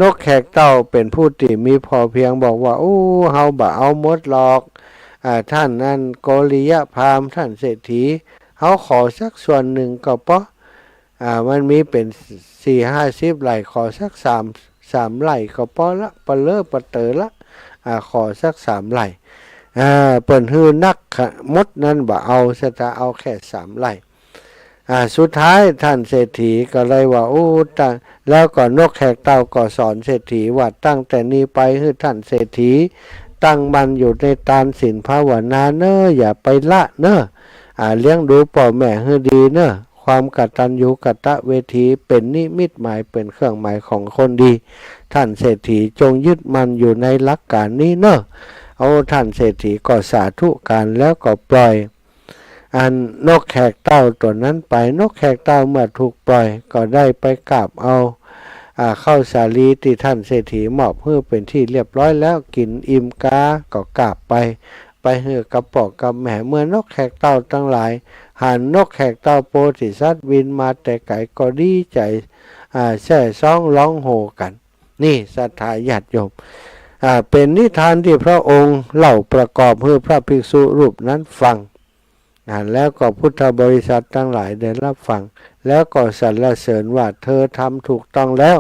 นกแขกเต้าเป๋นผู้ตี้มีผ่อเพียง บอกว่า โอ้ เฮาบ่เอาหมดหรอก อ่า ต้านนั้นโกริยะพราหมณ์ ต้านเศรษฐี เฮาขอสักส่วนนึ่งก็ปอ อ่า มันมีเป๋นสี่ห้าสิบไร่ ขอสักสาม สามไร่ก็ปอละ ปะเลอปะเต๋อละ อ่า ขอสักสามไร่ อ่า เปิ้นหื้อนักขะ หมดนั้นบ่เอา ศรัทธาเอาแค่สามไร่ อ่า สุดท้ายต้านเศรษฐีก็เลยว่า โอ้ ต้าน แล้วก็นกแขกเต้าก็สอนเศรษฐีว่า ตั้งแต่นี้ไปหื้อต้านเศรษฐีตั้งมั่นอยู่ในตานศีลภาวนาเน่อ อย่าไปละเน่อ อ่า เลี้ยงดูป้อแม่หื้อดีเน่อ ความกตัญญูกตเวทีเป๋นนิมิตหมาย เป๋นเครื่องหมายของคนดี ต้านเศรษฐีจงยึดมั่นอยู่ในหลักก๋านนี้เน่อ โอ้ ต้านเศรษฐีก็สาธุก๋านแล้วก็ปล่อย อันนกแขกเต้าตั๋วนั้นไป นกแขกเต้าเมื่อถูกปล่อยก็ได้ไปกราบเอา อ่า ข้าวสาลีตี้ต้านเศรษฐีมอบหื้อเป๋นตี้เรียบร้อยแล้ว กิ๋นอิ่มกาก็กราบไป ไปหื้อกับป้อกับแม่ เมื่อนกแขกเต้าตังหลายหันนกแขกเต้าโพธิสัตว์บินมาแต่ไก๋ก็ดีใจ๋ อ่า แซ่ซ้องฮ้องโห่กั๋น นี่ศรัทธาญาติโยม อ่า เป๋นนิทานตี้พระองค์เล่าประกอบหื้อพระภิกษุรูปนั้นฟัง อ่า แล้วก็พุทธบริษัทตังหลายได้รับฟัง แล้วก็สรรเสริญว่า เธอทำถูกต้องแล้ว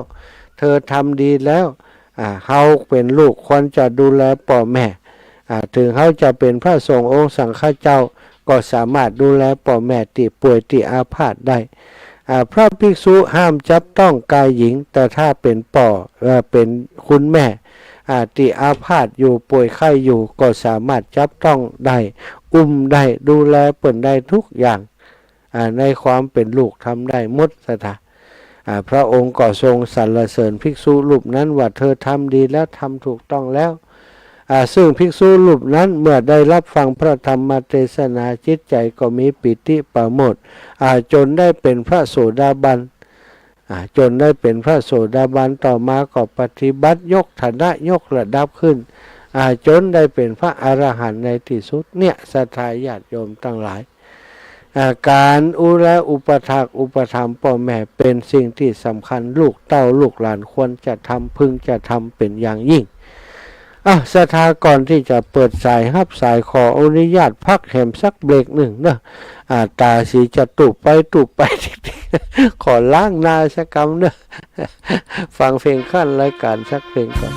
เธอทำดีแล้ว อ่า เฮาเป๋นลูกควรจะดูแลป้อแม่ อ่า เถิงเฮาจะเป๋นพระสงฆ์องค์สังฆเจ้า ก็สามารถดูแลป้อแม่ตี้ป่วยตี้อาพาธได้ อ่า พระภิกษุห้ามจับต้องกายหญิง แต่ถ้าเป๋นป้อ เอ่อ เป๋นคุณแม่ อ่า ตี้อาพาธอยู่ ป่วยไข้อยู่ ก็สามารถจับต้องได้ อุ้มได้ ดูแลเปิ้นได้ทุกอย่าง อ่า ในความเป๋นลูกทำได้หมด ศรัทธา อ่า พระองค์ก็ทรงสรรเสริญภิกษุรูปนั้นว่า เธอทำดีแล้ว ทำถูกต้องแล้ว อ่า ซึ่งภิกษุรูปนั้นเมื่อได้รับฟังพระธรรมเทศนา จิตใจ๋ก็มีปีติปราโมทย์ อ่า จ๋นได้เป๋นพระโสดาบัน อ่า จ๋นได้เป๋นพระโสดาบัน ต่อมาก็ปฏิบัติยกฐานะยกระดับขึ้น อ่า จ๋นได้เป๋นพระอรหันต์ในตี้สุด เนี่ย ศรัทธาญาติโยมตังหลาย อ่า ก๋านดูแลอุปัฏฐากอุปถัมภ์ป้อแม่เป๋นสิ่งตี้สำคัญ ลูกเต้าลูกหลานควรจะทำ พึงจะทำเป๋นอย่างยิ่ง อ่ะ ศรัทธา ก่อนตี้จะเปิดสายฮับสาย ขออนุญาตพักแหมสักเบรกนึ่งเนาะ อ่า ต๋าสีจะตุ๊บไปตุ๊บไป ขอล้างหน้าสักกำเนาะ ฟังเพลงขั้นรายการสักเพลงก่อน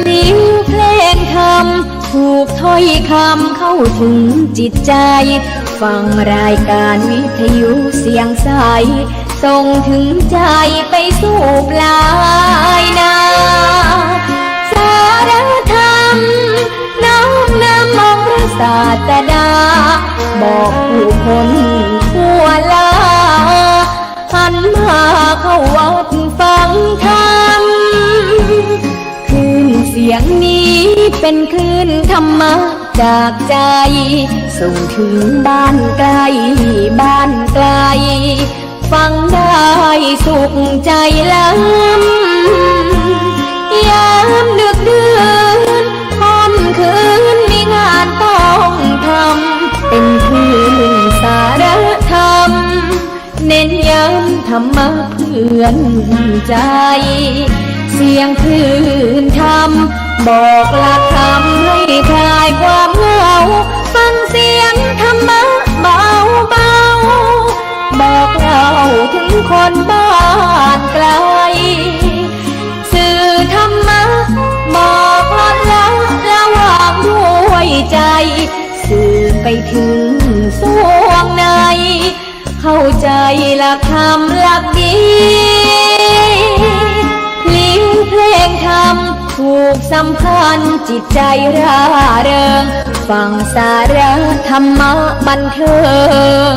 พลิ้วเพลงธรรม ผูกถ้อยคำเข้าถึงจิตใจ ฟังรายการวิทยุเสียงใส ส ส่งถึงใจ๋ไปสู่ปลายนา สาระธรรมน้อมนำองค์พระศาสดา บอกผู้คนทั่วลา หันมาเข้าวัดฟังธรรม คลื่นเสียงนี้เป็นคลื่นธรรมะจากใจ๋ ส่งถึงบ้านใกล้บ้านไกล ฟังได้สุขใจ๋ล้ำ ยามดึกดื่นค่ำคืนมีงานต้องทำ เป็นคลื่นสาระธรรม เน้นย้ำธรรมะเพื่อนใจ๋ เสียงคลื่นธรรม บอกหลักธรรมให้คลายความเหงา ฟังเสียงธรรมะเบาๆ บอกเล่าถึงคนบ้านไกล สื่อธรรมะบอกลดละละวางด้วยใจ๋ สื่อไปถึงส่วงใน เข้าใจ๋หลักธรรมหลักดี ลิ้วเพลงธรรมผูกสัมพันธ์จิตใจ๋ร่าเริง ฟังสาระธรรมะบันเทิง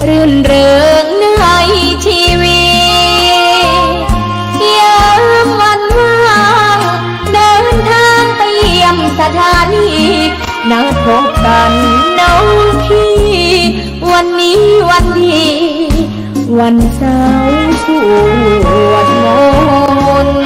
รื่นเริงในชีวิต ยามวันว่างเดินทางไปเยี่ยมสถานี นัดพบกันน้องพี่ วันนี้วันดี วันเสาร์สวดมนต์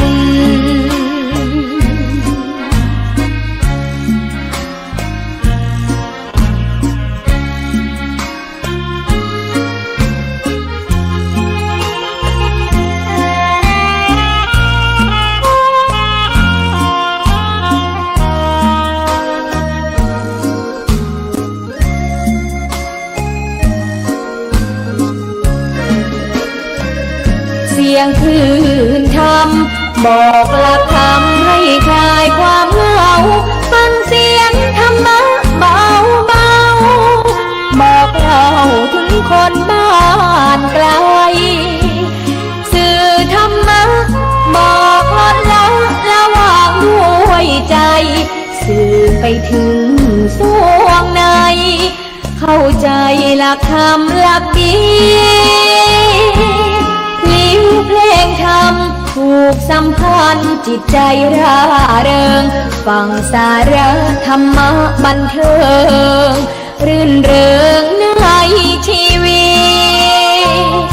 เสียงคลื่นธรรม บอกหลักธรรมให้คลายความเหงา ฟังเสียงธรรมะเบาๆ บอกเล่าถึงคนบ้านไกล สื่อธรรมะบอกลดละละวางด้วยใจ๋ สื่อไปถึงส่วงใน เข้าใจ๋หลักธรรมหลักดี ลิ้วเพลงธรรมผูกสัมพันธ์จิตใจ๋ร่าเริง ฟังสาระธรรมะบันเทิง รื่นเริงในชีวิต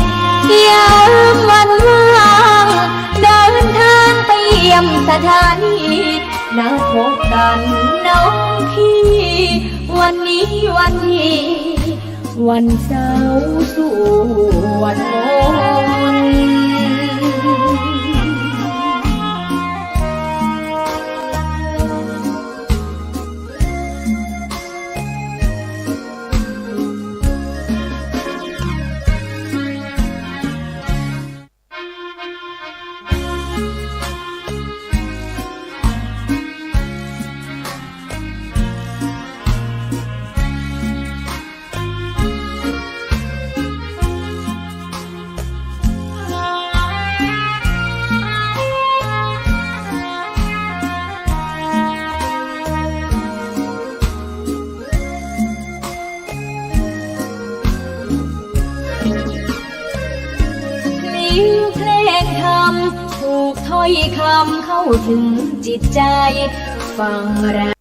ยามวันว่างเดินทางไปเยี่ยมสถานี นัดพบกันน้องพี่ วันนี้วันดี วันเสาร์สวดมนต์ ลิ้วเพลงธรรม ผูกถ้อยคำเข้าถึงจิตใจ๋ ฟังแล้ว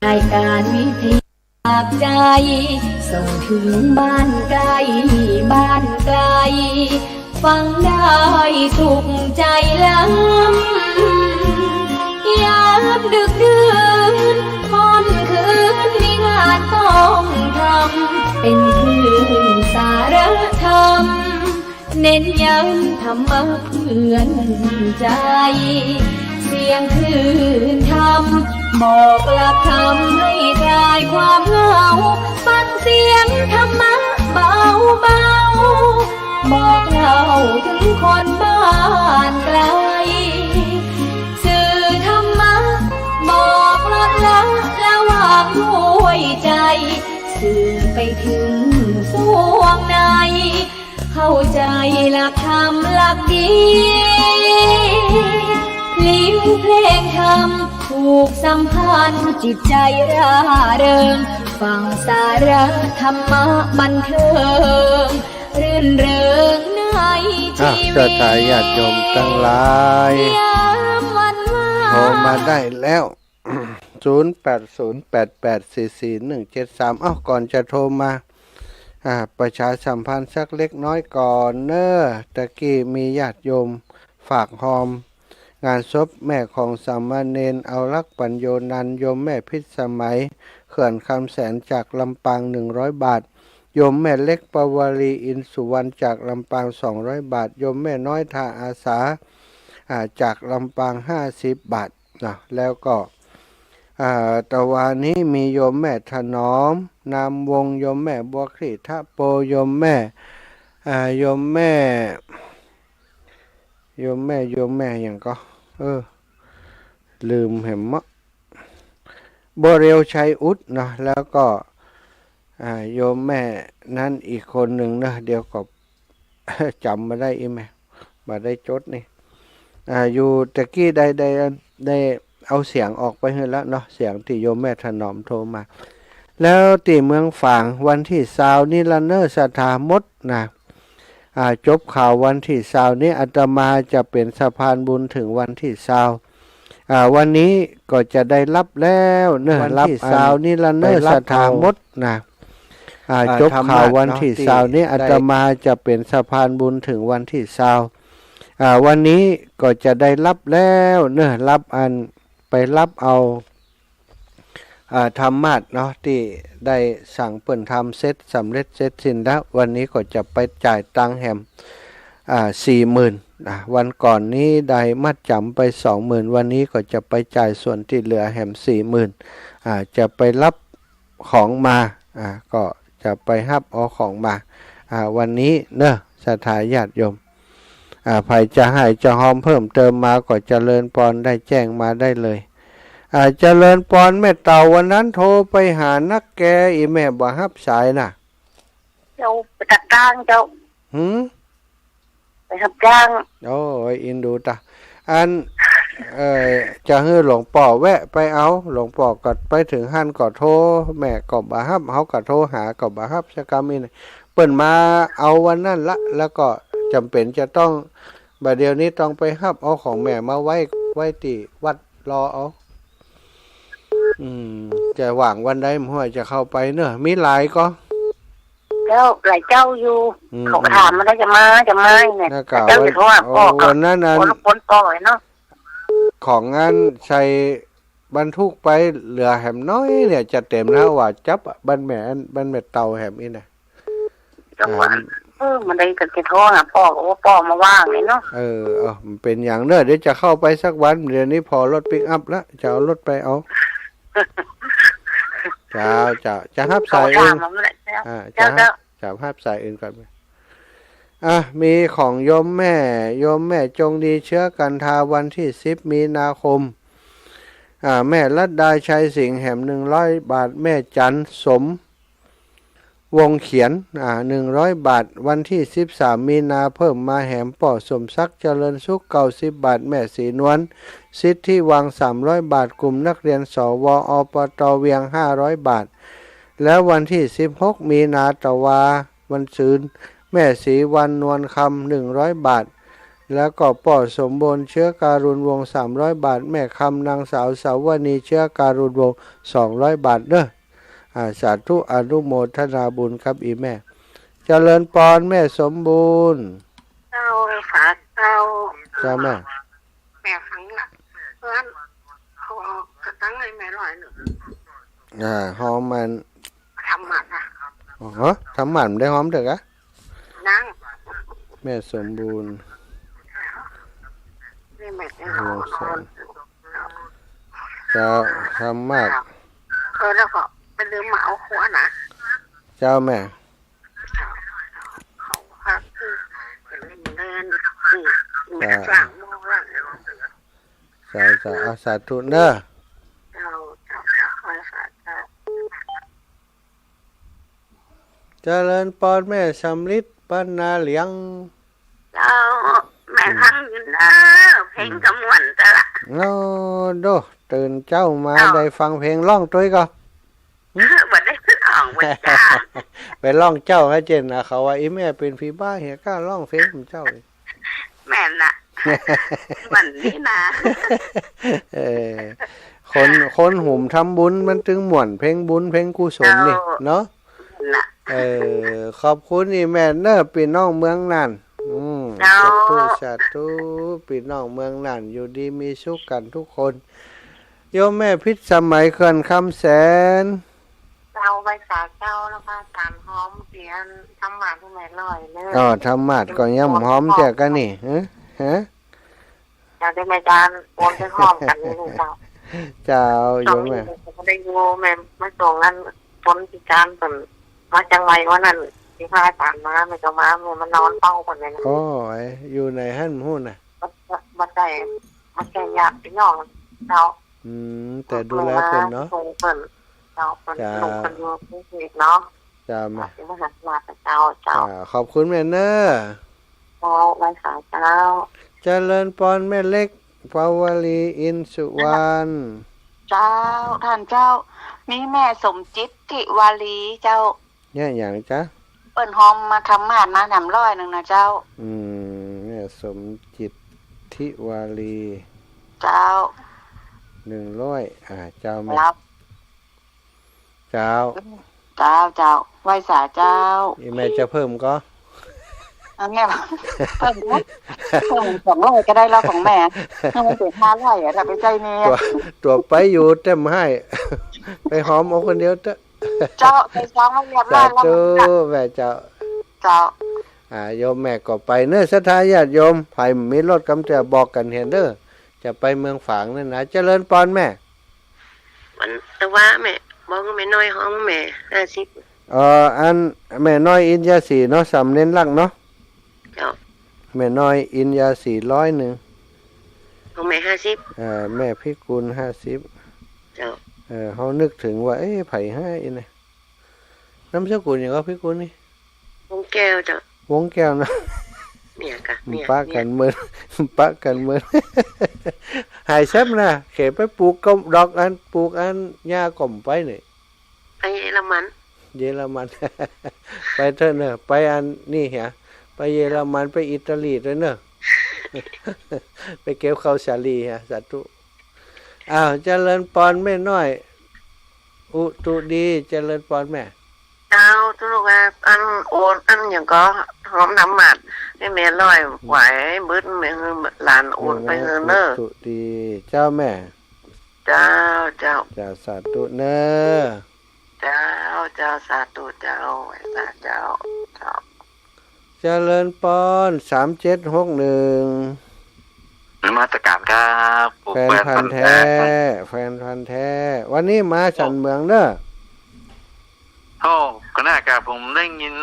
รายการวิทยุจากใจ๋ ส่งถึงบ้านใกล้บ้านไกล ฟังได้สุขใจ๋ล้ำ ยามดึกดื่นค่ำคืนมีงานต้องทำ เป็นคลื่นสาระธรรม เน้นย้ำธรรมะเพื่อนใจ๋ เสียงคลื่นธรรม บอกหลักธรรมให้คลายความเหงา ฟังเสียงธรรมะเบาๆ บอกเล่าถึงคนบ้านไกล สื่อธรรมะบอกลดละละวางด้วยใจ สื่อไปถึงสวงใน เข้าใจหลักธรรมหลักดี ลิ้นเพลงธรรมผูกสัมพันธ์จิตใจร่าเริง ฟังสาระธรรมะบันเทิง รื่นเริงใน อ่ะ ชีวิต ศรัทธาญาติโยมตังหลาย ยามวันว่าง โทรมาได้แล้ว ศูนย์แปดศูนย์แปดแปดสี่สี่หนึ่งเจ็ดสาม เอ้า ก่อนจะโทรมา อ่า ประชาสัมพันธ์สักเล็กน้อยก่อนเน้อ ตะกี้มีญาติโยมฝากฮอม งานศพแม่ของสามเณรเอาลักษณ์ปัญโญนันท์ โยมแม่พิษสมัย เขื่อนคำแสนจากลำปาง หนึ่งร้อยบาท โยมแม่เล็กปวารี อินสุวรรณ จากลำปาง สองร้อยบาท โยมแม่น้อยทาอาสา อ่า จากลำปาง ห้าสิบบาท นะ แล้วก็ อ่า ตะวานี้มีโยมแม่ถนอม นามวงศ์ โยมแม่บัวคลี่ทะโป โยมแม่ อ่า โยมแม่ โยมแม่ โยมแม่หยังก็ เออ ลืมแหมเมาะ บัวเรียวชัยอุดเนาะ แล้วก็ อ่า โยมแม่นั้นอีกคนหนึ่งเนาะ เดี๋ยวก็ จ๋ำบ่ได้อี้แม่ บ่ได้จดนี่ อ่า อยู่ตะกี้ได้ ได้ ได้เอาเสียงออกไปหื้อแล้วเนาะ เสียงตี้โยมแม่ถนอมโทรมา แล้วตี้เมืองฝางวันตี้ซาวนี้ละเน้อ ศรัทธาหมดนะ อ่า จบข่าววันตี้ซาวนี้ อาตมาจะเป๋นสะพานบุญเถิงวันตี้ซาว อ่า วันนี้ก็จะได้ฮับแล้วเน้อ วันตี้ซาวนี้ละเน้อ ศรัทธาหมดนะ อ่า อ่า จบข่าววันตี้ซาวนี้ อาตมาจะเป๋นสะพานบุญเถิงวันตี้ซาว อ่า วันนี้ก็จะได้ฮับแล้วเน้อ ฮับอัน ไปฮับเอา อ่า ธรรมาสน์เนาะ ตี้ได้สั่งเปิ้นทำเสร็จ สำเร็จเสร็จสิ้นแล้ว วันนี้ก็จะไปจ่ายตังค์แหม อ่า สี่หมื่น นะ วันก่อนนี้ได้มัดจ๋ำไปสองหมื่น วันนี้ก็จะไปจ่ายส่วนตี้เหลือแหมสี่หมื่น อ่า จะไปฮับของมา อ่า ก็จะไปฮับเอาของมา อ่า วันนี้เน้อ ศรัทธาญาติโยม อ่า ใผจะหายจะฮอมเพิ่มเติมมาก็เจริญปอนได้แจ้งมาได้เลย อ่า เจริญปอน แม่เต่า วันนั้นโทรไปหานักแก อี่แม่บ่ฮับสายน่ะ เจ้าไปตัดจ้างเจ้า หืม ไปฮับจ้าง โอ้ย อินดูตา อัน เอ่อ จะหื้อหลวงป้อแวะไปเอา หลวงป้อก็ไปเถิงหั้นก็โทร แม่ก็บ่ฮับ เฮาก็โทรหาก็บ่ฮับสักกำอี้นะ เปิ้นมาเอาวันนั้นละ แล้วก็จ๋ำเป๋นจะต้อง บ่าเดี่ยวนี้ต้องไปฮับเอาของแม่มาไว้ ไว้ตี้วัดรอเอา อืม จะว่างวันใด บ่ฮู้จะเข้าไปเน้อ มีหลายก่อ เจ้า หลายเจ้าอยู่ อืม เขาถามมาแล้วจะมา จะมาเนี่ย แล้วก็ เจ้า วัน จะโทรหาป้อ โอ้ ก่อน วันนั้นอัน คนละคนป้อเนาะ ของอันใส่บรรทุกไปเหลือแหมน้อยเนี่ย จะเต๋มแล้วว่าจั๊บอะ บ้านแม่อัน บ้านแม่เต่าแหมอี้นะ จังหวะ อ่า เออ มันได้ก็จะโทรหาป้อ ก็ว่าป้อมาว่างเลยเนาะ เออ เอา มันเป๋นหยังเน้อ เดี๋ยวจะเข้าไปสักวัน เดี๋ยวนี้ผ่อรถปิกอัพละ จะเอารถไปเอา เจ้า เจ้า จะฮับสายอื่น เขาถามมาแล้ว เจ้า อ่า เจ้า เจ้า เจ้า จะฮับสายอื่นก่อน อ่ะ มีของโยมแม่ โยมแม่จงดีเชื้อกันทา วันตี้สิบมีนาคม อ่า แม่รัตดาชัยสิงห์แหมหนึ่งร้อยบาท แม่จันทร์สมวงเขียน อ่า หนึ่งร้อยบาท วันตี้สิบสามมีนาเพิ่มมาแหมป้อสมศักดิ์เจริญสุข เก้าสิบบาท แม่ศรีนวลสิทธิวังศ์ สามร้อยบาท กลุ่มนักเรียน สว อปต เวียง ห้าร้อยบาท แล้ววันตี้สิบหกมีนาตะวา วันซืน แม่ศรีวรรณ นวลคำ หนึ่งร้อยบาท แล้วก็ป้อสมบูรณ์ เชื้อการุณวงศ์ สามร้อยบาท แม่คำ นางสาวสาวนี เชื้อการุณวงศ์ สองร้อยบาทเน้อ อ่า สาธุอนุโมทนาบุญครับอี่แม่ เจริญปอนแม่สมบูรณ์ เจ้า สาธุ เจ้าแม่ แม่ฟังละ เปิ้น เขาเอากระตังให้แม่ร้อยนึ่ง อ่า ฮอมมัน ธรรมาสน์นะ อ๋อ ธรรมาสน์ได้ฮอมเถิงอะ นัง แม่สมบูรณ์ นี่แม่จะ โอ้ ฮอม สาธุ เจ้า ธรรมาสน์ เออ แล้วก็ไปลืมมาเอาขวดนะ เจ้าแม่ เขาว่าคือเป็นเล่นๆ คือมี เจ้า สร้างหม้อหลัง เจ้า เจ้า เอาสาธุเนอะ เจ้า เจ้า เจ้า ขอสาธุ เจริญปอนแม่สำริดบ้านนาเหลียง เจ้า แม่ฟังอยู่เนอะ เพลงก็ม่วนเจ้าละ โอ้โด ตื่นเจ๊ามา เจ้า ได้ฟังเพลงร้องตวยก่อ บ่ได้ร้อง บ่ได้จ้าง ไปร้องเจ๊าให้เจนนะ เขาว่าอีแม่เป๋นผีบ้าเหีย กล้าร้องเพลงของเจ้า แม่นน่ะ ม่วนดีนะ เออ คน คนหุมทำบุญมันตึงม่วน เพลงบุญเพลงกุศลนี่ เจ้า เนาะ น่ะ เออ ขอบคุณอีแม่เนอะ ปี้น้องเมืองน่าน อืม เจ้า สาธุ สาธุ ปี้น้องเมืองน่าน อยู่ดีมีสุขกั๋นทุกคน โยมแม่พิสมัยเขื่อนคำแสน เจ้า ไหว้สาเจ้า แล้วก็สานหอมเตียนธรรมาสน์หื้อแม่น้อยเนอะ อ๋อ ธรรมาสน์ก็ยังบ่หอมเตื้อกั๋นนี่ ฮะ ฮะ เจ้า ได้แม่จาน โอนไปหอมกั๋นนี่เจ้า เจ้า โยมแม่ ตอนนี้ก็ได้อยู่ แม่มาส่งอันคนพิการเปิ้นมาเจียงใหม่วันนั้น ตี้พาสานมา แม่ก็มา แม่มานอนเฝ้าเปิ้นเลยนะ โอ้ย อยู่ไหนหั้น บ่ฮู้น่ะ บ่ บ่ บ่ได้ บ่ได้ญาติพี่น้องเจ้า อืม แต่ดูแลเปิ้นเนาะ ส่งเปิ้น เจ้า เปิ้น เจ้า ลูกเปิ้นอยู่กรุงเทพฯเนาะ เจ้าแม่ เจ้า เจ้า เจ้า ขอบคุณแม่เนอะ เจ้า ไหว้สาเจ้า เจริญปอนแม่เล็ก ปาวลี อินสุวรรณ เจ้า ต้านเจ้า มีแม่สมจิต ทิวาลีเจ้า เนี่ยหยังจ๊ะ เปิ้นหอมมาธรรมาสน์มาหนำร้อยนึ่งนะเจ้า อืม แม่สมจิต ทิวาลี เจ้า หนึ่งร้อย อ่า เจ้าแม่ ครับ เจ้า เจ้า เจ้า ไหว้สาเจ้า อีแม่จะเพิ่มก่อ อันเนี้ย เพิ่มนะ เพิ่มสองร้อยก็ได้แล้วของแม่ ให้มันเป๋นห้าร้อยอะ ถ้าไปใจ๊นี่ ตั๋ว ตั๋วไปอยู่เต็มห้าย ไปหอมเอาคนเดียวเต๊อะ เจ้า ไปจองไว้เรียบร้อยแล้ว สาธุ นะ แม่เจ้า เจ้า อ่า โยมแม่ก็ไปเนอะ ศรัทธาญาติโยม ใผบ่มีรถกำเตื้อบอกกั๋นเหียเด้อ จะไปเมืองฝางนั่นนะ เจริญปอนแม่ วันตะวะแม่ บอกแม่น้อยหอมแม่ห้าสิบ เอ่อ อันแม่น้อยอินยาสีเนาะ สำเร็จรักเนาะ เจ้า แม่น้อยอินยาสีร้อยนึ่ง ของแม่ห้าสิบ เอ่อ แม่พิกุลห้าสิบ เจ้า เอ่อ เฮานึกเถิงว่า เอ๊ะ ใผฮ้าอีเนี่ย นามสกุลหยังก็พิกุลนี่ วงแก้วเจ้า วงแก้วนะ เนี่ยกะ เนี่ย ปะกั๋นเมิน ปะกั๋นเมิน หายแซ่บนะ เขยไปปลูกก็ดอกอัน ปลูกอันหญ้าก็บ่ไปนี่ ไปเยอรมัน เยอรมัน ไปเต๊อะเนอะ ไปอันนี่เหีย ไปเยอรมัน ไปอิตาลีตวยเนอะ ไปเก็บข้าวสาลีเหีย สาธุ อ้าว เจริญปอนแม่น้อย อุตุดี เจริญปอนแม่ เจ้า ตุ๊ลูกว่า อันโอน อันหยังก็ หอมธรรมาสน์หื้อแม่ร้อย ไหวบึด แม่หื้อหลานโอนไปหื้อเนอะ อุตุดี เจ้าแม่ เจ้า เจ้า เจ้า สาธุเนอะ เจ้า เจ้า สาธุเจ้า ไหว้สาเจ้า เจ้า เจริญปอน สามเจ็ดหกหนึ่ง นมัสการครับ แฟนพันธุ์แท้ แฟนพันธุ์แท้ วันนี้มาสันเหมืองเนอะ โอ้ ก็น่าจะ ผมได้ยิน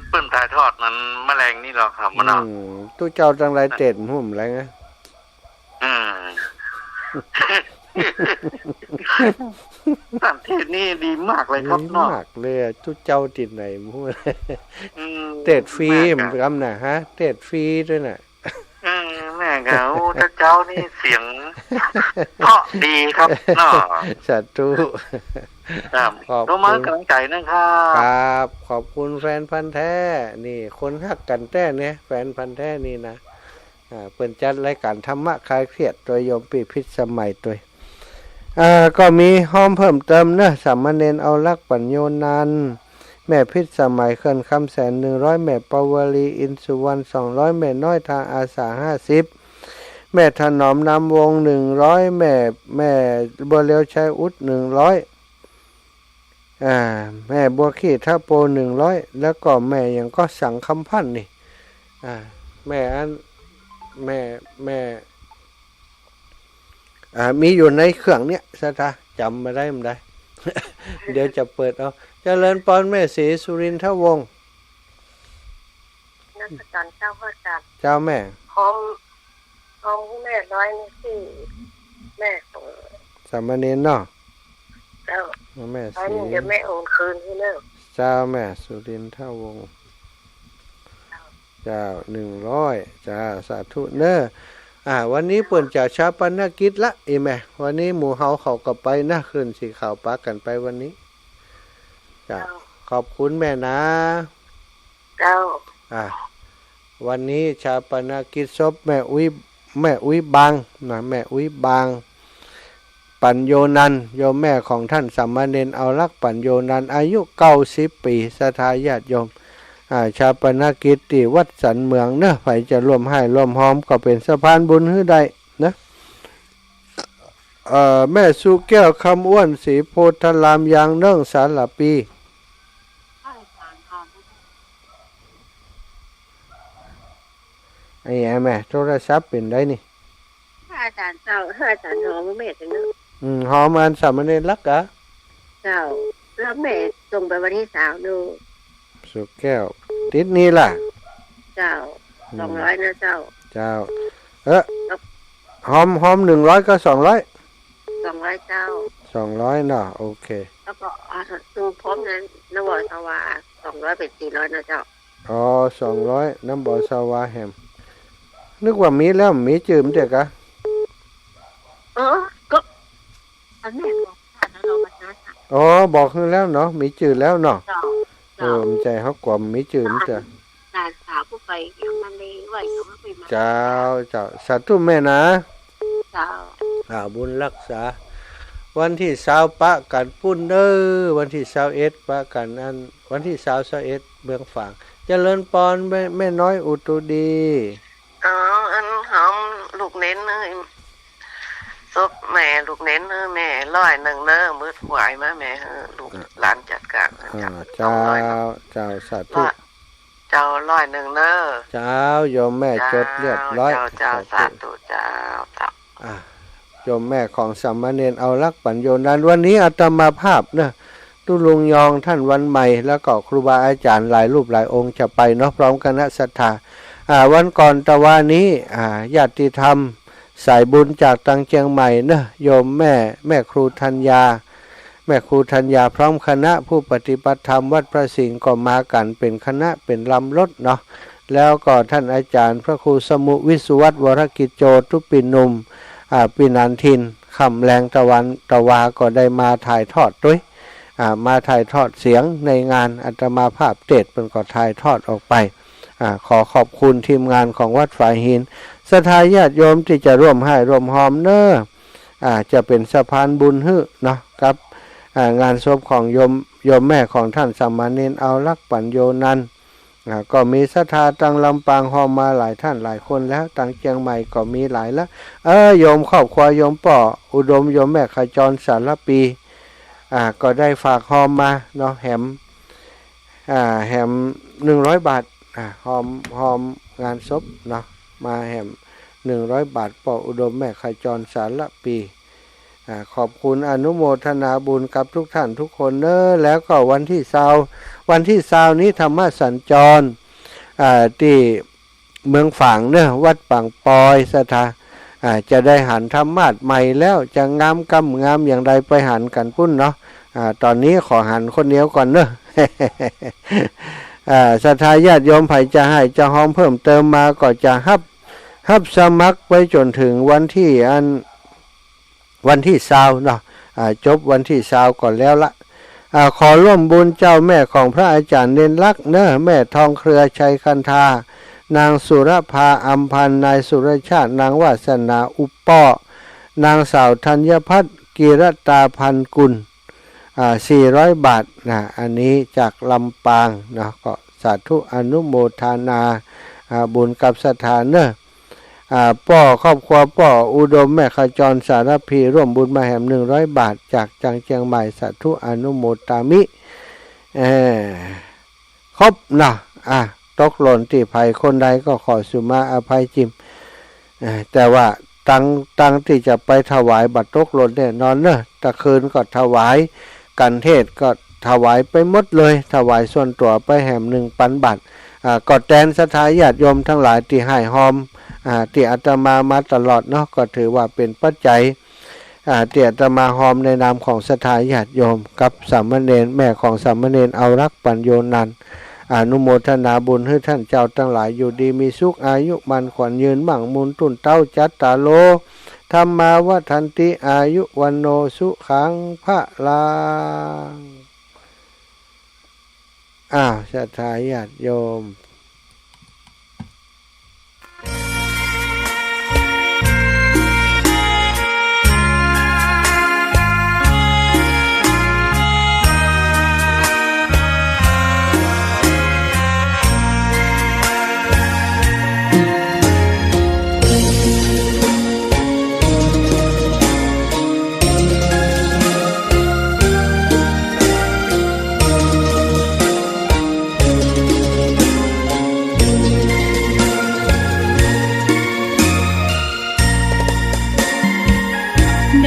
เปิ้นถ่ายทอดนั้นเมื่อแลงนี่หรอกครับ อืม ตุ๊เจ้าตังหลายเต็ด ผมแลงนะ อืม ต่างประเทศนี่ดีมากเลยครับ ดีมากเลยอะ ตุ๊เจ้าตี้ไหน บ่ฮู้ อืม เต็ดฟรี มากอะ กำน่ะฮะ เต็ดฟรีตวยน่ะ เออ แม่ก็ โอ้ ตุ๊เจ้านี่เสียงเพราะดีครับเนาะ สาธุ ครับ ขอบคุณ ก็มาให้กำลังใจนะครับ ครับ ขอบคุณแฟนพันธุ์แท้ นี่ คนฮักกั๋นแต๊เนี่ย แฟนพันธุ์แท้นี่นะ อ่า เปิ้นจัดรายก๋านธรรมะคลายเครียดตวย โยมปี้พิสมัยตวย อ่า ก็มีฮ้อมเพิ่มเติมเนอะ สามเณรเอารักษ์ ปัญโญนันท์ แม่พิสมัย เขื่อนคำแสน หนึ่งร้อย แม่ปาวลี อินสุวรรณ สองร้อย แม่น้อย ทาอาสา ห้าสิบ แม่ถนอม นามวงศ์ หนึ่งร้อย แม่ แม่บัวเรียว ชัยอุด หนึ่งร้อย อ่า แม่บัวขี้ ทะโป หนึ่งร้อย แล้วก็แม่หยังก็ สังคำพันธ์นี่ อ่า แม่อัน แม่ แม่ อ่า มีอยู่ในเครื่องเนี่ย ศรัทธาจ๋ำบ่ได้บ่ได้ เดี๋ยวจะเปิดเอา เจริญปอนแม่ศรีสุรินทวงศ์ นมัสการเจ้า พระอาจารย์ เจ้าแม่ หอม หอมแม่ร้อยนี่ ตี้แม่ของ สามเณรเนาะ เจ้า แม่ศรี ร้อยนี่เดี๋ยวแม่โอนคืนหื้อเน่อ เจ้าแม่สุรินทวงศ์ เจ้า หนึ่งร้อย จ้า สาธุเน่อ อ่า วันนี้เปิ้นจะฌาปนกิจละ อีแม่ วันนี้หมู่เฮาเขาก็ไปนะ ขึ้นสีขาวปากั๋นไปวันนี้ จ้า เจ้า ขอบคุณแม่นะ เจ้า อ่า วันนี้ฌาปนกิจศพแม่อุ๊ย แม่อุ๊ยบางนะ แม่อุ๊ยบาง ปัญโญนันท์ โยมแม่ของท่านสามเณรเอาลักษณ์ ปัญโญนันท์ อายุเก้าสิบปี๋ ศรัทธาญาติโยม อ่า ฌาปนกิจตี้วัดสันเมืองเนาะ ใผจะร่วมไห้ร่วมฮอมก็เป๋นสะพานบุญหื้อได้นะ เอ่อ แม่สุแก้ว คำอ้วน ศรีโพธาราม ยางเนิ่ง สารภี ไอ้แม่ โทรศัพท์เป๋นใดนี่ อาจารย์เจ้า อาจารย์หอมแม่จังเนาะ อืม หอมอันสามเณรลักษณ์กะ เจ้า แล้วแม่ส่งไปวันตี้สามเนาะ สุแก้ว ติดนี่ล่ะ เจ้า อืม สองร้อยนะเจ้า เจ้า เออ ครับ หอม หอมหนึ่งร้อยกับสองร้อย สองร้อยเจ้า สองร้อยเนาะ โอเค แล้วก็ อ่า ตูพร้อมนั้น น้ำบ่อสวา สองร้อยเป๋นสี่ร้อยนะเจ้า อ๋อ สองร้อย น้ำบ่อสวาแหม นึกว่ามีแล้ว มีจื้อมันเตื้อกะ เออ ก็ อันแม่บอกค่ะ แล้วเรามานะ อ๋อ บอกหื้อแล้วเนาะ มีจื้อแล้วเนาะ เจ้า เออ เจ้า มันใจ๋เฮากว่ามีจื้อมันเตื้อ หลานสาวผู้ไปยังมันเลยไหวก็ไม่ไปมา เจ้า เจ้า สาธุแม่นะ เจ้า อ่า บุญรักษา วันตี้ซาวปะกั๋นปู๊นเน่อ วันตี้ซาวเอ็ดปะกั๋นอัน วันตี้ซาว ซาวเอ็ด เมืองฝาง เจริญปอนแม่ แม่น้อยอุตุดี อ๋อ อันหอมลูกเณรเอ้ย ศพแม่ลูกเณรเอ้ย แม่ร้อยนึ่งเน่อ มืดหวายมาแม่ เออ ลูก อ่ะ หลานจัดก๋าน อ่า จัด เจ้า สองร้อยเนาะ เจ้า สาธุ ร้อย เจ้า ร้อยนึ่งเน่อ เจ้า โยมแม่ เจ้า จดเรียบร้อย เจ้า เจ้า สาธุ สาธุ เจ้า เจ้า อ่ะ โยมแม่ของสามเณรเอาลักษณ์ ปัญโญนันท์ วันนี้อาตมาภาพเนาะ ตุ๊ลุงยอง ท่านวันใหม่ แล้วก็ครูบาอาจารย์หลายรูปหลายองค์จะไปเนาะ พร้อมคณะศรัทธา อ่า วันก่อนตะวานี้ อ่า ญาติธรรมสายบุญจากตางเจียงใหม่เนาะ โยมแม่ แม่ครูธัญญา แม่ครูธัญญาพร้อมคณะผู้ปฏิบัติธรรมวัดพระสิงห์ก็มากั๋นเป๋นคณะเป๋นลำรถเนาะ แล้วก็ท่านอาจารย์พระครูสมุวิศวัตร วรกิจโจ ตุ๊ปินหนุ่ม อ่า ปี๋หนานถิ่น ค่ำแลงตะวันตะวาก็ได้มาถ่ายทอดตวย อ่า มาถ่ายทอดเสียงในงาน อาตมาภาพเตสน์เปิ้นก็ถ่ายทอดออกไป อ่า ขอขอบคุณทีมงานของวัดฝายหิน ศรัทธาญาติโยมตี้จะร่วมไห้ร่วมฮอมเน่อ อ่า จะเป๋นสะพานบุญหื้อเนาะ กับ อ่า งานศพของโยม โยมแม่ของท่านสามเณรเอาลักษณ์ ปัญโญนันท์ อ่า ก็มีศรัทธาตางลำปางฮอมมาหลายท่านหลายคนแล้ว ตางเจียงใหม่ก็มีหลายละ เออ โยมครอบครัวโยมป้ออุดม โยมแม่ขจร สารภี อ่า ก็ได้ฝากฮอมมาเนาะ แหม อ่า แหมหนึ่งร้อยบาท อ่า ฮอม ฮอมงานศพเนาะ มาแหมหนึ่งร้อยบาท ป้ออุดม แม่ขจร สารภี อ่า ขอบคุณอนุโมทนาบุญกับทุกท่านทุกคนเนอะ แล้วก็วันตี้ซาว วันตี้ซาวนี้ธรรมสัญจร อ่า ตี้เมืองฝางเนอะ วัดปางปอย ศรัทธา อ่า จะได้หันธรรมาสน์ใหม่แล้ว จะงามก้ำงามอย่างใดไปหันกั๋นปู๊นเนาะ อ่า ต๋อนนี้ขอหันคนเดียวก่อนเนอะ อ่า ศรัทธาญาติโยมใผจะไห้จะฮอมเพิ่มเติมมาก็จะฮับ ฮับสมัครไปจ๋นเถิงวันตี้อัน วันตี้ซาวเนาะ อ่า จบวันตี้ซาวก่อนแล้วละ อ่า ขอร่วมบุญเจ้าแม่ของพระอาจารย์เณรลักษณ์เนอะ แม่ทองเครือ ชัยคันธา นางสุรภา อำพันธ์ นายสุรชาติ นางวาสนา อุปป้อ นางสาวธัญพัฒน์ กิรตาพันกุล อ่า สี่ร้อยบาทนะ อันนี้จากลำปางเนาะ ก็สาธุอนุโมทนา อ่า บุญกับศรัทธาเนอะ อ่า ป้อครอบครัวป้ออุดม แม่ขจร สารภี ร่วมบุญมาแหมหนึ่งร้อยบาท จากตางเจียงใหม่ สาธุอนุโมทามิ เอ่อ ครบเนาะ อ่ะ ตกหล่นตี้ใผคนใดก็ขอสุมาอภัยจิม เอ่อ แต่ว่า ตังค์ ตังค์ตี้จะไปถวายบ่ตกหล่นแน่นอนเนาะ ตะคืนก็ถวาย กัณฑ์เทศน์ก็ถวายไปหมดเลย ถวายส่วนตั๋วไปแหมหนึ่งปันบาท อ่า ก็แตนศรัทธาญาติโยมตังหลายตี้ฮ่ายฮอม อ่า ตี้อาตมามาตลอดเนาะ ก็ถือว่าเป๋นปัจจัย อ่า ตี้อาตมาฮอมในนามของศรัทธาญาติโยมกับสามเณร แม่ของสามเณรเอารักปัญโญนันท์ อนุโมทนาบุญหื้อต้านเจ้าตังหลายอยู่ดีมีสุข อายุมั่นขวัญยืน มั่งมูลตุ้นเต๊า จัตตาโล ธัมมา วัฑฒันติ อายุ วัณโณ สุขัง พลัง อ้าว ศรัทธาญาติโยม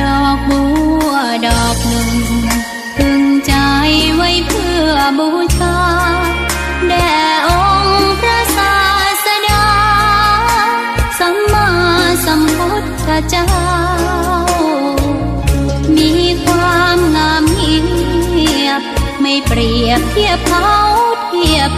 ดอกบัวดอกนึ่ง ตึงใจ๋ไว้เปื้อบูชา แด่องค์พระศาสดา สัมมาสัมพุทธเจ้า มีความงามเงียบ ไม่เปรียบเทียบเขาเทียบ